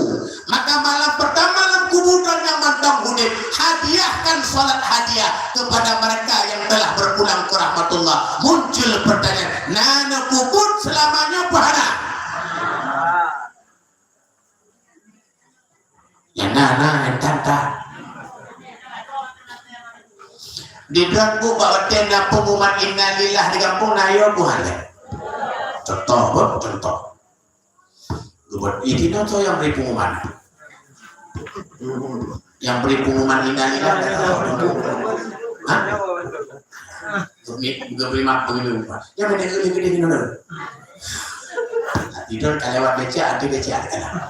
Maka malam peurtama lam kubu droe nyang mantong udeb, hadiahkan salat hadiah kepada mereka yang telah berpulang ke rahmatullah. Muncul pertanyaan, na neupeubuet seulama nyoe peue hana? Ya na, na, entah, entah. Di droe buet bak watée na peungumuman innalillah di gampông na yo buhan lé. Contoh, buet contoh. Geubeuet, ih, tinoe soe nyang bri pengumuman? Nyang bri pengumuman innalillah. Hah? Geubri, geubri maaf begitu, Pak. Nyang mana geubri, geubri, geubri, geubri. Tidur ka lewat becak, ada becak, kan?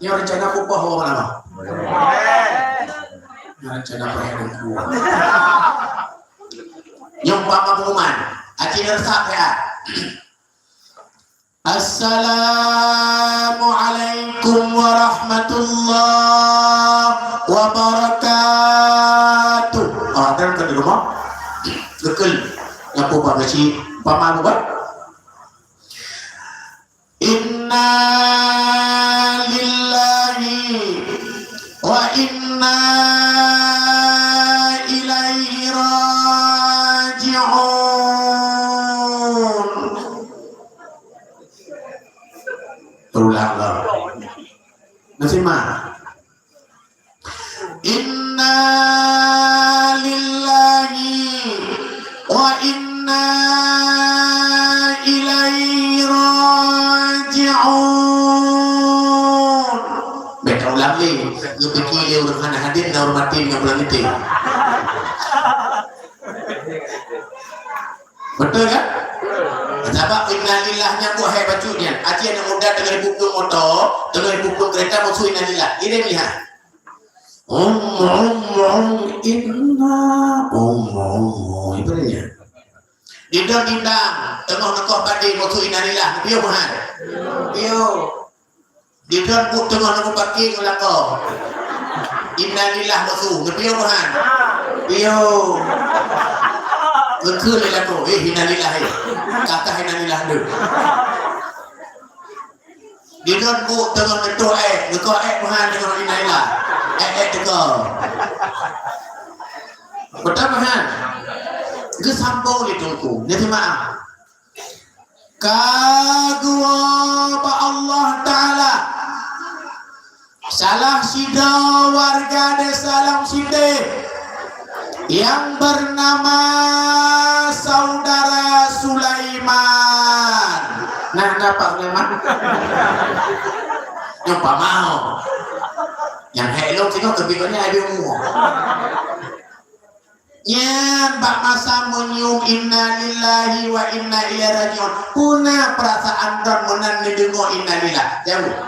Nyoe rencana upah orang lama. Nyoe rencana bayar dua. Nyang umpama pengumuman, aci resep ya. Assalamualaikum warahmatullahi wabarakatuh. Ah, dan ke di rumah? Geukheun. Nyapu Pak Gaci, umpama apa? Inna lillahi wa inna ilaihi raji'un. Ulang lom. Masih mah. Inna lillahi wa inna ilaihi raji'un. Bèk ulang lé, geupike lé ureueng hana hadir na ureueng maté ngon bulan nitih. Betul kan? Sabab innalillah nyan buet hai bacut nyan. Aci aneuk muda teungoh ipuplueng moto, teungoh ipuplueng keureta musoh innalillah. Ideh lihat. Om, om, om, inna, om, om, om. Ibu nyan. Di dalam bintang, teungoh neukoh padé musoh innalillah. Piôh meuhan. Piôh. Di droe buet teungoh neumeupaké ngon lakoe. Innalillah musoh, neupiôh meuhan. Piôh. Geukheun lé lakoe, eh, innalillah, eh. Kakah innalillah deuh. Di droe buet teungoh neutoh ék, neukoh ék meuhan teungoh innalillah. Ék, ék teuka. Beutôi meuhan. Geusambong lé teungku, neuteuma'ah. Ka geuwoe bak Allah Taala. Salah sidroe warga desa Lom Siteh yang bernama Saudara Sulaiman. Nah, kenapa Sulaiman? Nyang pamau. Nyang hek lom singoh keubiet nyan ada umur. Nyan bak masa meunyium innalillahi wa inna ilaihi raji'un. Peue na peurasaan droe meunan neudeungoe innalillah? Jaweueb.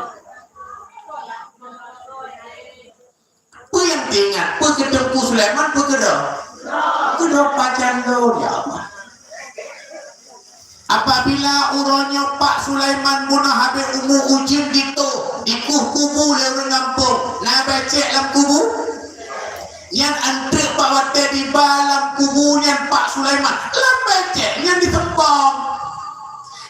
Peue nyang teuingat? Peue keu Teungku Sulaiman, peue keu droe? Keu droe pajan lôn, ya Allah. Apabila uroe nyoe Pak Sulaiman bunoe habéh umu ujeuen ditoh, dikueh kubu lé ureuëng gampông, na becek lam kubu? Nyan anteuk bak watée diba lam kubu nyan Pak Sulaiman, lam becek nyan diseumpom.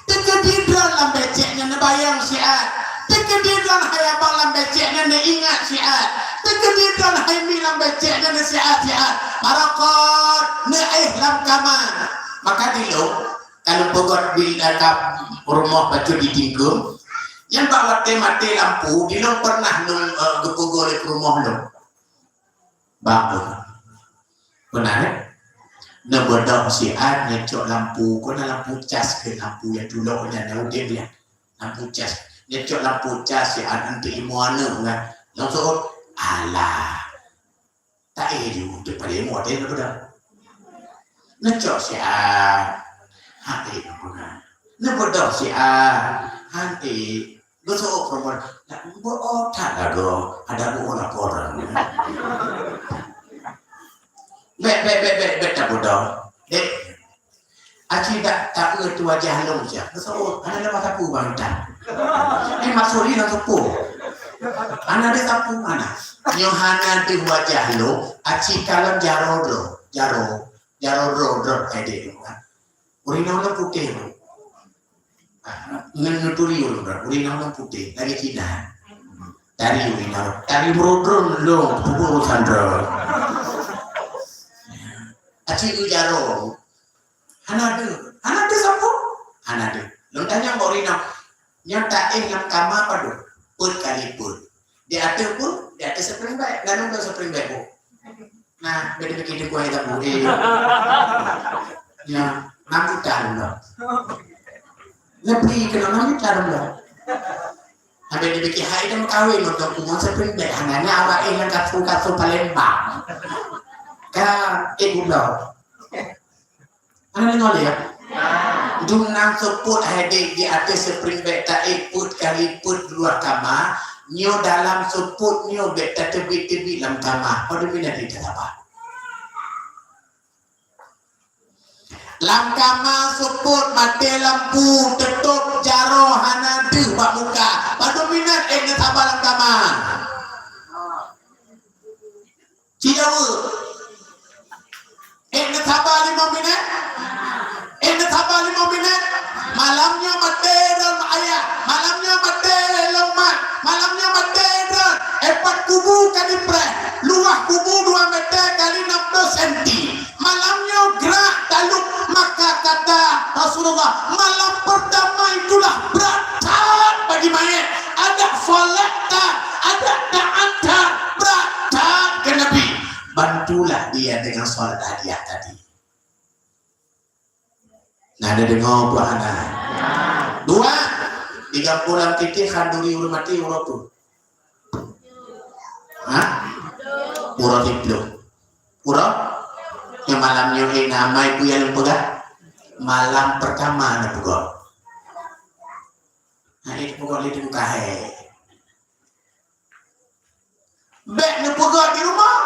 Teukeudi droe lam becek nyan neubayang siat. Teukeudi droe hai abang lam becek nyan neuingat siat. Teukeudi droe hai mi lam becek nyan neusiat-siat. Parakot neuéh lam kama. Maka dilông, ka lôn peugöt di atap rumoh bacut di tingkeue. Nyan bak watée maté lampu, dilông pernah lôn, eh, geupeugöt lé rumoh lôn. Bang, pernah, eh? Neubeudôh siat, neucok lampu, kon na lampu cas keu lampu nyang tulok nyan, nyang udeb nyan. Lampu cas. Neucok lampu cas siat, anteuk imoe aneuk kan. Langsung, alah. Taéh ju, teuk padé imoe teuh neubeudôh. Neucok siat. Hana éh neupeugah. Neubeudôh siat. Hana éh. Geuseuôt peurempuan. Nak beuôt that lagoe. Ada beuôt laporan. Bèk, bèk, bèk, bèk, bèk tabeudôh. Dek. Aci dak taeu tu wajah lôn siat. Geuseuôt. Hana ada mata ku bang dah. Eh, maksud ni nak sepuh. Hana ada sapu mana. Nyoe hana ada wajah lôn. Aci kalon jaroe droe. Jaroe. Jaroe droe, droe, eh, dek. Ureueng inong lôn putéh, bro. Ah, ngon neuturi ureueng, bro. Ureueng inong lôn putéh, lagèe Cina. Tari ureueng inong, tari brodron lôn, tubuh sandra. Aci eu jaroe. Hana deuh. Hana deuh sapo? Hana deuh. Lôn tanyong bak ureueng inong, nyoe taéh lam kama padum? Peuet kali peuet. Di ateueh pun, di ateueh spring bed. Lalu dua spring bed, Bu. Nah, beda bikin di kuah hitam putih. Ya, enam juta dulu. Lebih kena enam juta dulu. Habis dibikin hai dan kawin untuk kumon spring bed. Hanya awak eh yang kasut-kasut Palembang. Kan, eh, gula. Hana deungoe lé, ya? Dum nan seupôt hadeh di ateueh spring bed taéh peuet kali peuet luwah kama, nyoe dalam seupôt nyoe bèk tateubiet-teubiet lam kama. Padum inan di tataba. Lam kama seupôt maté lampu, teutôb jaroe hana deuh bak muka. Padum inan ék neusaba lam kama. Ci jaweueb. Ék neusaba limong minét? Ék neusaba limong minét? Malam nyoe maté droen ayah, malam nyoe maté lôn mak, malam nyoe maté droen. Empat kubu ka dipreh, luwah kubu dua meter kali enam puluh senti. Malam nyoe grak taluk, maka kata Rasulullah, malam pertama itulah berat that bagi mayat. Ada solat that, ada taat that, berat that keu Nabi. Bantulah dia dengan solat hadiah tadi. Nah, ada dengar buah anak. Dua, tiga puluh titik khanduri urut mati, urut tu. Ha? Uroe siplôh. Uroe? Nyang malam nyoe, eh, nama ibu yang peugah? Malam pertama na peugah. Nah, itu peugah di muka hai. Bèk neupeugah di rumah.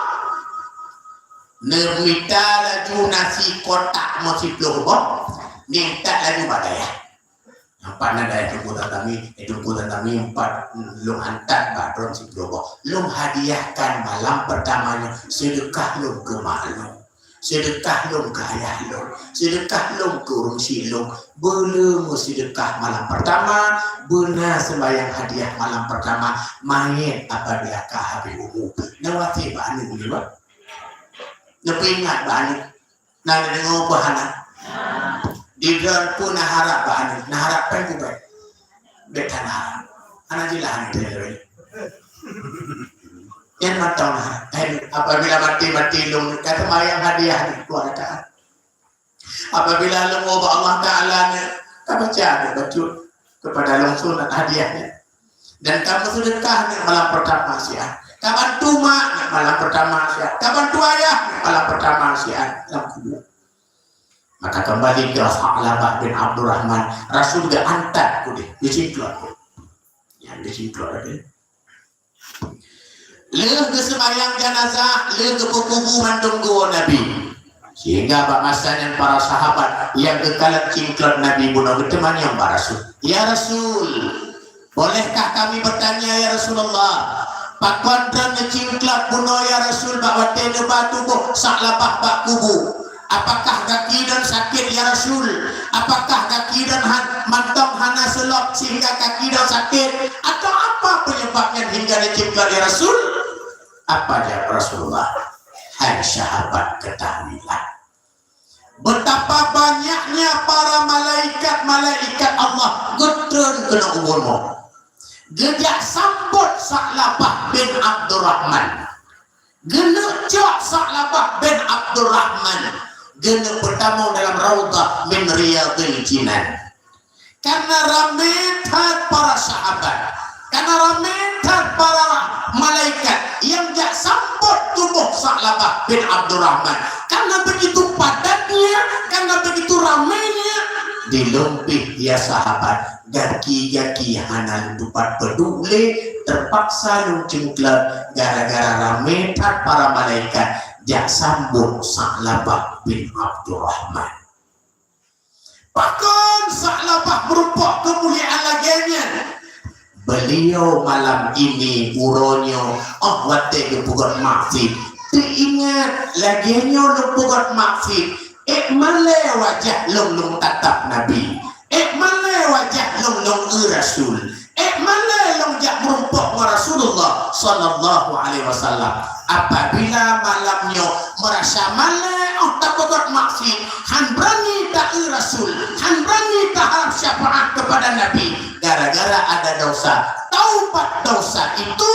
Neumita laju nasi kotak meusiplôh boh. Neumita laju bak dayah. Empat na dayah Teungku Tantami, eh, Teungku Tantami empat lôn hantar bak droen siplôh boh. Lôn hadiahkan malam pertama nyoe, seudeukah lôn keu mak lôn, seudeukah lôn keu ayah lôn, seudeukah lôn keu ureueng syik lôn. Beuleueng seudeukah malam pertama, beuna seumbahyang hadiah malam pertama, manyét apabila ka habéh umu. Neuwasiet bak aneuk nyoe, bah. Neupeuingat bak aneuk. Na neudeungoe peue hana? Di droen peue na harap bak aneuk? Na harap péng peue bèk? Bèk hana harap. Hana jeulaih aneuk teuh. Nyan mantong hai. Apabila maté-maté lôn, ka teumayang hadiah ni, kuat kata. Apabila lôn ubak Allah Taala ni, ka baca ni bacut kepada lôn sunat hadiah ni. Dan ka meuseudeukah ni malam pertama siat. Ka bantu mak ni malam pertama siat. Ka bantu ayah ni malam pertama siat lam kubur. Maka kembali ke Sa'labah bin Abdurrahman, Rasul geuantat kudeh, geucingklot. Nyang geucingklot tadi. Lheueh geuseumbahyang janazah, lheueh geupeukubu mandum geuwoe Nabi. Sehingga bak masa nyan para sahabat nyang geukalon cingklot Nabi bunoe geuteumanyong bak Rasul, "Ya Rasul, bolehkah kami bertanya, ya Rasulullah, pakon droeneuh cingklot bunoe ya Rasul bak watée neuba tuboh Sa'labah bak kubu? Apakah gaki droen sakét, ya Rasul? Apakah gaki droen han-, mantong hana seulop sehingga gaki droen sakét? Atau apa penyebabnya hingga neucingklot, ya Rasul?" Apa jawab Rasulullah? Hai sahabat, ketahuilah betapa banyaknya para malaikat-malaikat Allah geutreun keunoe u bumoe. Geujak sambot Sa'labah bin Abdurrahman. Geuneuk cok Sa'labah bin Abdurrahman, geuneuk peutamong dalam raudhah min riyadhil jinan. Karena ramé that para sahabat, karena ramé that para malaikat nyang jak sambot tuboh Sa'labah bin Abdurrahman. Karena begitu padatnya, karena begitu ramainya, dilumpih ya sahabat, gaki-gaki hana lôn tupat peuduek lé, teupaksa lôn cingklot gara-gara ramé that para malaikat jak sambot Sa'labah bin Abdurrahman. Pakon Sa'labah meurumpok keumuliaan lagée nyan? Beliau malam ini, uroe nyoe, óh watée geupeugot maksiet, teuingat lagée nyoe lôn peugot maksiet, ék malée wajah lôn lôn tatap Nabi, ék malée wajah lôn lôn eu Rasul, ék malée lôn jak meurumpok ngon Rasulullah sallallahu alaihi wasallam. Apabila malam nyoe meurasa malée óh tapeugot maksiet, han beurani ta-eu Rasul, han beurani taharab syafaat kepada Nabi, gara-gara ada dosa. Taubat dosa itu,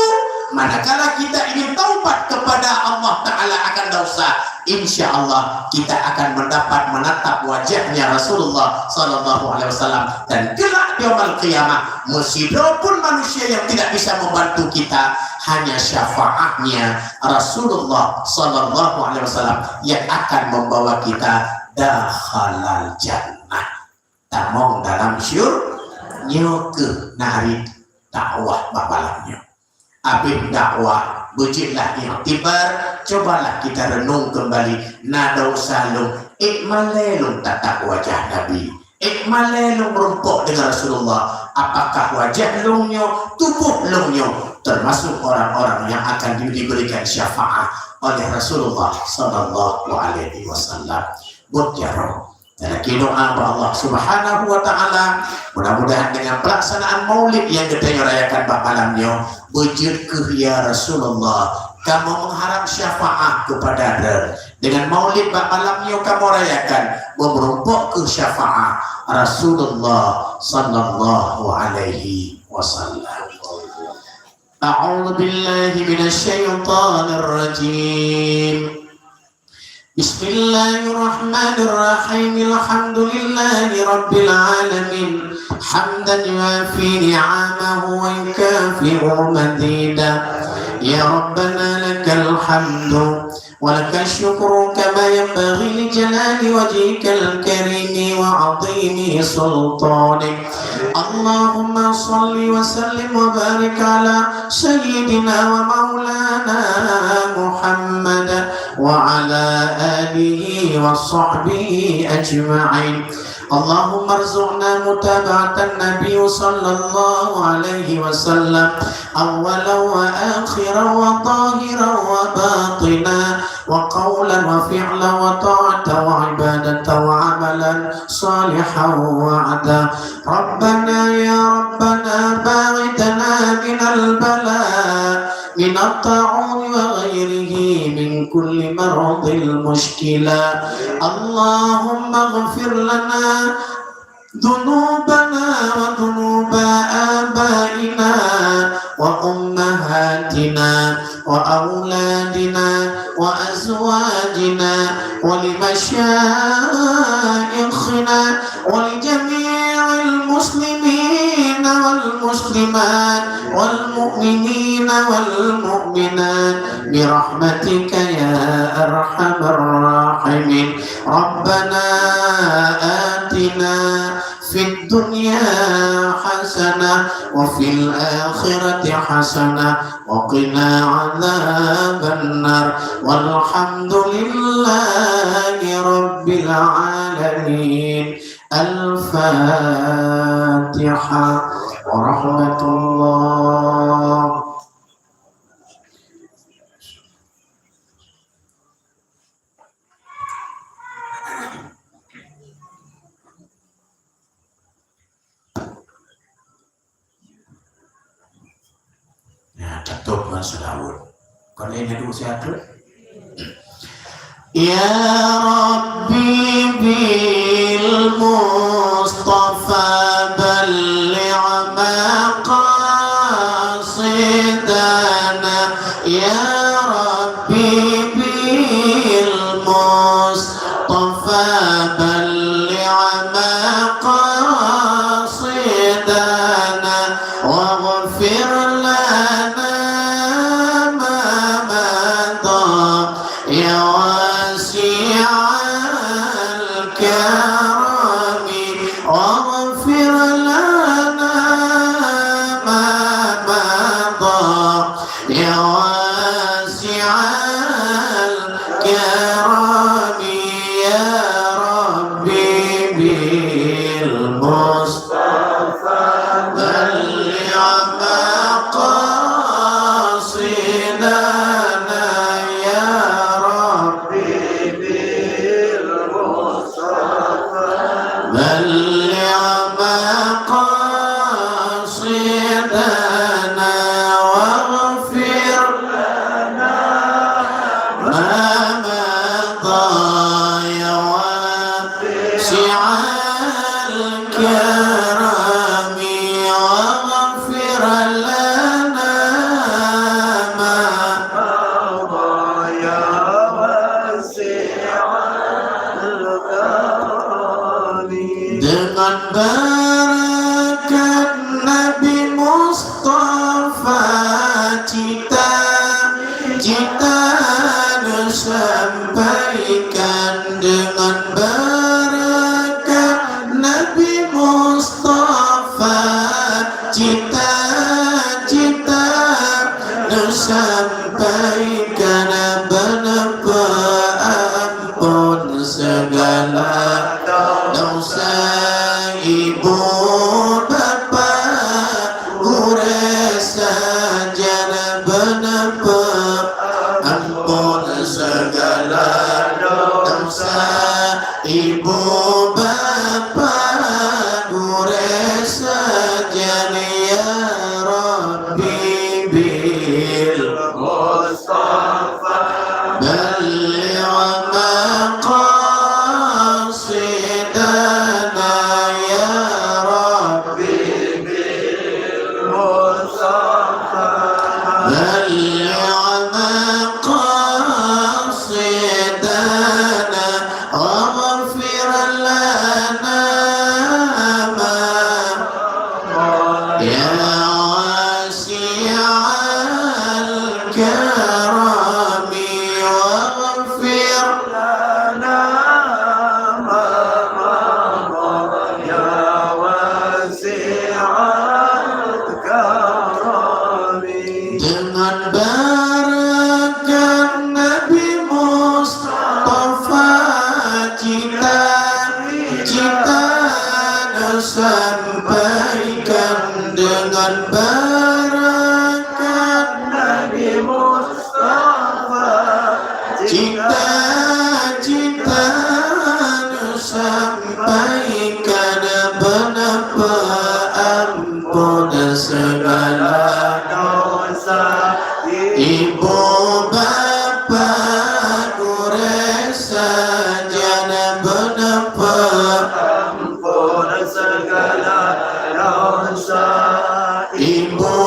manakala kita ingin taubat kepada Allah Taala akan dosa, insya Allah kita akan mendapat menatap wajahnya Rasulullah sallallahu alaihi wasallam, dan kelak di yaumul qiyamah, meusidroe pun manusia yang tidak bisa membantu kita, hanya syafaatnya Rasulullah sallallahu alaihi wasallam yang akan membawa kita dakhalal jannah. Tamong dalam syur-, nyoe keuh na hari dakwah bak malam nyoe. Abéh dakwah, beujeuetlah iktibar, cobalah kita renung kembali, na dosa lôn, ék malée lôn tatap wajah Nabi, ék malée lôn meurumpok dengan Rasulullah, apakah wajah lôn nyoe, tuboh lôn nyoe termasuk orang-orang yang akan di-, diberikan syafaat oleh Rasulullah sallallahu alaihi wasallam. Buet jaroe. Dan lagi doa bak Allah Subhanahu wa Taala, mudah-mudahan dengan pelaksanaan maulid yang geutanyoe rayakan bak malam nyoe, beujeuet keuh ya Rasulullah, kamoe mengharap syafaat kepada Droen. Dengan maulid bak malam nyoe kamoe rayakan, beumeurumpok keuh syafaat Rasulullah sallallahu alaihi wasallam. أعوذ بالله من الشيطان الرجيم. بسم الله الرحمن الرحيم. الحمد لله رب العالمين. حمدا يوافي نعمه ويكافئ مزيده. يا ربنا لك الحمد ولك الشكر كما ينبغي لجلال وجهك الكريم وعظيم سلطانك. اللهم صل وسلم وبارك على سيدنا ومولانا محمد وعلى آله وصحبه أجمعين. اللهم ارزقنا متابعة النبي صلى الله عليه وسلم أولا وآخرا وظاهرا وباطنا وقولا وفعلا وطاعة وعبادة وعملا صالحا وعدا. ربنا يا ربنا باعدنا من البلاء من الطاعون وغيره من كل مرض مشكلا. اللهم اغفر لنا ذنوبنا وذنوب آبائنا وأمهاتنا وأولادنا وأزواجنا ولمشايخنا ولجميع المسلمين والمسلمات والمؤمنين والمؤمنات برحمتك يا أرحم الراحمين. ربنا آتنا في الدنيا حسنة وفي الآخرة حسنة وقنا عذاب النار. والحمد لله رب العالمين. الفاتحة ورحمة الله. Nah, tutup ngon seulaweuet. Kon lé nyan dua siat tu. يا ربي بالمصطفى بلغ مقاصدنا. يا ربي بالمصطفى بلغ مقاصدنا واغفر لنا ما مضى يا واسع الكرم واغفر لنا ما مضى يا واسع الكرم يا ربي بالمصطفى بلغ مقاصدنا يا ربي بالمصطفى بلغ مقاصدنا واغفر لنا ما مضى يا واسع الكرم واغفر لنا ما مضى يا واسع الكرم. Dengan barakat Nabi Mustafa cita-cita neusampaikan, dengan barakat Nabi Mustafa cita-cita neusampaikan, beuneupeue ampôn segala dosa ibu bapa gurée sajan, beuneupeue ampôn segala dosa ibu bapa gurée sajan ya Rabbi bil Mustafa. بلغ مقاصدنا يا ربي بالمصطفى. بلغ مقاصدنا واغفر لنا ما يا واسع الكرم واغفر لنا ما مضى يا واسع الكرم. Dengan barakat Nabi Mustafa cita-cita neusampaikan, dengan barakat Nabi Mustafa cita-cita neusampaikan, beuneupeue ampôn segala dosa ibu bapa gurée sajan, beuneupeue ampôn segala dosa ibu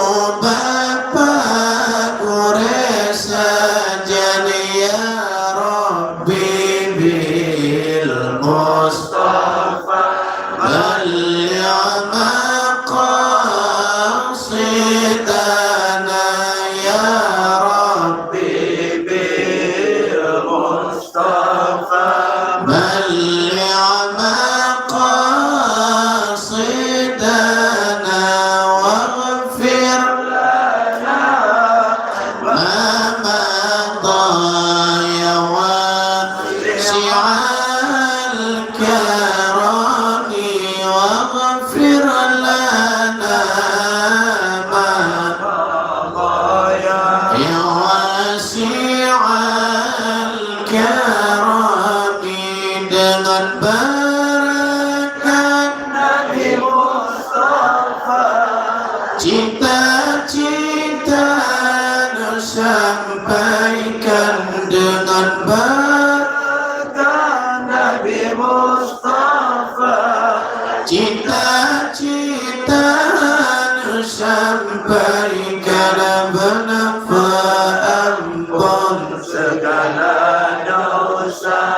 Cita-cita neusampaikan beuneupeue ampôn segala dosa.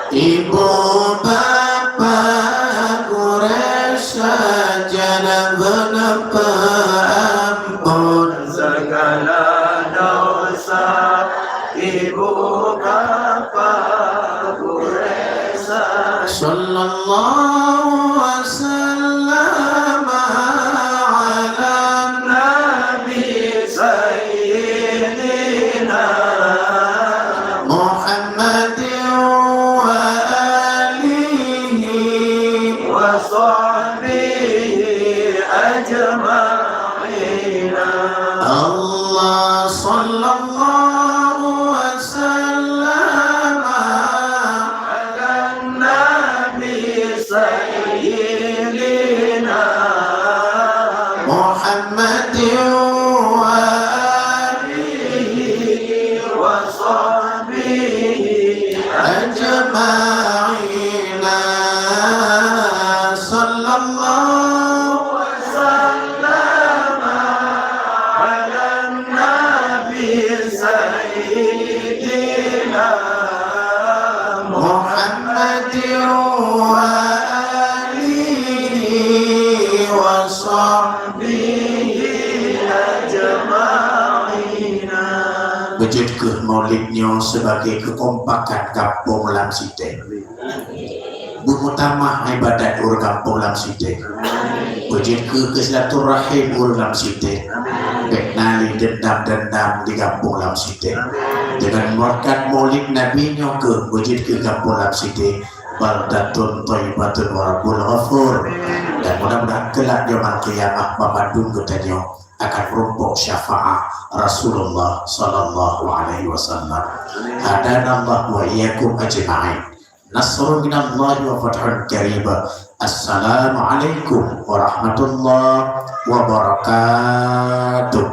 Ibu bapa gurée sajan beuneupeue ampôn segala dosa. Ibu bapa gurée sajan. Sallallahu wasallam ala nabi sayyidina Muhammadin wa alihi wa sahbihi ajma'in. Allah sallallahu wasallam ala nabi sayyidina Muhammadin wa alihi wa sahbihi ajma'in. Sallallahu wasallam ala nabi sayyidina Muhammadin wa alihi wa sahbihi ajma'in. Beujeuet kheueh maulid nyoe sibagai keukompakan gampông lam sitée. Beumeutamah ibadat ureuëng gampông lam sitée. Beujeuet kheueh keu silaturahim ureuëng lam sitée. Bék na lé deundam-deundam di gampông lam sitée. Deungon beureukat maulid Nabi nyoe kheueh beujeuet kheueh gampông lam sitée baldatun thayyibatun wa rabbun ghafur. Dan mudah-mudahan kelak di yaumul qiyamah banmandum geutanyoe akan meurumpok syafaat Rasulullah sallallahu alaihi wasallam. Hadanallahu wa iyyakum ajma'in. Nasrun minallahi wa fathun qarib. Assalamualaikum warahmatullahi wabarakatuh.